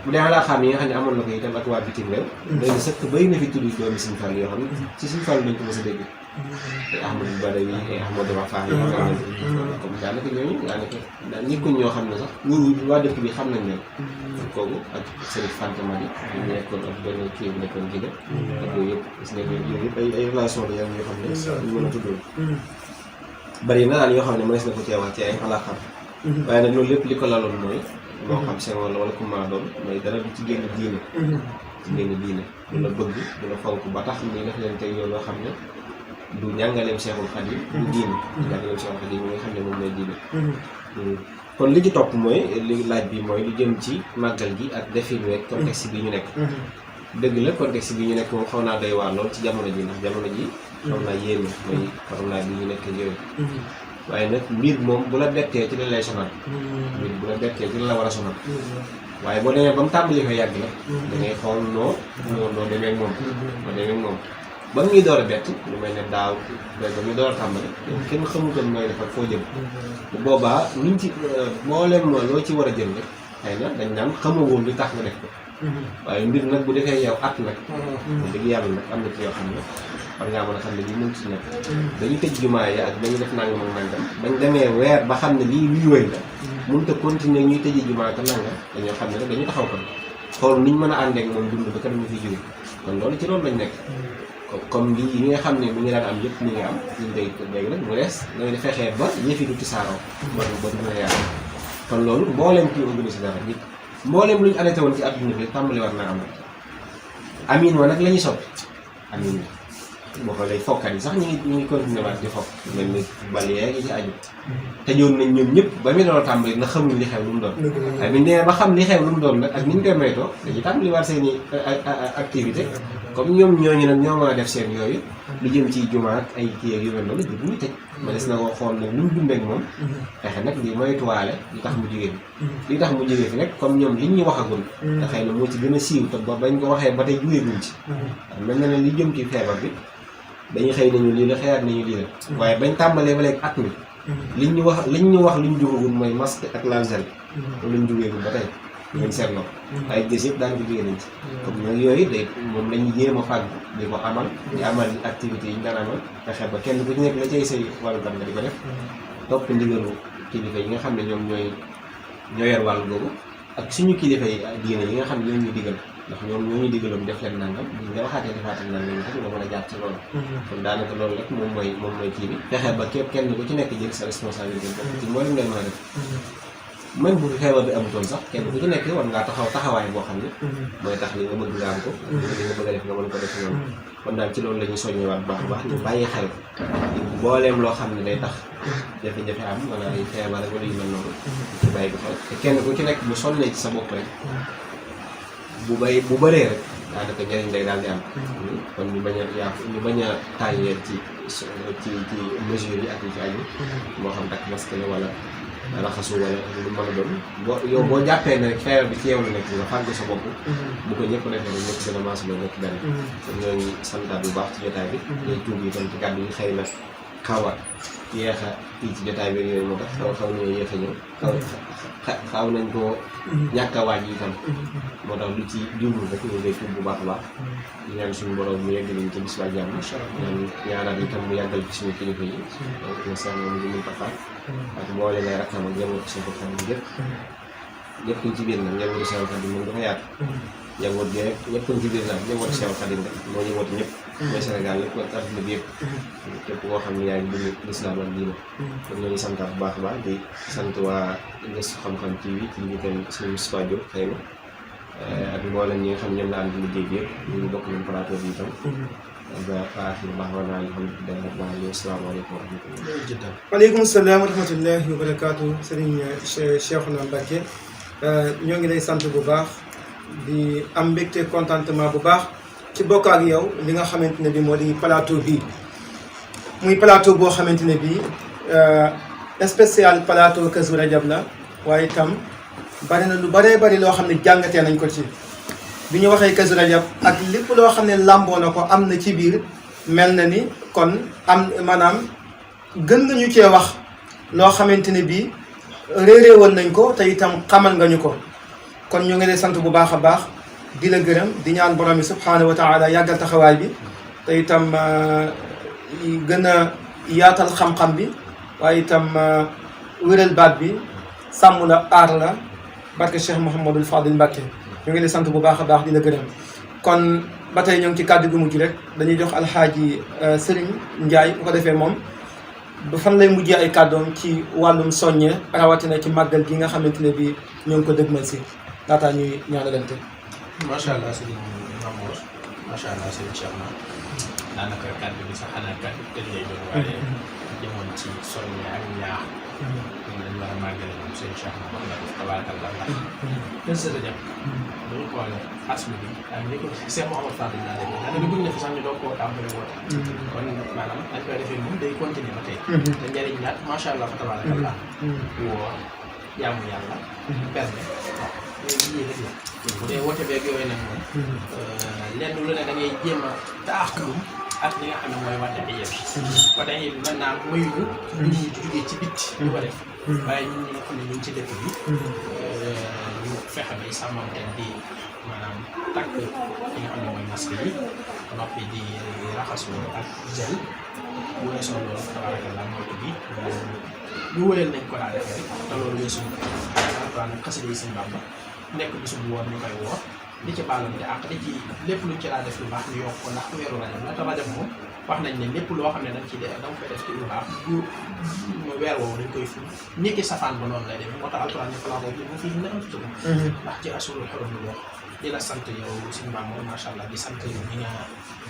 bu dee xalaa xam yi nga xam ne amoon na ko itam ak waa bitim réew léegi sëkk bëri na fi tudd doomi Sëñ Fall yoo xam ne ci Sëñ Fall lañ ko mos a dégg ay Ahmadou Badawi ay Ahmadou Rafa yoo xam ne comme daanaka ñooñu daanaka ñikkuñ ñoo xam ne sax ñi waa dëkk bi xam nañ leen kooku ak Serigne Fanta Madi ñu nekkoon ak benn kii bu nekkoon jigéen ak yooyu yëpp gis nga yooyu yëpp ay relation la yoo xam ne ñu mën a tuddoo bëri na daal yoo xam ne mënees na ko cee wax ci ay xalaa xam waaye nag loolu lépp li ko laloon mooy moo xam Senghor la wala ku ma doon mooy dara du ci génn diine ci génn diine du la bëgg du la fonk ba tax ñu def leen teg yoon loo xam ne du njàngaleem Cheikhul Khadim du diine njàngaleem Cheikhul Khadim mi nga xam ne moom mooy diine kon li ci topp mooy li laaj bi mooy lu jëm ci màggal gi ak defin week contexte bi ñu nekk dëgg la contexte bi ñu nekk moom xaw naa doy waar lool ci jamono ji ndax jamono ji xaw naa yéeme mooy corona bi ñu nekk yooyu waaye nag mbir moom bu la bettee ci la lay sonal mbir bu la bettee ci la war a sonal waaye boo demee ba mu tàmbali ko yàgg la da ngay xool noo demee moom ba muy door a bett lu mel ne daaw ba muy door a tàmbali kenn xamutoon mooy defar foo jëm bu boobaa luñ ci mboolem loo ci war a jël rek xëy na dañ naan xamawoon li tax nga def ko waaye mbir nag bu defee yow at nag dëgg yàlla nag am na ci yoo xam ne war ngaa mën a xam ne lii mën ci nekk dañu tëj jumaa yi ak dañu def nangam ak nangam bañ demee weer ba xam ne lii luy wéy la mënut a continuer ñuy tëji jumaa te nangam dañoo xam ne rek dañu taxaw kon xool niñ mën a àndeek moom dund ba kat ñu fi jóge kon loolu ci loolu lañ nekk comme lii yi nga xam ne mi ngi daan am yëpp mi ngi am ñu day léegi nag mu des dangay fexee ba yëfi du tisaaroo ba dina yaatu kon loolu mbooleem kii organisé dara nit mbooleem lu ñu arrêté woon ci adduna bi tàmbali war naa am amiin wa nag la ñuy soppi amiin boo xoolee fokkat yi sax ñu ngi continué waat di fokk mel ni bal yeeg yi ci aju tëjoon nañ ñoom ñëpp ba mu doon tàmbali na xamuñ li xew lu mu doon waaye biñu demee ba xam li xew lu mu doon nag ak ni ñu koy moytoo dañuy tàmbali waat seen i activité comme ñoom ñooñu nag ñoo mën a def seen yooyu lu jëm ci jumaa ak ay kii ak yu mel noonu bu ñu tëj ma des na ko xool nag lu mu dundee ak moom fexe nag li moytuwaale li tax mu jógee fi li tax mu jógee fi rek comme ñoom liñ ñu waxagul te xëy na moo ci gën a siiw te ba bañ ko waxee ba tey jógeeguñ ci mel na ne li jëm ci feebar bi dañuy xëy nañu lii la xëyaat nañu lii la waaye bañ tàmbalee ba léegi at mi liñ ñu wax liñ jógagul mooy masque ak lancel loolu lañ jógeegul ba tey ngeen seetloo ay gis yëpp daan ko jógee nañ ci comme nag yooyu day moom lañuy jéem a fàgg di ko amal di amal activités yi ñu daan amal fexe ba kenn ku ci nekk la cay say wàllu tam nga di ko def topp ndigalu kilifa yi nga xam ne ñoom ñoo yor wàllu googu ak suñu kilifa yi diine yi nga xam ne ñoo ñu digal ndax ñoom ñoo ñu digaloon def leen nangam ñu nga waxaatee defaatal nangam yi tax nga mën a jàpp ci loolu kon daanaka loolu rek moom mooy kii bi fexe ba képp kenn ku ci nekk jël sa responsabilité bopp ci moo lim leen mën a def même bu feebar bi amutoon sax kenn ku ci nekk war ngaa taxawaay boo xam ne mooy tax li nga bëgg nga am ko li nga bëgg a def nga mën ko def noonu kon daal ci loolu la ñuy soññewaat baax baax ñu bàyyi xel booleem loo xam ne day tax jafe-jafe am wala ay feebar wala yu mel noonu ci bàyyi ko xel te kenn ku ci nekk bu sonnee ci sa bopp rek bu bëree rek daanaka njëriñ day daal di am kon ñu bañ a taayee ci mesures yi ak yi ci aju moo xam takk masque la wala raxasu wala lu mën a doon boo jàppee ne rek feebar bi ci yow la nekk nga fàgg sa bopp bu ko ñëpp defee rek ñëpp gën a maas la nekk benn kon ñoo ngi santaat bu baax ci jotaay bi ñooy tuub yi tam ci kàddu yi xëy na xaw a yéex a fii ci jotaay bi yooyu moo tax xaw nañoo yéex a ñëw xaw nañ koo ñàkk a waaj itam moo tax lu ci jumlu rek ñu ngay tuub bu baax a baax di ñaan suñu borom mu yegg liñ ci bis ba jàmm ñaanal itam mu yàggal ci suñu kilifa yi donc na sax moom li mun taxaat ak mboole ngay rakkam ak njaboot suñu ko xam ñëpp ci biir nag njabootu Seexul Xadiim moom dafa yaatu njaboot gi rek ñëpp ci biir nag njabootu Seexul Xadiim rek moo ñu woote ñëpp mooy Sénégal yëpp ak adduna bi yëpp képp koo xam ne yaa ngi dund lislaam ak diine kon ñoo ngi santaat bu baax a baax di sant waa Gëstu Xam-Xam TV ci njiital suñu Moustapha Diop xëy na ak mboolem ñi nga xam ñoom la ànd liggéey bi yëpp ñu bokk nañ plateau bi itam ba aaxir baax wa naa alhamdulilah rabbil alamin asalaamaaleykum wa rahmatullah waaleykum salaam wa rahmatullahi wa barakaatu Serigne Cheikhouna Mbacké ñoo ngi lay sant bu baax di am mbégte contentement bu baax ci bokk ak yow li nga xamante ne bi moo di plateau bii muy plateau boo xamante ne bii spécial plateau Kazu Rajab la waaye itam bari na lu bari loo xam ne jàngatee nañ ko ci bi ñu waxee Kazu Rajab ak lépp loo xam ne làmboo na ko am na ci biir mel na ni kon am maanaam gën nga ñu cee wax loo xamante ne bii réeré woon nañ ko te itam xamal nga ñu ko kon ñu ngi lay sant bu baax a baax di la gërëm di ñaan borom bi subhaanahu wa taala yàggal taxawaay bi te itam gën a yaatal xam-xam bi waaye itam wéral baat bi sàmm la aar la barke Cheikh Mouhamadul Fadil Mbacké ñu ngi lay sant bu baax a baax di la gërëm kon ba tey ñoo ngi ci kàddu gu mujj rek dañuy jox alxaaji Serigne Ndiaye bu ko defee moom ba fan lay mujjee ay kàddoom ci wàllum soññe rawatina ci màggal gi nga xamante ne bii ñoo ngi ko dëgmal si laataa ñuy ñaanalante. macha allah Serigne Mamour macha allah Serigne Cheikhouna daanaka kàddu bi sax xanaa kàddu tëj lay doon waaye jëmoon ci soññe ak ñaax ñun dañu war a màggale moom Serigne Cheikhouna wax na ko tabarakallah ndax Kazu Rajab dañu xoolee asmi bi ak ni ko Cheikh Mouhamadou Fadil naa defee daanaka buñ ne fi sax ñu doog koo tàmbale woote kon maanaam dañ koy defee moom day continuer ba tey te njëriñ naat macha allah fa tabarakallah woo jaamu yàlla berne waaw yooyu yii rek la bu dee woote beeg yooyu nag moom lenn lu ne da ngay jéem a taaxlum ak li nga xam ne mooy wàtte bi yëpp wate yi mën naa mayuñu nit ñi jógee ci bitti di ko def waaye ñun ñi nga xam ne ñu ngi ci dëkk bi ñu fexe bay sàmmante di maanaam takk li nga xam ne mooy masque yi noppi di raxasu ak gel bu weesoo loolu tabarakallah moytu bi ñu wëyal nañ ko daa defee rek te loolu weesu alquran ak xasida yi sëñ Bamba nekk bisu bu woor ñu koy woor di ci baalante ak di ci lépp luñ ci daa def lu baax ñu yokk ko ndax weeru Rajab la te Rajab moom wax nañ ne lépp loo xam ne dañ ci def da nga koy def ci lu baax bu weer woowu dañ koy ful ni ki safaan ba noonu lay def moo tax alquran ne falaa boobu mu fii ne am tudd ndax ci asurul xorom lu wax di la sant yow suñu maam moom macha allah di sant ñi nga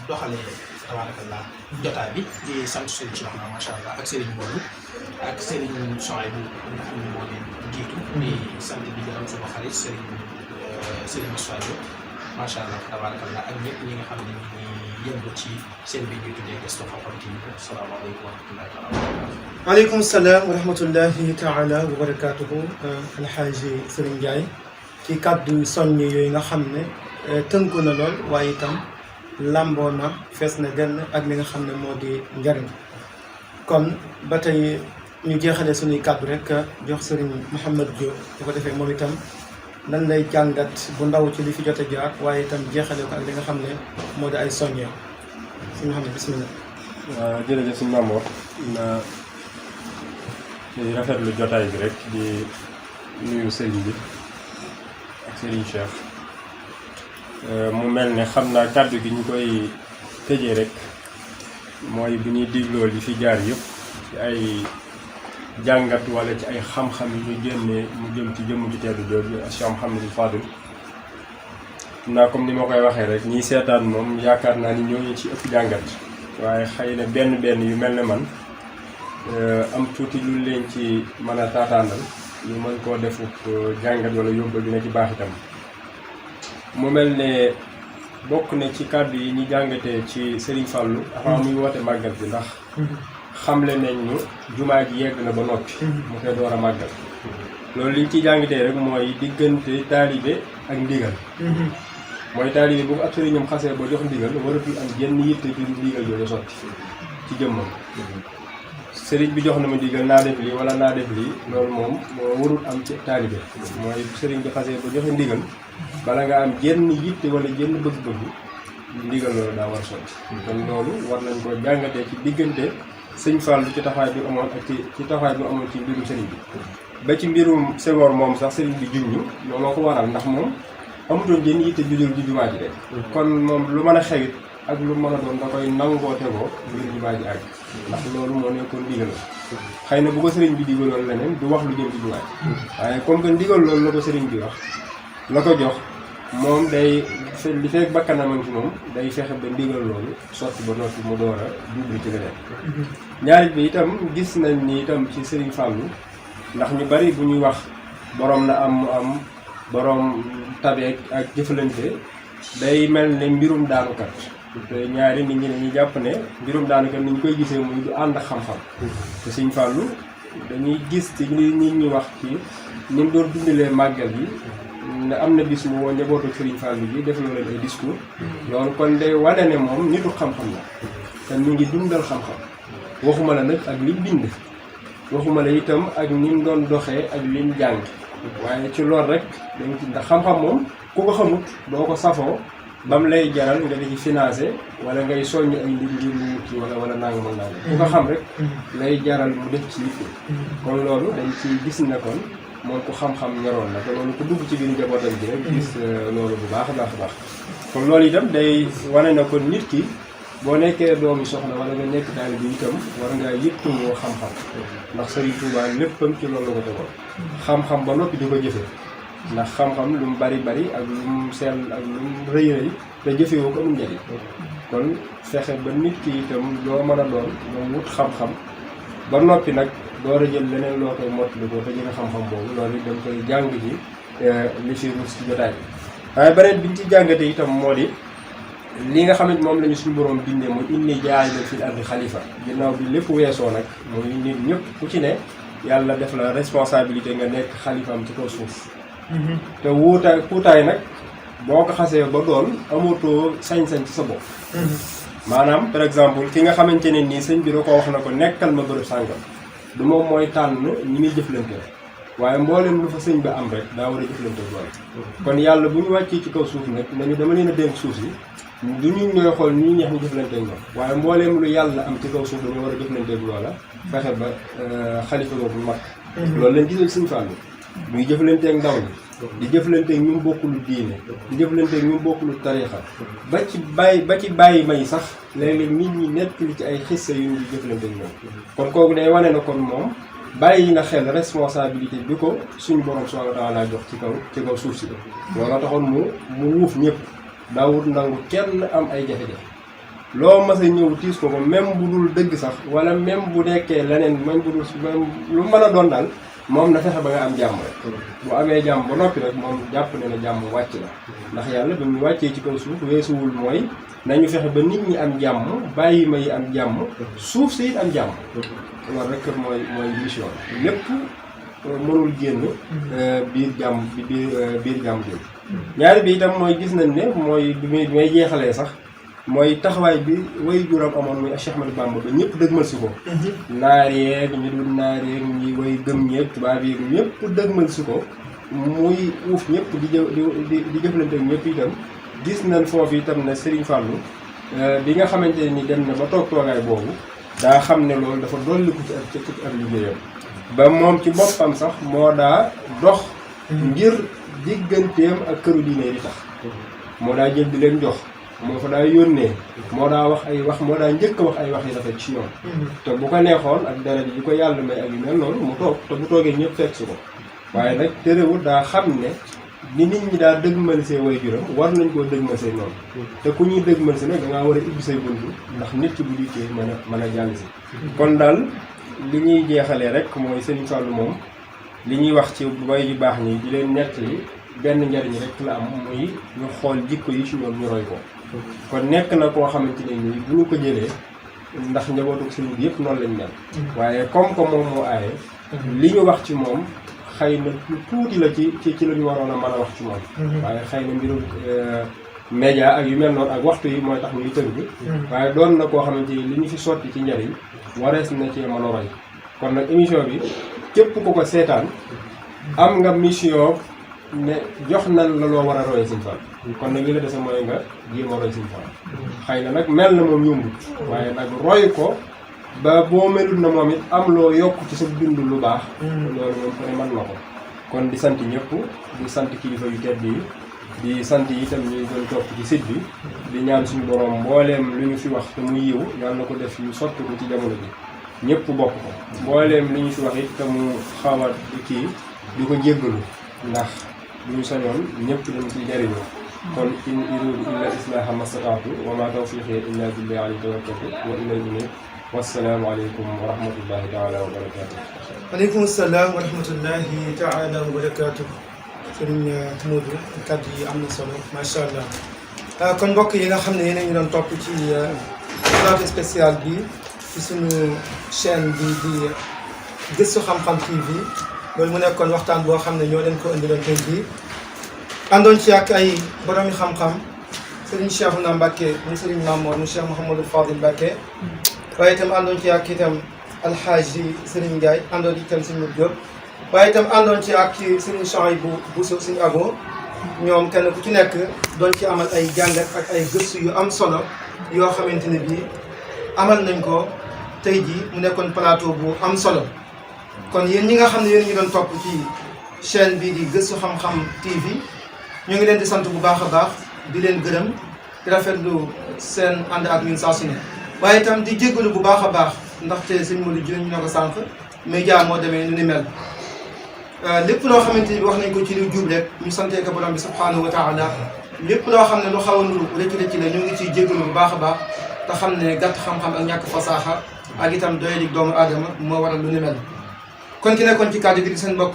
doxalee tabarakallah jotaay bi di sant Serigne Cheikh na macha allah ak Serigne Modou ak Serigne Souhaïbou nga xam ne moo leen jiitu di sant di gërëm suma xarit Serigne Souhaïbou macha allah tabarakallah ak ñëpp ñi nga xam ne ñu yëngu ci seen bi ñuy tuddee Gëstu Xam-Xam TV. Asalaamaaleykum wa rahmatullahi taala wa barakatuh. waaleykum salaam wa rahmatullahi taala wa barakatuhu. Alxaaji Serigne Ndiaye ci kàddu soññ yooyu nga xam ne tënku na lool waaye itam lamboo na fees na dell ak li nga xam ne moo di njariñ. kon ba tey ñu jeexalee suñuy kàddu rek jox Serigne Mouhamed Diop bu ko defee moom itam lan lay jàngat bu ndaw ci li fi jot a jaar waaye itam jeexalee ko ak li nga xam ne moo di ay soññee. Serigne Mouhamed bismillah. waaw jërëjëf suñu Mamour na di rafetlu jotaay bi rek di nuyu Serigne bi ak Serigne Cheikh mu mel ne xam naa kàddu gi ñu koy tëjee rek mooy bu ñuy digloo li fi jaar yëpp ci ay jàngat wala ci ay xam-xam yi ñu génnee mu jëm ci jëmm ci teddu jooju Cheikh Mouhamadou Fadil naa comme ni ma koy waxee rek ñiy seetaan moom yaakaar naa ni ñoo ñu ci ëpp jàngat waaye xëy na benn yu mel ne man am tuuti lu leen ci mën a taataanal ñu mën koo defuk jàngat wala yóbbal dina ci baax itam. mu mel ne bokk na ci kàddu yi ñu jàngatee ci Serigne Fallou avant muy woote màggal bi ndax xamle nañ ñu jumaa ji yegg na ba noppi mu koy door a màggal loolu liñ ci jàngatee rek mooy diggante taalibe ak ndigal mooy taalibe bu ko ab sëriñam xasee ba jox ndigal waratul am jenn yitte ci ndigal yooyu sotti ci jëmmam sëriñ bi jox na ma ndigal naa def lii wala naa def lii loolu moom moo warul am ci taalibe mooy sëriñ bi xasee ba joxe ndigal bala nga am jenn yitte wala jenn bëgg-bëgg ndigal loolu daa war a sotti kon loolu war nañ ko jàngatee ci diggante sëñ Fallou ci taxawaay bi amoon ak ci taxawaay bi amoon ci mbirum sëriñ bi ba ci mbirum Senghor moom sax sëriñ bi junñu looloo ko waral ndax moom amutoon jenn yitte judul ji jumaa ji de kon moom lu mën a xewit ak lu mën a doon da koy nangoo tegoo ngir jumaa ji àgg ndax loolu moo nekkoon ndigal xëy na bu ko sëriñ bi digaloon leneen du wax lu jëm ci jumaa ji waaye comme que ndigal loolu la ko sëriñ bi wax la ko jox moom day li fekk bakkanamam ci moom day fexe ba ndigal loolu sotti ba noppi mu door a jublu ci leneen ñaari bi itam gis nañ ni itam ci Serigne Fallou ndax ñu bari bu ñuy wax borom na am mu am borom tabeek ak jëfalante day mel ne mbirum daanukat te ñaari nit ñi dañuy jàpp ne mbirum daanukat ni ñu koy gisee muy du ànd ak xam-xam te Serigne Fallou dañuy gis ci nit ñi wax ci ni mu doon dundalee màggal gi ne am na bis mu woo njabootu Serigne Fallou bi def na leen ay discours loolu kon day wane ne moom nitu xam-xam la te mu ngi dundal xam-xam waxuma la nag ak lim bind waxuma la itam ak ni mu doon doxee ak lim jàng waaye ci loolu rek dañ ci ndax xam-xam moom ku ko xamut doo ko safoo ba mu lay jaral nga di ci financé wala ngay soññ ay nit ngir mu ci wala nangam ak nangam ku ko xam rek lay jaral mu def ci yitte kon loolu dañ ci gis ne kon moom ku xam-xam ñoroon la te loolu ku dugg ci biir njabootam bi rek gis loolu bu baax a baax a baax kon loolu itam day wane na kon nit ki boo nekkee doomi soxna wala nga nekk daal bi itam war ngaa yëttoo xam-xam ndax Serigne Touba léppam ci loolu la ko tegoon xam-xam ba noppi di ko jëfe ndax xam-xam lu mu bari ak lu mu sell ak lu mu rëy te jëfewoo ko amul njëriñ kon fexe ba nit ki itam loo mën a doon moom wut xam-xam ba noppi nag door a jël leneen loo koy mottali ko te jëfe xam-xam boobu loolu it dañ koy jàng ji li fi ruus ci jotaay bi waaye beneen biñ ci jàngate itam moo di li nga xamante moom la ñu suñu borom bindee mooy inni jaa'ilun fil ardi xalifa ginnaaw bi lépp weesoo nag mooy nit ñëpp ku ci ne yàlla def la responsabilité nga nekk xalifaam ci kaw suuf te kuutaay nag boo ko xasee ba doon amatoo sañ-sañ ci sa bopp maanaam par exemple ki nga xamante ne nii sëñ bi da ko wax na ko nekkal ma bërëb sàngam du moom mooy tànn ñi muy jëflante waaye mboolem lu fa sëñ ba am rek daa war a jëflante loolu kon yàlla bu ñu wàccee ci kaw suuf nag nañu dama leen a dénk suuf si du ñu ñooy xool ñu ñeex ñu jëflante ak ñoom waaye mbooleem lu yàlla am ci kaw suuf dañu war a jëflante ak loola fexe ba xalifa boobu mag loolu lañ gisal Sëñ Fallu muy jëflante ak ndaw ñi di jëflante ak ñu bokkulu diine di jëflante ak ñu bokkulu tariixa ba ci bàyyi may sax léeg-léeg nit ñi nekk li ci ay xissa yu ñu di jëflante ak ñoom kon kooku day wane na kon moom bàyyi na xel responsabilité bi ko suñu borom subhanahu wa taala jox ci kaw suuf si looloo taxoon mu wuuf ñëpp daawut nangu kenn am ay jafe-jafe loo mas a ñëw tiis ko même bu dul dëgg sax wala même bu nekkee leneen même bu dul même lu mën a doon daal moom na fexe ba nga am jàmm rek bu amee jàmm ba noppi rek moom jàpp ne na jàmm wàcc la ndax yàlla ba mu wàccee ci kaw suuf weesuwul mooy nañu fexe ba nit ñi am jàmm bàyyi ma yi am jàmm suuf si it am jàmm loolu rek mooy mission lépp mënul génn biir jàmm biir jàmm jooju ñaari bi itam mooy gis nañ ne mooy bi may jeexalee sax mooy taxawaay bi way juram amoon muy Cheikh Ahmadou Bamba ba ñëpp dëgmal si ko naar yeeg ñu dul naar yeeg ñi way gëm ñeeg tubaab yeeg ñëpp dëgmal si ko muy uuf ñëpp di jëflante ak ñëpp itam gis nañ foofu itam ne Serigne Fallou bi nga xamante ni dem na ba toog toogaay boobu daa xam ne loolu dafa dolliku ci ak liggéeyam ba moom ci boppam sax moo daa dox ngir digganteem ak këru diine di tax moo daa jël di leen jox moo fa daa yónnee moo daa wax ay wax moo daa njëkk a wax ay wax yi rafet ci ñoom te bu ko neexoon ak dara ji ko yàlla may ak yu mel noonu mu toog te bu toogee ñëpp fekk si ko waaye nag terewul daa xam ne ni nit ñi daa dëgmal see way juram war nañ koo dëgmal see noonu te ku ñuy dëgmal si nag dangaa war a ibbi say bunt ndax nit ki bu dikkee mën a jàll si kon daal li ñuy jeexalee rek mooy Serigne Fallou moom li ñuy wax ci way yu baax ñi di leen nettali benn njariñ rek la am muy ñu xool jikko yi ci ñoom ñu roy ko kon nekk na koo xamante ne nii bu ñu ko jëlee ndax njabootu sëriñ bi yëpp noonu lañ mel waaye comme que moom moo aaye li ñu wax ci moom xëy na tuuti la ci la ñu waroon a mën a wax ci moom waaye xëy na mbiru média ak yu mel noonu ak waxtu yi mooy tax ñuy tënk waaye doon na koo xamante ni li ñu fi sotti ci njariñ warees na cee mën a roy kon nag émission bi képp ku ko seetaan am nga mission ne jox nan la loo war a roy Serigne Fallou kon nag li la dese mooy nga jéem a roy Serigne Fallou xëy na nag mel na moom yombut waaye nag roy ko ba boo melul na moom it am loo yokk ci sa dund lu baax loolu moom ko ne mën na ko kon di sant ñëpp di sant kilifa yu tedd yi di sant yi itam ñuy doon topp ci site bi di ñaan suñu borom mbooleem lu ñu fi wax te mu yiw yàlla na ko def yu sotti ko ci jamono bi ñëpp bokk ko mbooleem li ñu fi wax it te mu xaw a kii di ko jéggalu ndax bu ñu sañoon ñëpp dañ ci jariñu kon in uriidu illa islaaha mastataatu wa ma tawfiqi illa billahi alayhi tawakkaltu wa ilayhi unib wassalaamu aleykum wa rahmatullahi taala wa barakaatu. aleykum salaam wa rahmatullahi taala wa barakaatu. Sëriñ Modou kàddu yi am na solo macha allah kon mbokk yi nga xam ne yéen a ngi doon topp ci plateau spécial bi ci suñu chaîne bi di Gëstu Xam-Xam TV loolu mu nekkoon waxtaan boo xam ne ñoo leen ko indiloon tey jii àndoon ci ak ay boromi xam-xam Serigne Cheikhouna Mbacké mu Serigne Mamour mu Cheikh Mouhamadou Fadil Mbacké waaye itam àndoon ci ak itam Alxaaji Serigne Ndiaye àndoon itam Serigne Modou Diop waaye itam àndoon ci ak Serigne Chouaïbou Bousso Serigne Abo ñoom kenn ku ci nekk doon ci amal ay jàngat ak ay gëstu yu am solo yoo xamante ne bii amal nañ ko tey jii mu nekkoon plateau bu am solo kon yéen ñi nga xam ne yéen ñu doon topp ci chaîne bi di Gëstu Xam-Xam TV ñu ngi leen di sant bu baax a baax di leen gërëm di rafetlu seen ànd ak ñun saa su ne waaye itam di jéggalu bu baax a baax ndaxte sëñ Modou Diop ñu ne ko sànq média moo demee nu ni mel lépp loo xamante ni wax nañ ko ci lu jub rek ñu santee ko borom bi subhanahu wa taala lépp loo xam ne lu xaw a nuru rëcc la ñu ngi ciy jéggalu bu baax a baax te xam ne gàtt xam-xam ak ñàkk fasaaxa ak itam doyadi doomu aadama moo waral lu ni mel kon ki nekkoon ci kàddu gi di seen mbokk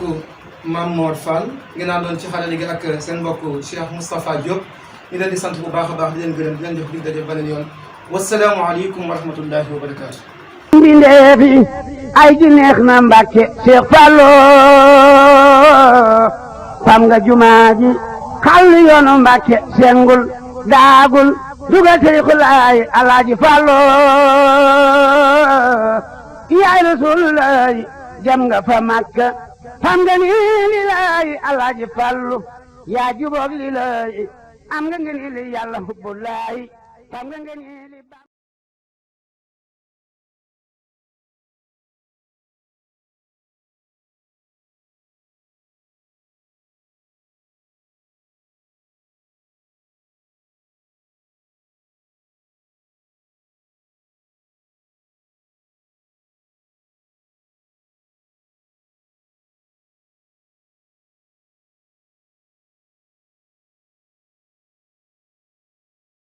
Mame Mor Fall ngeen doon ci xarale gi ak seen mbokk Cheikh Moustapha Diop ñu leen di sant bu baax a baax di leen gërëm di leen jox dig daje beneen yoon wasalaamu aleykum wa rahmatullahi wa barakaatu. mbindeefi ay ji neex na Mbàkke Cheikh Fallo fam nga jumaa ji xàll yoonu Mbàkke sengul daagul dugal tariqul ay Alaaji Fallo yaay Rasulullahi jam nga fa Makka fam nga ni lilaay Alaaji Fallu yaa juboog lilaay am nga ni li yàlla hubbulaay fam nga ni li